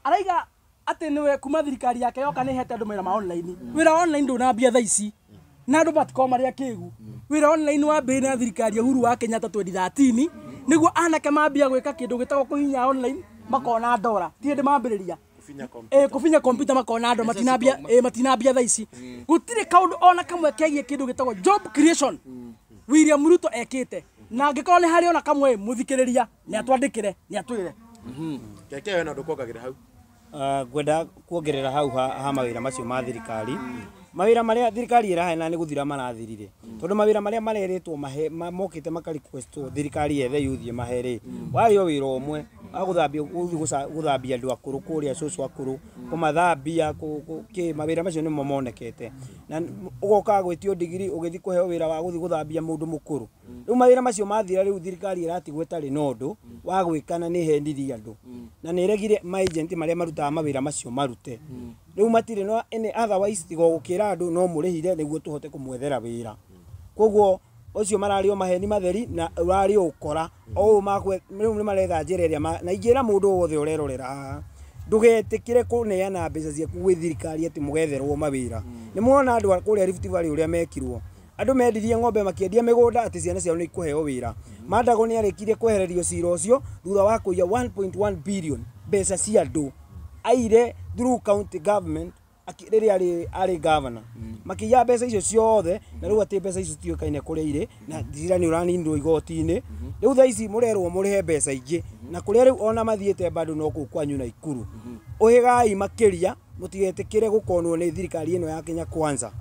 araiga atĩ nĩwe kuma thirikari yake yoka nĩ ĩhete andũ mawĩra ma online. Wĩra wa online ndũnambia thaa ici na andũ matikorwo marĩ akĩgu. Wĩra online wambĩrĩirie na thirikari ya Uhuru wa Kenyatta 2013, nĩguo anake mambia gwĩka kĩndũ gĩtagwo kũhihinya online makona ndora. Ti hĩndĩ mambĩrĩria kũbinya kompyuta makona andũ matinambia, matinambia thaa ici. Gũtirĩ kaũndũ ona kamwe kegiĩ kĩndũ gĩtagwo job creation William Ruto ekĩte, na angĩkorwo nĩ harĩ ona kamwe, mũthikĩrĩria nĩ atwandĩkĩre, nĩ atwĩre. Keke wena ũndũ kuongagĩra hau? Ngwenda kuongerera hau ha mawĩra macio ma thirikari. Mawĩra marĩa thirikari ĩraheana nĩ gũthira marathirire, tondũ mawĩra marĩa marerĩtwo mahe mokĩte maka requestwo thirikari yethe yuthi mahe rĩ, warĩ o wĩra ũmwe wa gũthambia, gũthiĩ gũthambia andũ akũrũ kũrĩa, cũcũ akũrũ, kũmathambia kĩ. Mawĩra macio nĩmo monekete, na ũgoka gwĩtio ndigiri ũgĩthiĩ kũheo wĩra wa gũthiĩ gũthambia mũndũ mũkũrũ. Rĩu mawĩra macio mathira, rĩu thirikari ĩratigwo ĩtarĩ na ũndũ wa gwĩka, na nĩ ĩhenirie andũ na nĩ ĩregire ma-agent marĩa marutaga mawĩra macio marute. Rĩu matirĩ no any otherwise tiga gũkĩra andũ no mũrĩhire nĩguo tũhote kũmwethera wĩra. Koguo ũcio mararĩ o maheni matheri na ũrarĩ o ũkora o ũũ makwe. Rĩu nĩ maretha njĩra ĩrĩa na ingĩra mũndũ wothe ũrerorera haha, ndũgetĩkĩre kũneana mbeca ciaku gwĩ thirikari atĩ mũgetherwo mawĩra. Nĩ muona andũ a kũrĩa Rift Valley ũrĩa mekirwo, andũ mendirie ng'ombe, makĩendia mĩgũnda atĩ ciana ciao nĩ ikũheo wĩra. Mandago nĩ arĩkirie kwehererio cira ũcio thutha wa kũiya 1.1 billion mbeca cia andũ aire through county government rĩrĩa arĩ governor, makĩiya mbeca icio ciothe, na rĩu atĩ mbeca icio citiũĩkaine kũrĩa irĩ, na cira nĩ ũraninirwo igoti-inĩ. Rĩu thaa ici mũrerwo mũrĩhe mbeca ingĩ, na kũrĩa rĩu ona mathiĩte bado no kũu kwanyu Naikuru. Ũhĩgai makĩria, mũtigetĩkĩre gũkonwo nĩ thirikari ĩno ya Kenya Kwanza.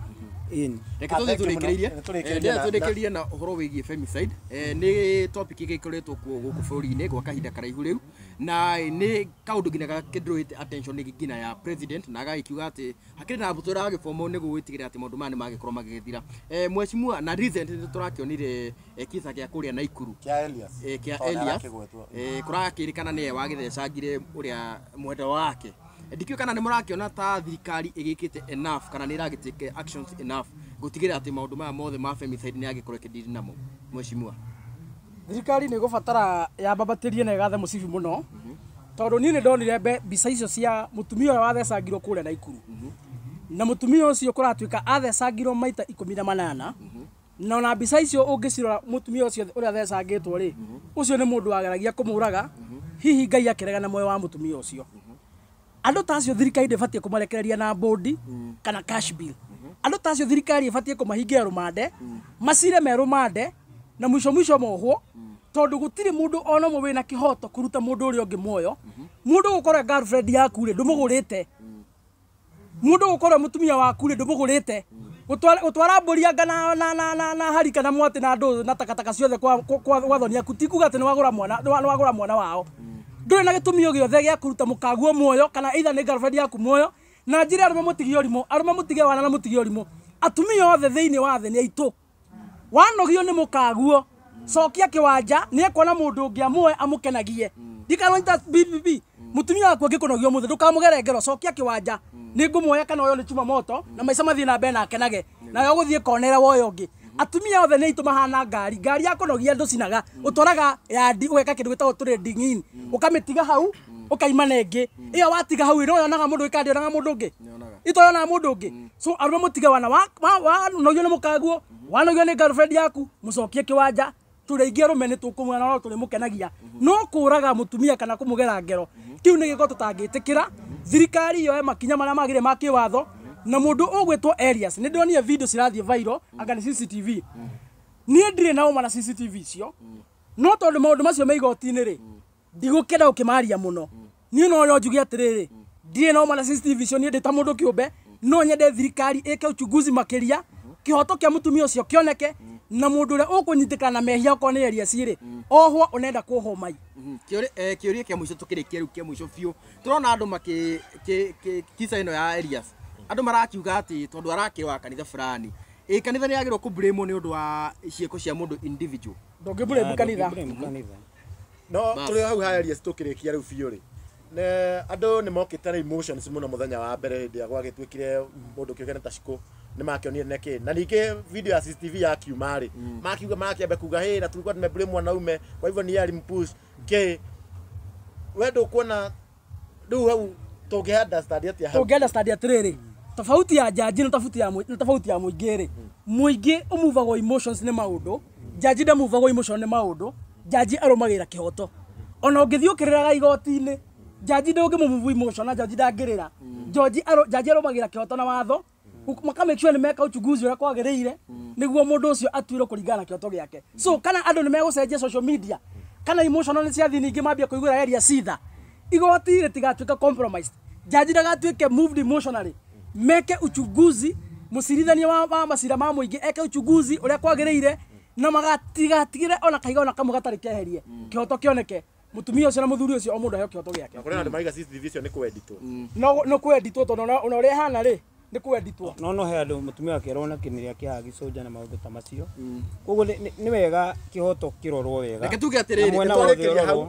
Ĩni. Reke Ah, tũthiĩ thank you mũno. tũrĩkĩrĩirie. Nĩ tũrĩkĩrĩrie Ndĩrenda tũrĩkĩrĩrie na ũhoro wĩgiĩ femicide. Nĩ topic ĩgĩkoretwo kuo gũkũ bũrũri-inĩ gwa kahinda karaihu rĩu, na nĩ kaũndũ nginya gakĩndrowĩte attention nginya ya president, na agagĩkiuga atĩ hakĩrĩ na mbũtũ ĩragĩbomwo nĩguo gwĩtigĩrĩra atĩ maũndũ maya nĩ magĩkorwo magĩgĩthira. Mheshimiwa, na recent nĩ tũrakĩonire kisa gĩa kũrĩa Naikuru Kĩa Elias. Kĩa Tondũ nĩ Elias. arakĩgwetwo. Kũrakĩrĩkana nĩwe wagĩthecangire ũrĩa mwendwa wake. Ndikĩũĩ kana nĩ mũrakĩona ta thirikari ĩgĩkĩte enough kana nĩ ĩragĩtake actions enough gũtigĩrĩra atĩ maũndũ maya mothe ma femicide nĩ agĩkorwo ĩkĩdeal namo, mheshimiwa. Thirikari nĩ ĩgũbatara yambambatĩrie na ĩgathe mũcibi mũno, tondũ niĩ nĩ ndonire mbica icio cia mũtumia ũrĩa wathecangirwo kũrĩa Naikuru, na mũtumia ũcio kũratuĩka athecangirwo maita 18, na ona mbica icio ũngĩcirora, mũtumia ũcio ũrĩa athecangĩtwo rĩ, ũcio nĩ mũndũ wageragia kũmũraga, hihi Ngai akĩrega na muoyo wa mũtumia ũcio. Andũ ta acio thirikari ndĩbatiĩ kũmarekereria na bond kana cash bill. Andũ ta acio thirikari ĩbatiĩ kũmahingĩra rũmande, macire me rũmande, na mũico mũico mohwo, tondũ gũtirĩ mũndũ ona ũmwe wĩna kĩhoto kũruta mũndũ ũrĩa ũngĩ muoyo. Mũndũ gũkorwo e girlfriend yaku rĩ, ndũmũgũrĩte. Mũndũ gũkorwo e mũtumia waku rĩ, ndũmũgũrĩte. Gũtwara mbũri anga na harika na mwatĩ na ndũ na takataka ciothe kwa thoni yaku ti kuga atĩ nĩ wagũra mwana wao. Ndũrĩ na gĩtũmi o gĩothe gĩa kũruta mũkaguo muoyo kana either nĩ girlfriend yaku muoyo. Na njĩre arũme mũtige ũrimũ, arũme mũtige wana na mũtige ũrimũ. Atumia othe thĩinĩ wa thĩ nĩ aitũ. Wanogio nĩ mũkaguo, cokia kĩwanja, nĩ ekuona mũndũ ũngĩ amũe amũkenagie. Ndikananyita BBB. Mũtumia waku angĩkũnogia ũmũthĩ, ndũkamũgere ngero, cokia kĩwanja. Nĩ ngũmuoya kana ũyũ nĩ chuma moto na maica mathiĩ na mbere na akenage. Nawe ũgũthiĩ konera woyo ũngĩ. Atumia othe nĩ aitũ mahana ngari. Ngari ya kũnogia ndũcinaga. Ũtwaraga yandi ũgeka kĩndũ gĩtagwo trading in. Ũkamĩtiga hau ũkaima na ĩngĩ. Ĩyo watiga hau no yonaga mũndũ ĩka ndĩonaga mũndũ ũngĩ. Itoyonaga mũndũ ũngĩ. So arũme mũtige wana wanogio nĩ mũkaguo, wanogio nĩ girlfriend yaku, mũcokie kĩwanja. Tũrĩ aingĩ arũme nĩ tũkũmuona no tũrĩmũkenagia. No kũraga mũtumia kana kũmũgera ngero kĩu nĩ gĩko tũtangĩtĩkĩra. Thirikari yoe makinya marĩa magĩrĩire ma kĩwatho na mũndũ ũgwĩtwo Elias nĩ ndonire video cirathiĩ viral anga nĩ CCTV. Niĩ ndirĩ na ũma na CCTV icio no tondũ maũndũ macio me igoti-inĩ rĩ ndigũkĩenda gũkĩmaria mũno. Niĩ no njuge atĩrĩrĩ ndirĩ na ũma na CCTV icio, niĩ ndĩ ta mũndũ kĩũmbe no nyende thirikari ĩke uchunguzi makĩria kĩhoto kĩa mũtumia ũcio kĩoneke na mũndũ ũrĩa ũkũnyitĩkana na mehia okorwo nĩ Elias rĩ ohwo ũnenda kuohwo mai. Kĩũria kĩa mũico tũkĩrĩkia rĩu kĩa mũico biũ tũrona andũ makĩ kisa ĩno ya Elias andũ marakiuga atĩ tondũ arakĩrĩ wa kanitha fulani ĩ kanitha nĩ yagĩrĩirwo kũ-blame nĩ ũndũ wa ciĩko cia mũndũ individual. Ndũngĩ-blame kanitha. No tũrĩ hau ha Elias tũkĩrĩkia rĩu biũ rĩ ne andũ nĩ mokĩte na emotions mũno mũthenya wa mbere hĩndĩ ĩrĩa gwagĩtuĩkire mũndũ kĩũgene ta Shiko nĩ makĩonire nĩkĩ na ningĩ video ya CCTV yakiuma rĩ makiuga makĩambe kuga hey na tulikuwa tumeblame mwanaume kwa hivyo ni yeye alimpush ke we ndũkuona rĩu hau tũngĩ understand atĩa hau? Tũngĩ understand atĩrĩrĩ tofauti ya jaji na tofauti ya tofauti ya mũingĩ rĩ mũingĩ ũmuvagwo emotions nĩ maũndũ, jaji ndamuvagwo emotion nĩ maũndũ, jaji arũmagĩrĩra kĩhoto. Ona ũngĩthiĩ ũkĩrĩraga igoti-inĩ jaji ndũngĩmũmove emotion na jaji ndangĩrĩra. Jaji arũmagĩrĩra kĩhoto na watho maka make sure nĩ meka uchunguzi ũrĩa kwagĩrĩire nĩguo mũndũ ũcio atuĩrwo kũringana na kĩhoto gĩake. So kana andũ nĩ megũcenjia social media kana emotional nĩ ciathiĩ ningĩ mambia kũiguĩra Elias tha, igoti rĩtigatuĩka compromised, jaji ndagatuĩke moved emotionally, meke uchunguzi, mũcirithania wa macira ma mũingĩ eke uchunguzi ũrĩa kwagĩrĩire na magatigatigĩre ona kahiga ona kamwe gatarĩ keherie kĩhoto kĩoneke mũtumia ũcio na mũthuri ũcio o mũndũ aheo kĩhoto gĩake. Na kũrĩ na andũ marauga CCTV icio nĩ kwenditwo. No kwenditwo tondũ ona ũrĩa ĩhana rĩ nĩ kwenditwo. No he andũ mũtumia wake arona kĩmĩrĩa kĩa gĩcũnja na maũndũ ta macio. Koguo nĩ wega kĩhoto kĩrorwo wega. Reke tuge atĩrĩrĩ ũhoro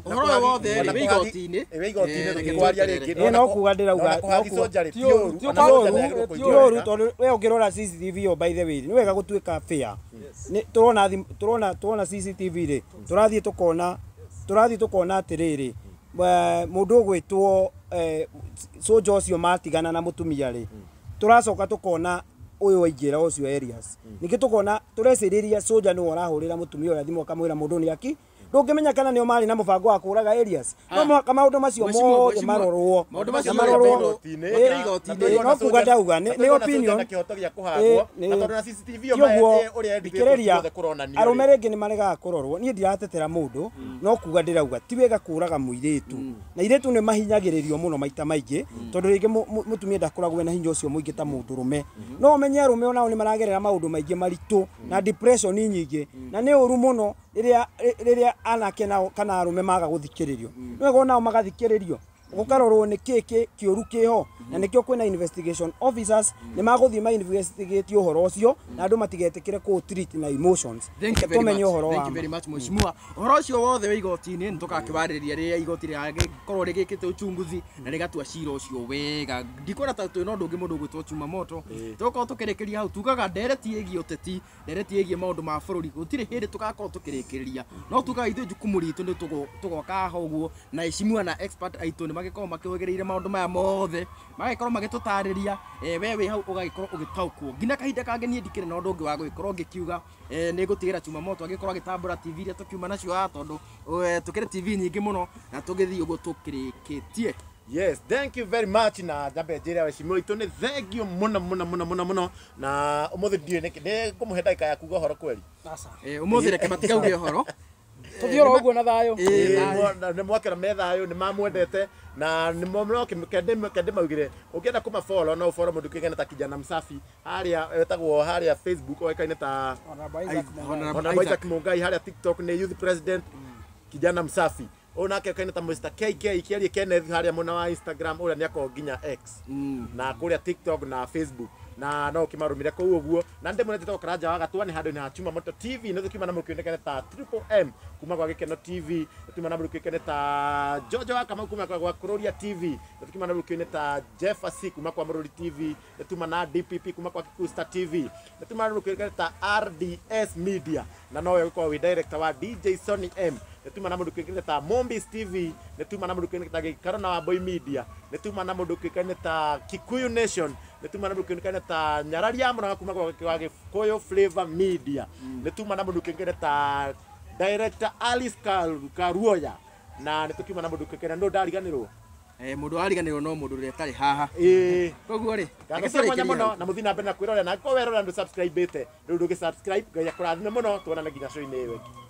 ũyũ wothe rĩ wĩ igoti-inĩ. Wĩ igoti-inĩ tũkĩaria rĩngĩ. No kuga ndĩrauga gĩcũnja rĩ ti ũru tondũ we ũngĩrora CCTV ĩyo by the way nĩ wega gũtuĩka fair. Tũrona CCTV rĩ tũrathiĩ tũkona atĩrĩrĩ mũndũ ũgwĩtwo soja ũcio matigana na mũtumia rĩ tũracoka tũkona ũyũ waingĩra ũcio Elias ningĩ tũkona tũrecirĩria soja nĩwe ũrahũrĩra mũtumia ũrĩa thimũ akamwĩra mũndũ nĩ aki ndũngĩmenya kana nĩo marĩ na mũbango wa kũraga Elias. No mũhaka maũndũ macio mothe marorwo. Maũndũ macio marorwo no kuga ndauga nĩ opinion na kĩhoto gĩa kũhagwo na tondũ na CCTV yo ũrĩa thikĩrĩria arũme rĩngĩ nĩ maregaga kũrorwo. Niĩ ndiratetera mũndũ no kuga ndĩrauga ti wega kũraga mũirĩtu na irĩtu nĩ mahinyagĩrĩrio mũno maita maingĩ tondũ rĩngĩ mũtumia ndakoragwo na hinya ũcio mũingĩ ta mũndũrũme. No ũmenye arũme onao nĩ maragerera maũndũ maingĩ maritũ na depression nyingĩ na nĩ ũru mũno rĩrĩa anake nao kana arũme maga gũthikĩrĩrio. Nĩ wega onao magathikĩrĩrio gũkarorwo nĩ kĩ kĩũru kĩho na nĩkĩo kwĩna investigation officers nĩ magũthiĩ ma investigate ũhoro ũcio na andũ matigetĩkĩre kũ treat na emotions. Tũmenye ũhoro wa Thank you very much mheshimiwa. Ũhoro ũcio wothe wĩ igoti-inĩ nĩ tũgakĩwarĩrĩria rĩrĩa igoti rĩgagĩkorwo rĩgĩkĩte uchunguzi na rĩgatua cira ũcio wega. Ndikuona ta twĩna ũndũ ũngĩ mũndũ ũgwĩtwo Chuma Moto tũgũkorwo tũkĩrĩkĩria hau tugaga ndereti ĩgiĩ ũteti ndereti ĩgiĩ maũndũ ma bũrũri gũtirĩ hĩndĩ tũgakorwo tũkĩrĩkĩrĩria no tugaga ithuĩ jukumu ritũ nĩ tũgoka haha ũguo na heshimiwa na expert aitũ nĩ magĩkorwo makĩũgĩrĩire maũndũ maya mothe magagĩkorwo magĩtũtarĩria we wĩ hau ũgagĩkorwo ũgĩtaũkwo nginya kahinda kangĩ niĩ ndikĩrĩ na ũndũ ũngĩ wa gũgĩkorwo ngĩkiuga nĩ ngũtigĩra Chuma Moto agĩkorwo agĩtambũra TV iria tũkiuma nacio haha tondũ tũkĩrĩ TV nyingĩ mũno na tũgĩthiĩ ũguo tũkĩrĩkĩtie. Yes, thank you very much na nyambe njĩre waheshimiwa itũ nĩ thank you mũno mũno mũno mũno mũno na ũmũthĩ ndiũĩ nĩkĩ nĩ ngũmũhe ndagĩka ya kuga ũhoro kweri. Ũmũthĩ reke matikauge ũhoro tũthiĩ oro ũguo na thayũ. Nĩ mwakĩra me thayũ nĩ mamwendete na nĩ maugire ũngĩenda kũma follow no follow mũndũ kĩgene ta Kijana Msafi harĩa etagwo harĩa Facebook oĩkaine ta Honorable Isaac Mungai harĩa TikTok nĩ Youth President Kijana Msafi ũyũ nake oĩkaine ta Mr KK Kĩarie Kenneth harĩa mwena wa Instagram ũrĩa nĩ akoragwo nginya X na kũrĩa TikTok na Facebook. Na no ũkĩmarũmire kũu ũguo. Na ndĩmwĩre njĩtagwo Karanja wa Gatua, nĩ handũ-inĩ ha Chuma Moto TV. Nĩ tũkiuma na mũndũ kĩonekane ta Triple M kuma gwa Gĩkeno TV, nĩ tũkiuma na mũndũ kĩonekane ta Jojo wa Kamau kuma gwa Kũrũria TV, nĩ tũkiuma na mũndũ kĩonekane ta Jeff C kuma kwa Mũrũri TV, nĩ tuma na DPP kuma kwa Kikusta TV, nĩ tuma na mũndũ kĩonekane ta RDS Media, na nowe ũgĩkorwo wĩ director wa DJ Sony M, nĩ tuma na mũndũ kĩonekane ta Mombis TV, nĩ tuma na mũndũ kĩonekane ta Gĩikaro na Wambui Media, nĩ tuma na mũndũ kĩonekane ta Kikuyu Nation, nĩ tuma na mũndũ kĩonekane ta Nyarari ya Mũrang'a kuma gwa Gĩkũyũ Flavor Media, nĩ tuma na mũndũ kĩonekane ta director Alice Karuoya, na nĩ tũkiuma na mũndũ kĩonekane no ndariganĩrwo. Mũndũ ariganĩrwo no mũndũ ũrĩa ũtarĩ haha. Ĩĩ. Koguo rĩ, Ngatho cia mwanya mũno, na mũthiĩ na mbere na kwĩrorera, na angĩkorwo werorera ndũ subscribe ĩte rĩu, ndũgĩ subscribe. Ngai akũrathime mũno, tuonane nginya show-inĩ ĩyo ĩngĩ.